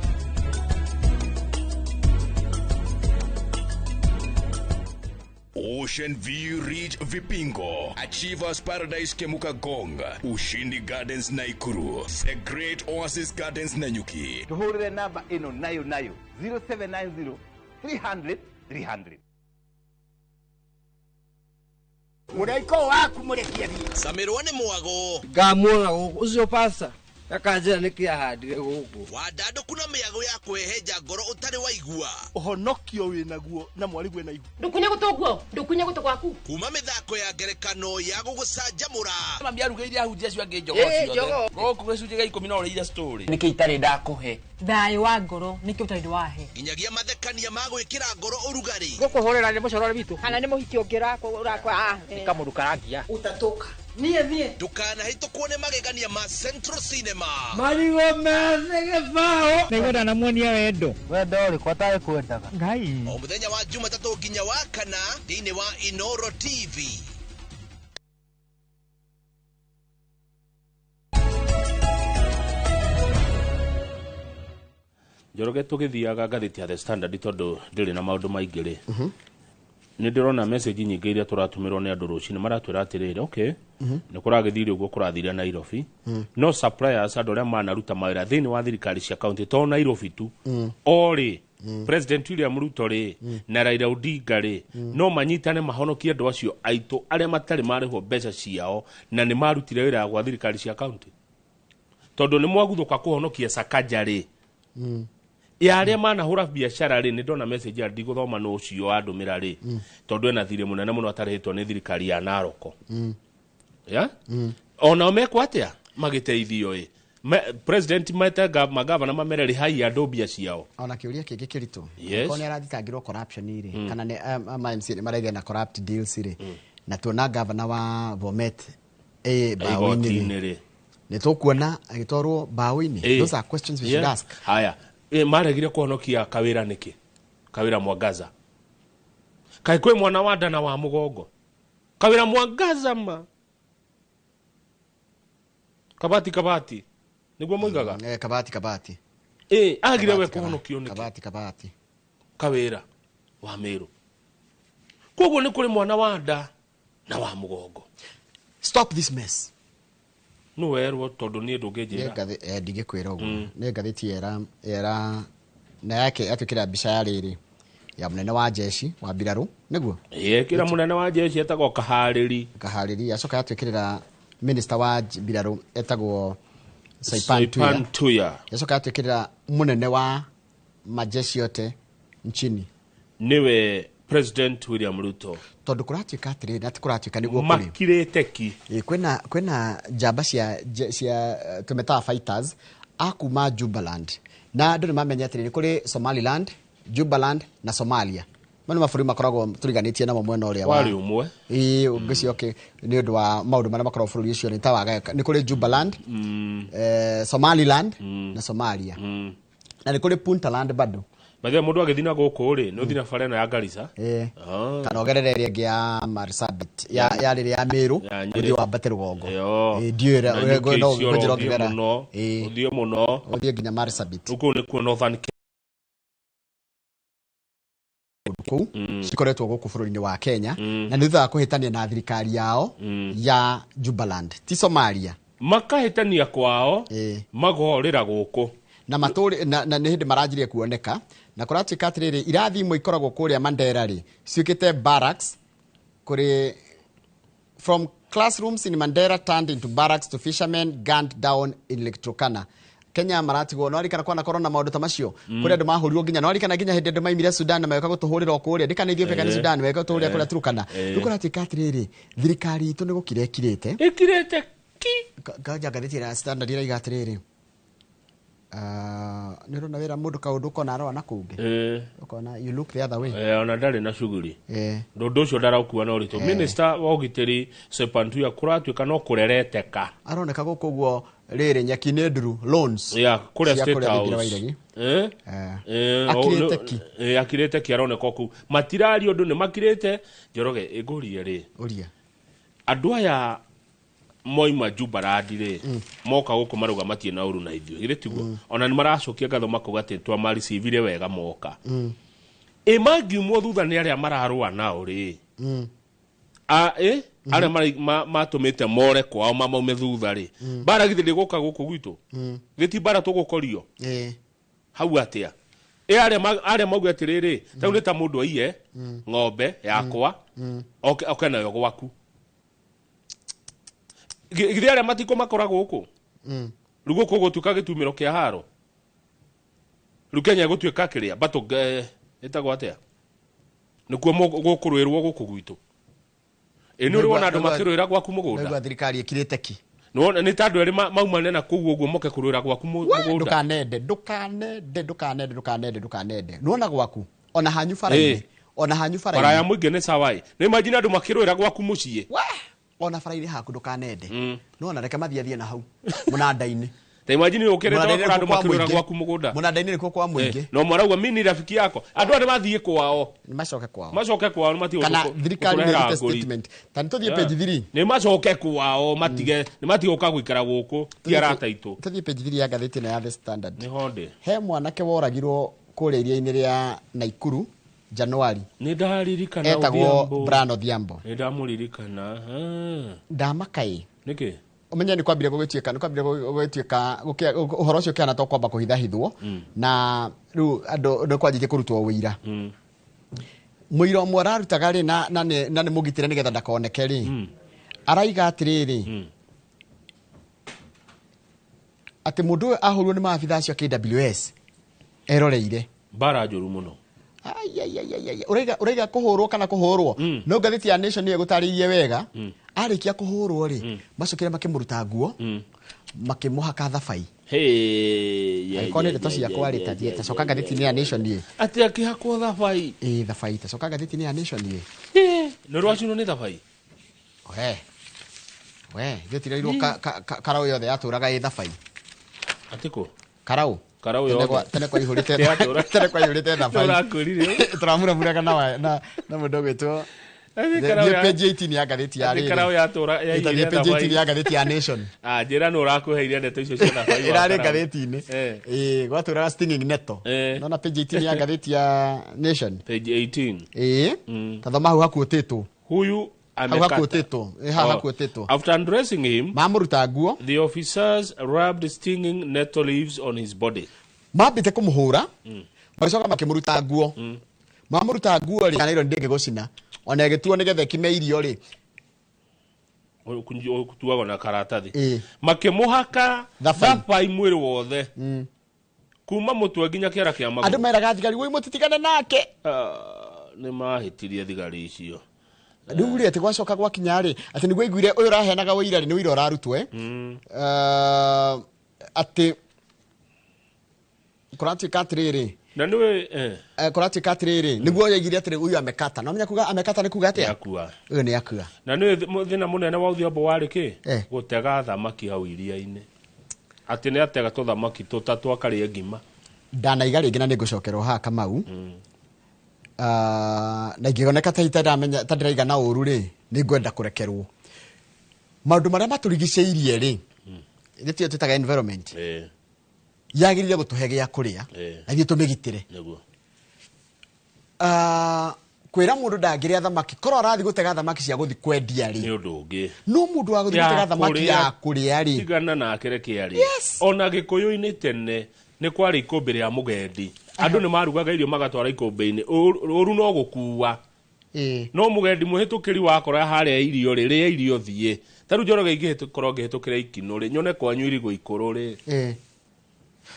Ocean View Ridge Vipingo, Achievers Paradise Kemuka Gong, Ushindi Gardens Naikuru, The Great Oasis Gardens Nanyuki. Tuhurire namba ĩno nayo nayo 0790 300 300. Mũraiko waku mũrekie thiĩ. Samirwo nĩ mwago. Ngamuona gũkũ ũcio pasta akanjĩra nĩkĩ ahandire gũkũ. Wandandũku na mĩago ya kwĩhenja ngoro ũtarĩ waigua. Ũhonokio wĩnaguo na mwarigwe na ihu. Ndũkunye gũtũ guo, ndũkunye gũtũ gwaku. Kuma mĩthako ya ngerekano ya gũgũcanjamũra. Mami arugĩire ahunjia acio angĩ njogoo ciothe. Gũkũ gĩcunjĩ gĩa 10 no ũrĩire story. Nĩkĩ itarĩ ndakũhe? Thayũ wa ngoro nĩkĩ ũtarĩ wahe? Nginyagia mathekania ma gwĩkĩra ngoro ũrugarĩ. Gũkũhũrĩra nĩ mũcorore witũ. Kana nĩ mũhiki ũngĩ ũrakwa. Nĩ kamũndũ karangia. Ũtatũka. Niĩ niĩ. Ndũkanahĩtũkwo nĩ magegania ma Central Cinema. Marigũ methĩ gĩbaũ. Nĩguo ndanamuonia wendo. Wendo ũrĩkũ atarĩ kwendaga? Ngai. O mũthenya wa Jumatatũ nginya wa kana thĩinĩ wa Inooro TV. Njoroge tũgĩthiaga ngathĩti ya The Standard tondũ ndĩrĩ na maũndũ maingĩ rĩ. Nĩ ndĩrona message nyingĩ iria tũratũmĩrwo nĩ andũ rũcinĩ maratwĩra atĩrĩrĩ, okay, nĩ kũragĩthire ũguo kũrathire Nairobi. No suppliers andũ arĩa manaruta mawĩra thĩinĩ wa thirikari cia county to Nairobi tu. O rĩ, President William Ruto rĩ na Raila Odinga rĩ no manyitane mahonokie andũ acio aitũ arĩa matarĩ marĩhwo mbeca ciao na nĩ marutire wĩra gwa thirikari cia county. Tondũ nĩ mwaguthũka kũhonokia Sakaja rĩ. Ya arĩa manahũra biacara rĩ, nĩ ndona message ya ndigũthoma nũ ũcio wandũmĩra rĩ, tondũ ena thirĩ mũnene mũno atarĩhĩtwo nĩ thirikari ya Naroko. Ya? Onao mekwo atĩa magĩteithio ĩ? President mete magavana mamere rĩhai andũ mbia ciao. Ona kĩũria kĩngĩ kĩritũ. Yes. Korwo nĩ arathitangĩrwo corruption rĩ, kana nĩ ma MCA nĩ maraigana na corrupt deals rĩ, na tuona gavana wa Bomet mbaũ-inĩ rĩ, nĩ tũkuona agĩtwarwo mbaũ-inĩ. Those are questions we should ask. Haya. Maregire kũhonokia Kawĩra nĩkĩ? Kawĩra Mwangaza. Kaĩ kwĩ mwana wa nda na wa mũgongo? Kawĩra Mwangaza ma. Kabati kabati. Nĩguo moigaga? Kabati kabati. Agire we kũhonokio nĩkĩ? Kabati kabati. Kawĩra wa Meru. Koguo nĩ kũrĩ mwana wa nda na wa mũgongo. Stop this mess. No werwo tondũ niĩ ndũngĩnjĩra. Ndingĩkwĩra ũguo. Nĩ ngathĩti yera na yake yatwĩkĩra mbica ya rĩrĩ ya mũnene wa jeshi wa mbirarũ nĩguo? Ĩkĩra mũnene wa jeshi etagwo Kaharĩri. Kaharĩri acoka yatwĩkĩrĩra minister wa mbirarũ etagwo Saipan Tuya. Yacoka yatwĩkĩrĩra mũnene wa majeshi yote nchini nĩwe President William Ruto. Tondũ kũratuĩka atĩrĩrĩ na ti kũratuĩka nĩguo kũrĩ. Makirĩte ki. Kwĩna njamba cia tũmetaga fighters a kuma Jubaland. Na andũ nĩ mamenya atĩrĩrĩ, nĩ kũrĩ Somaliland, Jubaland na Somalia. Mano mabũrũri makoragwo tũriganĩtie namo mwena ũrĩa wa Warĩ ũmwe. Ĩĩ, ngwĩciria okay, nĩ ũndũ wa maũndũ marĩa makoragwo bũrũri ũcio nĩ ta wagayũka. Nĩ kũrĩ Jubaland, Somaliland na Somalia. Na nĩ kũrĩ Puntland bado. By the way, mũndũ agĩthiĩ na gũkũ rĩ, nĩ ũthiĩ na bara ĩno ya Garissa. Ĩĩ. Ah. Kana ũgerere ĩrĩa ĩngĩ ya Marsabit, ya rĩrĩa ya Meru, Ya Nyĩrĩ. ũthiĩ wambate rũgongo. Ĩyo. Ĩĩ, ndiũĩ Na ũrĩa nyuki no icio ngũnjĩra ũthiĩ ũngĩgera. mũno, Ĩĩ. ũthiĩ mũno. Ũthiĩ nginya Marsabit. Rĩu kũu nĩkuo Northern Kũu cikoretwo gũkũ bũrũri-inĩ wa Kenya na nĩ thutha wa kũhĩtania na thirikari yao ya Jubaland, ti Somalia. Makahĩtania kwao, magorĩra gũkũ. Na matũrĩ na nĩ hĩndĩ maranjirie kuoneka na kũratuĩka atĩrĩrĩ, irathi imwe ikoragwo kũrĩa Mandera rĩ ciũkĩte barracks kũrĩ from classrooms in Mandera turned into barracks to fishermen gunned down in Lake Turkana. Kenya maratigwo no arikana kwana korona maũndũ ta macio. Kũrĩa andũ mahũrirwo nginya no arikana nginya hĩndĩ andũ maimire Sudan na magĩũka gũtũhũrĩra o kũrĩa ndikana Ethiopia kana Sudan magĩũka gũtũhũrĩra kũrĩa Turkana. Rĩu kũratuĩka atĩrĩrĩ, thirikari itũ nĩ gũkira ĩkirĩte. Ĩkirĩte ki. Nganja ngathĩti ya Standard ĩraiga atĩrĩrĩ, nĩ ũrona wĩra mũndũ kaũndũ ũkona arora na kũngĩ. Ũkona you look the other way. Ona ndarĩ na shughuli. Ũndũ ũcio ndaraũkua na ũritũ. Minister wa ũgitĩri Sepantuya kũratuĩka no kũrereteka. Aroneka gũkũ ũguo rĩrĩ nyeki nĩ nduru loans. Ya, kũrĩa Cia State kũrĩa thingira wa House. iregi. Akirĩte ki. Akirĩte ki aroneka o kũu. Matiraria ũndũ nĩ makirĩte. Njoroge, ĩngũrie rĩ. Ũria. Andũ aya moima Jubaland rĩ, moka gũkũ marauga matirĩ na ũru na ithuĩ. Githĩ tiguo? Ona nĩ maracokia ngatho makauga atĩ twamaricivire wega moka. Ĩ mangiumwo thutha nĩ arĩa mararũa nao rĩ? A, ĩ? Arĩa matũmĩte more kwao mamaume thutha rĩ. Mbara githĩ ndĩgũka gũkũ gwitũ? Githĩ ti mbara tũgũkorio? Hau atĩa? Ĩ arĩa mauge atĩrĩrĩ, ta rĩu nĩ ta mũndũ aiye ng'ombe yakwa, oke nayo gwaku. Githĩ arĩa matikũmakora gũkũ? Rĩu gũkũ gũtuĩka gĩtumĩro kĩa haro. Rĩu Kenya ĩgũtuĩka kĩrĩa? Battle, ĩtagwo atĩa? Nĩkuo gũkũrũĩrwo gũkũ gwitũ. Ĩ nĩ ũrĩ wona andũ makĩrũĩra gwaku mũgũnda? Naigua thirikari ĩkirĩte ki. Nĩwona nĩ ta andũ erĩ maumane na kũu ũguo moke kũrũĩra gwaku mũgũnda. Ndũkanende, ndũkanende, ndũkanende, ndũkanende, ndũkanende. Nĩwona gwaku ona hanyu bara-inĩ. Ona hanyu bara-inĩ. Bara ya mũingĩ nĩ sawa ĩ. Nĩ imagine andũ makĩrũĩra gwaku mũciĩ. We! Ona bara-inĩ haku ndũkanende. Nĩwona reke mathiĩ athiĩ na hau mũnanda-inĩ. Ta imagine ũkĩrĩte Mũnanda-inĩ wakora andũ nĩkuo kwa makĩrũĩra mũingĩ. gwaku mũgũnda. Mũnanda-inĩ nĩkuo kwa mũingĩ. No marauga mimi ni rafiki yako. Andũ arĩa mathiĩ kwao. Nĩ macoke kwao. Macoke kwao nĩ matige Kana thirikari nĩ gũkũrehera ĩrute ngũri. statement. Ta nĩ tũthiĩ page 3. Nĩ macoke kwao matige, nĩ matige gũka gũikara gũkũ ti arata aitũ. Tũthiĩ page 3 ya ngathĩti ĩno ya The Standard. Nĩ honde. He mwanake woragirwo kũrĩa iria-inĩ rĩa Naikuru Januari. Nĩ ndaririkana Etagwo Odhiambo. Brian Odhiambo. Nĩ ndamũririkana. Ndamaka ĩ. Nĩkĩ? Ũmenye nĩ kwambire gũgĩtuĩka, nĩ kwambire gũgĩtuĩka, ũhoro ũcio ũkĩhana ta ũkwamba kũhithahithwo. Na rĩu andũ nĩ kwanjĩtie kũrutwo ũira. Mũira ũmwe ararutaga rĩ, na nĩ mũgitĩre nĩgetha ndakoneke rĩ. Araiga atĩrĩrĩ, atĩ mũndũ ũyũ ahũrirwo nĩ maabitha acio a KWS eroreire. Mbara njũru mũno. Ai, ai, ai, ai, ai. Ũraiga, ũraiga kũhũrwo kana kũhũrwo? No ngathĩti ya Nation nĩyo ĩgũtarĩirie wega. Arĩkia kũhũrwo rĩ, macokire makĩmũruta nguo, makĩmũhaka thabai. Hey, yeah, Angĩkorwo nĩ yeah, ndeto yeah, ciakwa rĩ, yeah, ta thiĩ, yeah, tacoka yeah, ngathĩti-inĩ ya Nation ĩ. Atĩ akĩhakwo thabai? Ĩ, thabai, tacoka ngathĩti-inĩ ya Nation ĩ. Nĩ rwacinwo nĩ thabai? We. We, ithuĩ tirairwo karaũ yothe yatũraga ĩ thabai. Atĩ kũ? Karaũ. Karaũ Tene yothe. tene kwaihũrĩte Yatũra. tene kwaihũrĩte thabai. Tũrakwĩrire. Tũramuramuraga na mũndũ ũgwĩtwo Atĩ Thiĩ karaũ ya- page 18 ya ngathĩti ya Atĩ rĩrĩ. karaũ yatũra Ĩta thiĩ yaiyũire page thabai. 18 ya ngathĩti ya Nation. Ah, njĩra nĩ ũrakũheire ndeto icio cia thabai wa Ĩrarĩ karaũ. ngathĩti-inĩ. Ĩĩ, gwatũraga stinging nettle. Nona page 18 ya ngathĩti ya Nation. Page 18. Ĩĩ. Ta thoma hau hakuotĩtwo. Huyu Hau amekata. hakuotĩtwo. Ĩ, haha Oh. hakuotĩtwo. After undressing him, Mamũruta nguo. The officers rubbed stinging nettle leaves on his body. Mambĩte kũmũhũra, magĩcoka makĩmũruta nguo. Mamũruta nguo rĩ, kana iro ndĩngĩgũcina. Ona ĩgĩtuo nĩgetha ĩkime irio rĩ. Ũtuagwo na karatathi. Ĩĩ. Makĩmũhaka Thabai. thabai mwĩrĩ wothe. Kuma mũtwe nginya kĩara kĩa magũrũ. Andũ meraga thigari, woi mũtitigane nake. Nĩ mahĩtirie thigari icio. Rĩu rĩ, atĩ gwacoka gwakinya rĩ, atĩ nĩguo aiguire ũyũ ũraheanaga ũira rĩ, nĩ ũira ũrarutwo, eh? Atĩ kũratuĩka atĩrĩrĩ, Na nĩwe Kũratuĩka atĩrĩrĩ, nĩguo yaigire atĩrĩ huyu amekata. Na ũmenya kuga amekata nĩ kuga atĩa? Akua. Ũyũ nĩ akua. Na nĩwe thĩna mũnene wa Odhiambo warĩ kĩ? Gũtega thamaki hau iria-inĩ. Atĩ nĩ atega tũthamaki tũtatũ akarĩa ngima. Ndanaiga rĩngĩ na nĩ ngũcokerwo haha Kamau. Na ingĩoneka ta itaramenya ta ndĩraiga na ũru rĩ, nĩ ngwenda kũrekerwo. Maũndũ marĩa matũrigicĩirie rĩ, nĩtio twĩtaga environment. Yagĩrĩire gũtũhe gĩa kũrĩa na ithuĩ tũmĩgitĩre. Nĩguo. Kwĩra mũndũ ndangĩrĩa thamaki, korwo arathiĩ gũtega thamaki cia gũthiĩ kwendia rĩ, Nĩ ũndũ ũngĩ. No mũndũ wa gũthiĩ gũtega thamaki ya kũrĩa rĩ, Tigana nake reke arĩe. Yes. Ona Gĩkũyũ-inĩ tene nĩ kwarĩ ikũmbĩ rĩa mũgendi. Andũ nĩ marugaga irio magatwara ikũmbĩ-inĩ. Ũru no gũkua. No mũgendi mũhĩtũkĩri wakora harĩa irio rĩ, rĩa irio thiĩ. Ta rĩu Njoroge ingĩhĩtũkorwo ngĩhĩtũkĩra ikinũ rĩ, nyone kwanyu irigũ ikũrũ rĩ.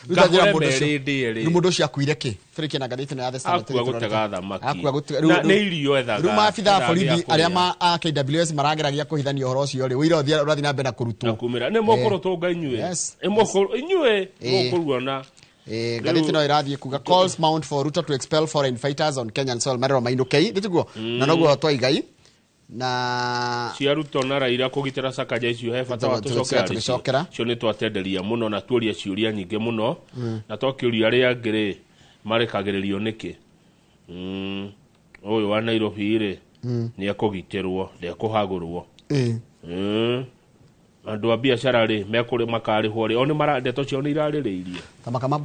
Rĩu Ngahũre ta njĩra mũndũ ũcio- merĩ ndĩe rĩ. Rĩu mũndũ ũcio akuire kĩ? Tũrĩkie na ngathĩti ĩno ya The Standard Akua tũthiĩ gũtega tũrorete. thamaki. Akua gũtega- Na rĩu- nĩ irio ethaga. Rĩu maabitha a Ethaga borithi gĩa arĩa kũrĩa. ma a KWS marageragia kũhithania ũhoro ũcio rĩ, ũira ũrathiĩ na mbere na kũrutwo. Na kumĩra. Nĩ mũkũrũtũnga inyuĩ. Yes. Nĩ inyuĩ mũkũruona. Ngathĩti ĩno ĩrathiĩ kuga calls mount for Ruto to expel foreign fighters on Kenyan soil marero mainũkei nĩtiguo na noguo twaigai na Cia Ruto na Raila kũgitĩra Sakaja icio he bata wa tũcokera tũgĩcokera. Cio nĩ twatenderia mũno na tuoria ciũria nyingĩ mũno na twakĩũria arĩa angĩ rĩ marekagĩrĩrio nĩkĩ. Ũyũ wa Nairobi rĩ nĩ ekũgitĩrwo ndekũhagũrwo. Andũ a biacara rĩ mekũrĩ makarĩhwo rĩ o nĩ mara ndeto ciao nĩ irarĩrĩirie. Tamakama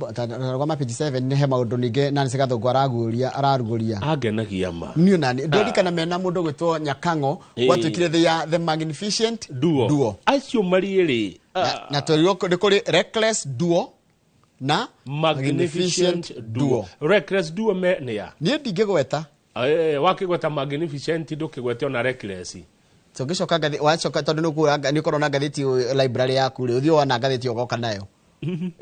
page 7 nĩ he maũndũ ningĩ Nancy Gathũngũ araguũria ararugũria. Angenagia ma. Niĩ nani ndirikana mena mũndũ gwĩtwo Nyakang'o gwatuĩkire the magnificent duo. Duo. Acio marĩ rĩ. Na twerirwo nĩ kũrĩ reckless duo na magnificent duo. Reckless duo me nĩ ya. Niĩ ndingĩgweta. Wakĩgweta magnificent ndũkĩgwete ona reckless. So ngĩcoka ngathĩ wacoka tondũ nĩ ũkũra nĩ ũkorwo na ngathĩti library yaku rĩ, ũthiĩ wona ngathĩti ũgoka nayo.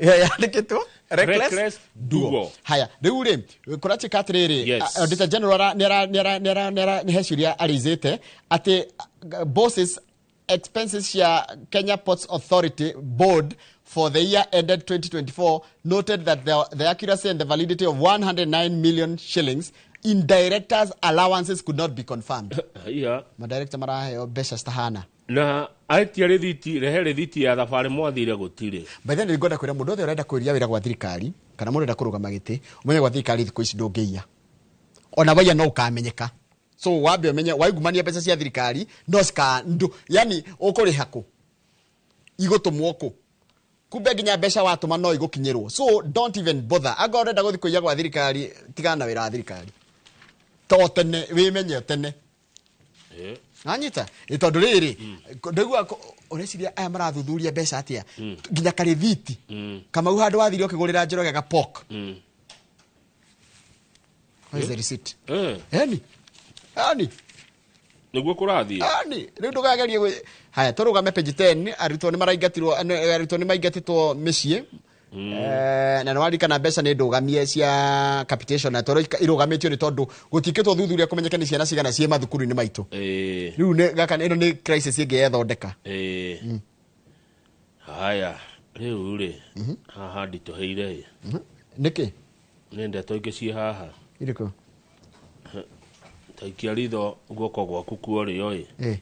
Yandĩkĩtwo reckless duo. Haya, rĩu rĩ, kũratuĩka atĩrĩrĩ, Yes. Auditor General nĩ he ciũria arĩizĩte atĩ bosses expenses cia Kenya Ports Authority Board for the year ended 2024 noted that the accuracy and the validity of 109 million shillings in directors allowances could not be confirmed. Yeah. Madirector maraheo mbeca citahana. Na aetia rĩthiti, rehe rĩthiti ya thabarĩ mwathire gũtirĩ. By then nĩngwenda kwĩra mũndũ wothe ũrenda kũria wĩra gwa thirikari kana mũndũ ũrenda kũrũgama gĩtĩ, ũmenye gwa thirikari thikũ ici ndũngĩiya. Ona waiya no ũkamenyeka. So wambe ũmenye waigumania mbeca cia thirikari no cika ndũ, yani ũkũrĩha kũ? Igũtũmwo kũ? Kumbe nginya mbeca watũma no igũkinyĩrwo. So don't even bother. Angorwo ũrenda gũthiĩ kũiya gwa thirikari, tigana na wĩra wa thirikari. To tene, wĩmenye tene. Nanyita? Ĩ tondũ rĩrĩ, ndaigua ũreciria aya marathuthuria mbeca atĩa? Nginya karĩthiti. Kamau handũ wathire ũkĩgũrĩra Njoroge ga pork. Where is the receipt? Eni. Ani. Nĩguo kũrathiĩ. Ani, rĩu ndũkagerie haya tũrũgame page 10 arutwo nĩ maraingatirwo, arutwo nĩ maingatĩtwo mĩciĩ. Na nĩ waririkana mbeca nĩ ndũgamie cia capitation na tondũ irũgamĩtio nĩ tondũ gũtiĩkĩtwo thuthuria kũmenyeke nĩ ciana cigana ciĩ mathukuru-inĩ maitũ. Rĩu nĩ gaka ĩno nĩ crisis ĩngĩ yethondeka. Haya, rĩu rĩ, haha nditũhĩire ĩ. Nĩkĩ? Nĩ ndeto ingĩ ciĩ haha. Irĩkũ? Ta ikia ritho guoko gwaku kwa ũrĩo ĩ.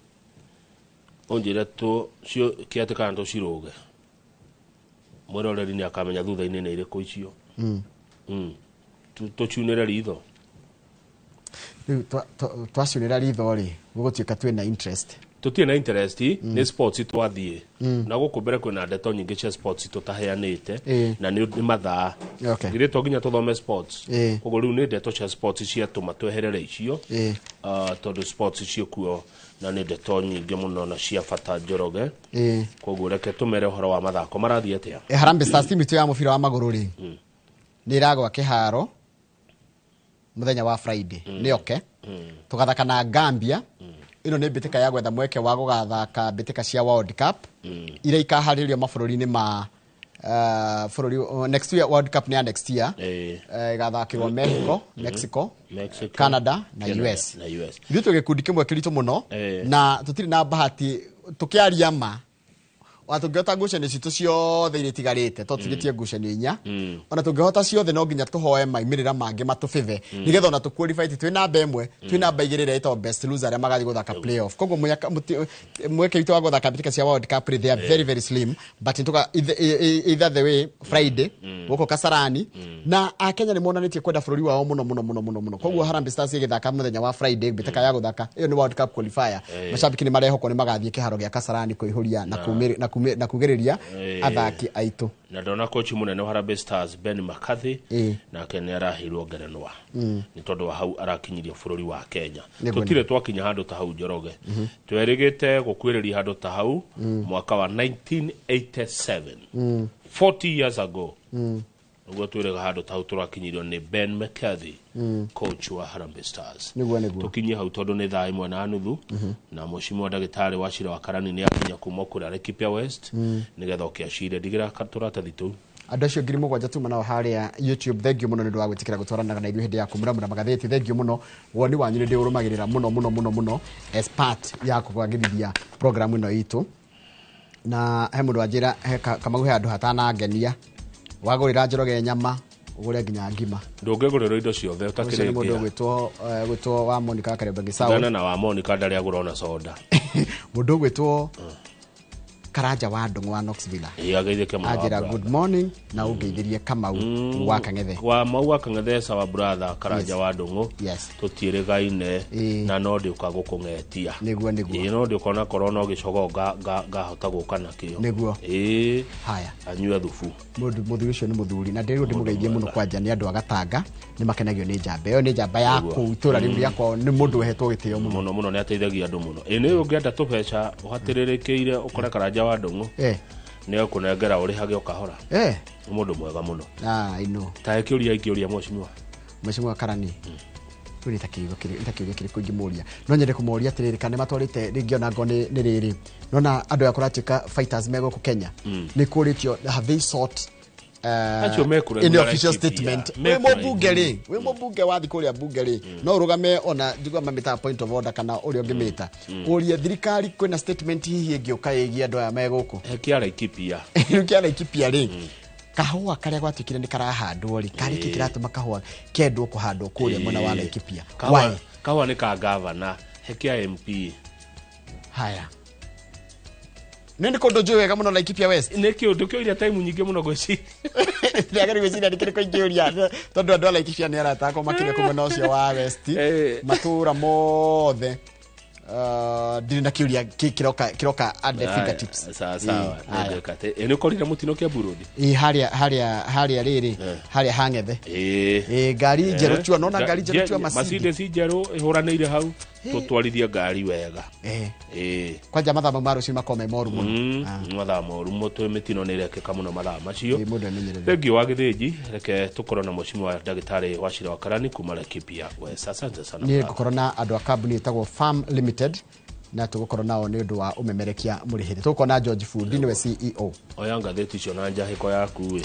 Ũnjĩre kĩatĩ kana tũcirũge. Mwĩroreri nĩ akamenya thutha-inĩ nĩ irĩkũ icio. Tũciunĩre ritho. Rĩu twaciunĩra ritho rĩ, gũgũtuĩka twĩna interest. Tũtirĩ na interest, nĩ sports twathiĩ. Na gũkũ mbere kwĩna ndeto nyingĩ cia sports tũtaheanĩte na nĩ mathaa. Githĩ to nginya tũthome sports. Koguo rĩu nĩ ndeto cia sports ciatũma tweherere icio. Tondũ sports ciĩkuo na nĩ ndeto nyingĩ mũno na cia bata Njoroge. Koguo reke tũmere ũhoro wa mathako marathiĩ atĩa. Harambee Stars team itũ ya mũbira wa magũrũ rĩ, nĩ ĩragwa kĩharo mũthenya wa Friday. Nĩ oke. Tũgathaka na Gambia. Ĩno nĩ mbĩtĩka ya gwetha mweke wa gũgathaka mbĩtĩka cia World Cup iria ikaharĩrio mabũrũri-inĩ ma bũrũri next year. World Cup nĩ ya next year. Ĩgathakĩrwo Mexico, Canada na US. Ithuĩ twĩ gĩkundi kĩmwe kĩritũ mũno na tũtirĩ na bahati tũkĩaria ma. Ona tũngĩhota ngucanio citũ ciothe iria itigarĩte, to tigĩtie ngucanio inya, ona tũngĩhota ciothe no nginya tũhoe maimĩrĩra mangĩ matũbĩthe, nĩgetha ona tũqualify twĩ namba ĩmwe, twĩ namba igĩrĩ ĩrĩa ĩtagwo best loser, arĩa magathiĩ gũthaka playoff. Koguo mweke witũ wa gũthaka mbĩtĩka cia World Cup rĩ, they are very very slim, but nĩtũka either the way Friday gũkũ Kasarani, na akenya nĩ monanĩtie kwenda bũrũri wao mũno mũno mũno mũno mũno. Koguo Harambee Stars ĩgĩthaka mũthenya wa Friday mbĩtĩka ya gũthaka ĩyo nĩ World Cup qualifier, macambĩki nĩ marehokwo nĩ magathiĩ kĩharo gĩa Kasarani kũihũria na na kugĩrĩria athaki aitũ. Na ndona coach munene wa Harambee Stars Ben McCarthy nake nĩ araheirwo ngerenwa nĩ tondũ wa hau arakinyiria bũrũri wa Kenya. Tũtirĩ twakinya handũ ta hau Njoroge. Twerĩgĩte gũkuĩrĩria handũ ta hau mwaka wa 1987, 40 years ago. Ũguo twĩrĩga handũ ta hau tũrakinyirio nĩ Ben McCarthy, coach wa Harambee Stars. Nĩguo nĩguo. Tũkinyie hau tondũ nĩ thaa 1:30, na mũcimwa ndagĩtarĩ wa Cira wa Karani nĩ akinya kuma kũrĩa Laikipia West, nĩgetha oke acire. Ndigĩra tũratathi tũu. Andũ acio 7,000 tuma nao harĩa YouTube, thank you mũno nĩ ũndũ wa gwĩtĩkĩra gũtwaranaga na ithuĩ hĩndĩ ya kũmuramura magathĩti. Thank you mũno, woni wanyu nĩ ndĩũrũmagĩrĩra mũno mũno mũno mũno as part ya kũbangithia program ĩno itũ. Na he mũndũ wanjĩra he Kamau he handũ hatanangenia, wagũrĩra Njoroge nyama ũgũre nginya ngima. Ndũngĩgũrĩrwo indo ciothe Ũcio nĩ mũndũ ũtakĩrĩkia. ũgwĩtwo wa Monica Kariobangi South. Gana na wa Monica ndarĩ agũra ona soda. Mũndũ ũgwĩtwo Karanja wa Ndung'u wa Knoxville Ĩĩ, ageithĩke mũno wa anjĩra brother. good morning na ũngeithĩrie Kamau wa Kang'ethe. Wa mau wa Kang'ethe, sawa brother Karanja wa Ndung'u. Tũtiĩrĩgaine na no ndĩũka gũkũng'etia. Nĩguo nĩguo. Ĩĩ, no ndĩũka onakorwo no gĩcogo ngahota gũka nakĩo. Nĩguo. Ĩĩ. Haya. Anyue thubu. Mũndũ mũthuri ũcio nĩ mũthuri na ndĩrĩrwo ndĩmũgeithie mũno, kwanja nĩ andũ a Gatanga nĩ makenagio nĩ njamba ĩyo, nĩ njamba ya Nĩguo. kũu itũra rĩu rĩa kwao, nĩ mũndũ ũhetwo gĩtĩo mũno. Mũno mũno, nĩ ateithagia andũ mũno. Ĩĩ, nĩ ũngĩenda tũbeca ũhatĩrĩrĩkĩire ũkore Karanja wa Ndung'u, nĩ ekũnengera ũrĩhage o kahora. Nĩ mũndũ mwega mũno. Ah, I know. Ta kĩũria ingĩũria mheshimiwa. Mheshimiwa Karani, rĩu nĩ ta kĩũria kĩrĩkũ ingĩmũria? No nyende kũmoria atĩrĩrĩ, kana nĩ matwarĩte rĩngĩ ona ngo nĩ rĩrĩ, nona andũ aya kũratuĩka fighters me gũkũ Kenya, nĩ kũrĩtio, have they sought Acio mekũraihu any na official Laikipia. statement? Wĩ Mekũraihu. mũmbunge rĩ, wĩ mũmbunge wathiĩ kũrĩa mbunge rĩ, no ũrũgame ona njigua mamĩtaga point of order kana ũrĩa ũngĩmĩta, ũrie thirikari kwĩna statement hihi ĩngĩũka ĩgiĩ andũ aya me gũkũ. He kĩa Laikipia. Rĩu kĩa Laikipia rĩ, kahũa karĩa gwatuĩkire nĩ karahandwo rĩ, karĩ kĩ kĩratũma kahũa kendwo kũhandwo kũrĩa mwena wa Laikipia? Why? Kahũa nĩ ka gavana, he kĩa MP. Haya, nĩ nĩ kũndũ njũĩ wega mũno Laikipia West. Nĩ kĩũndũ kĩoire time nyingĩ mũno ngwĩciria. Ndĩagĩrĩire gwĩciria nĩ kĩrĩkũ ingĩũria, tondũ andũ a Laikipia nĩ arata akwa makĩria kũu mwena ũcio wa West, matũũra mothe. Ndirĩ na kĩũria kĩroka at the fingertips. Sawa sawa. Ĩĩ, haya. Nĩngwĩka atĩ. Ĩ, nĩ ũkorire mũtino Kiambu Road? Ĩĩ, harĩa rĩrĩ, harĩa hang'ethe. Ĩĩ, ngari njerũ chua, nona ngari njerũ chua Mercedes. Mercedes njerũ ĩhũranĩire hau, tũtwarithie ngari wega. Ĩĩ. Kwanja mathaa mau ma rũciũ makorwo me moru mũno. Mathaa moru mũtwe, mĩtino nĩ ĩrekĩka mũno mathaa macio. Ĩĩ, mũndũ emenyerere. Thengiũ wa Gĩthĩnji, reke tũkorwo na mheshimiwa ndagĩtarĩ wa Cira wa Karani kuma Laikipia West. Asante sana. Niĩ ngũkorwo na andũ a kambuni ĩtagwo Farm Limited, na tũgũkorwo nao nĩ ũndũ wa ũmemerekia mũrĩhĩre. Tũgũkorwo na George Fundi, nĩwe CEO. Oya ngathĩti icio na njahĩko yaku ĩ.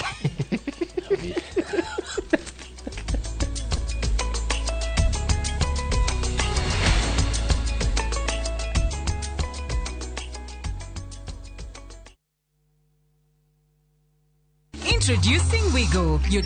Introducing Wigo, your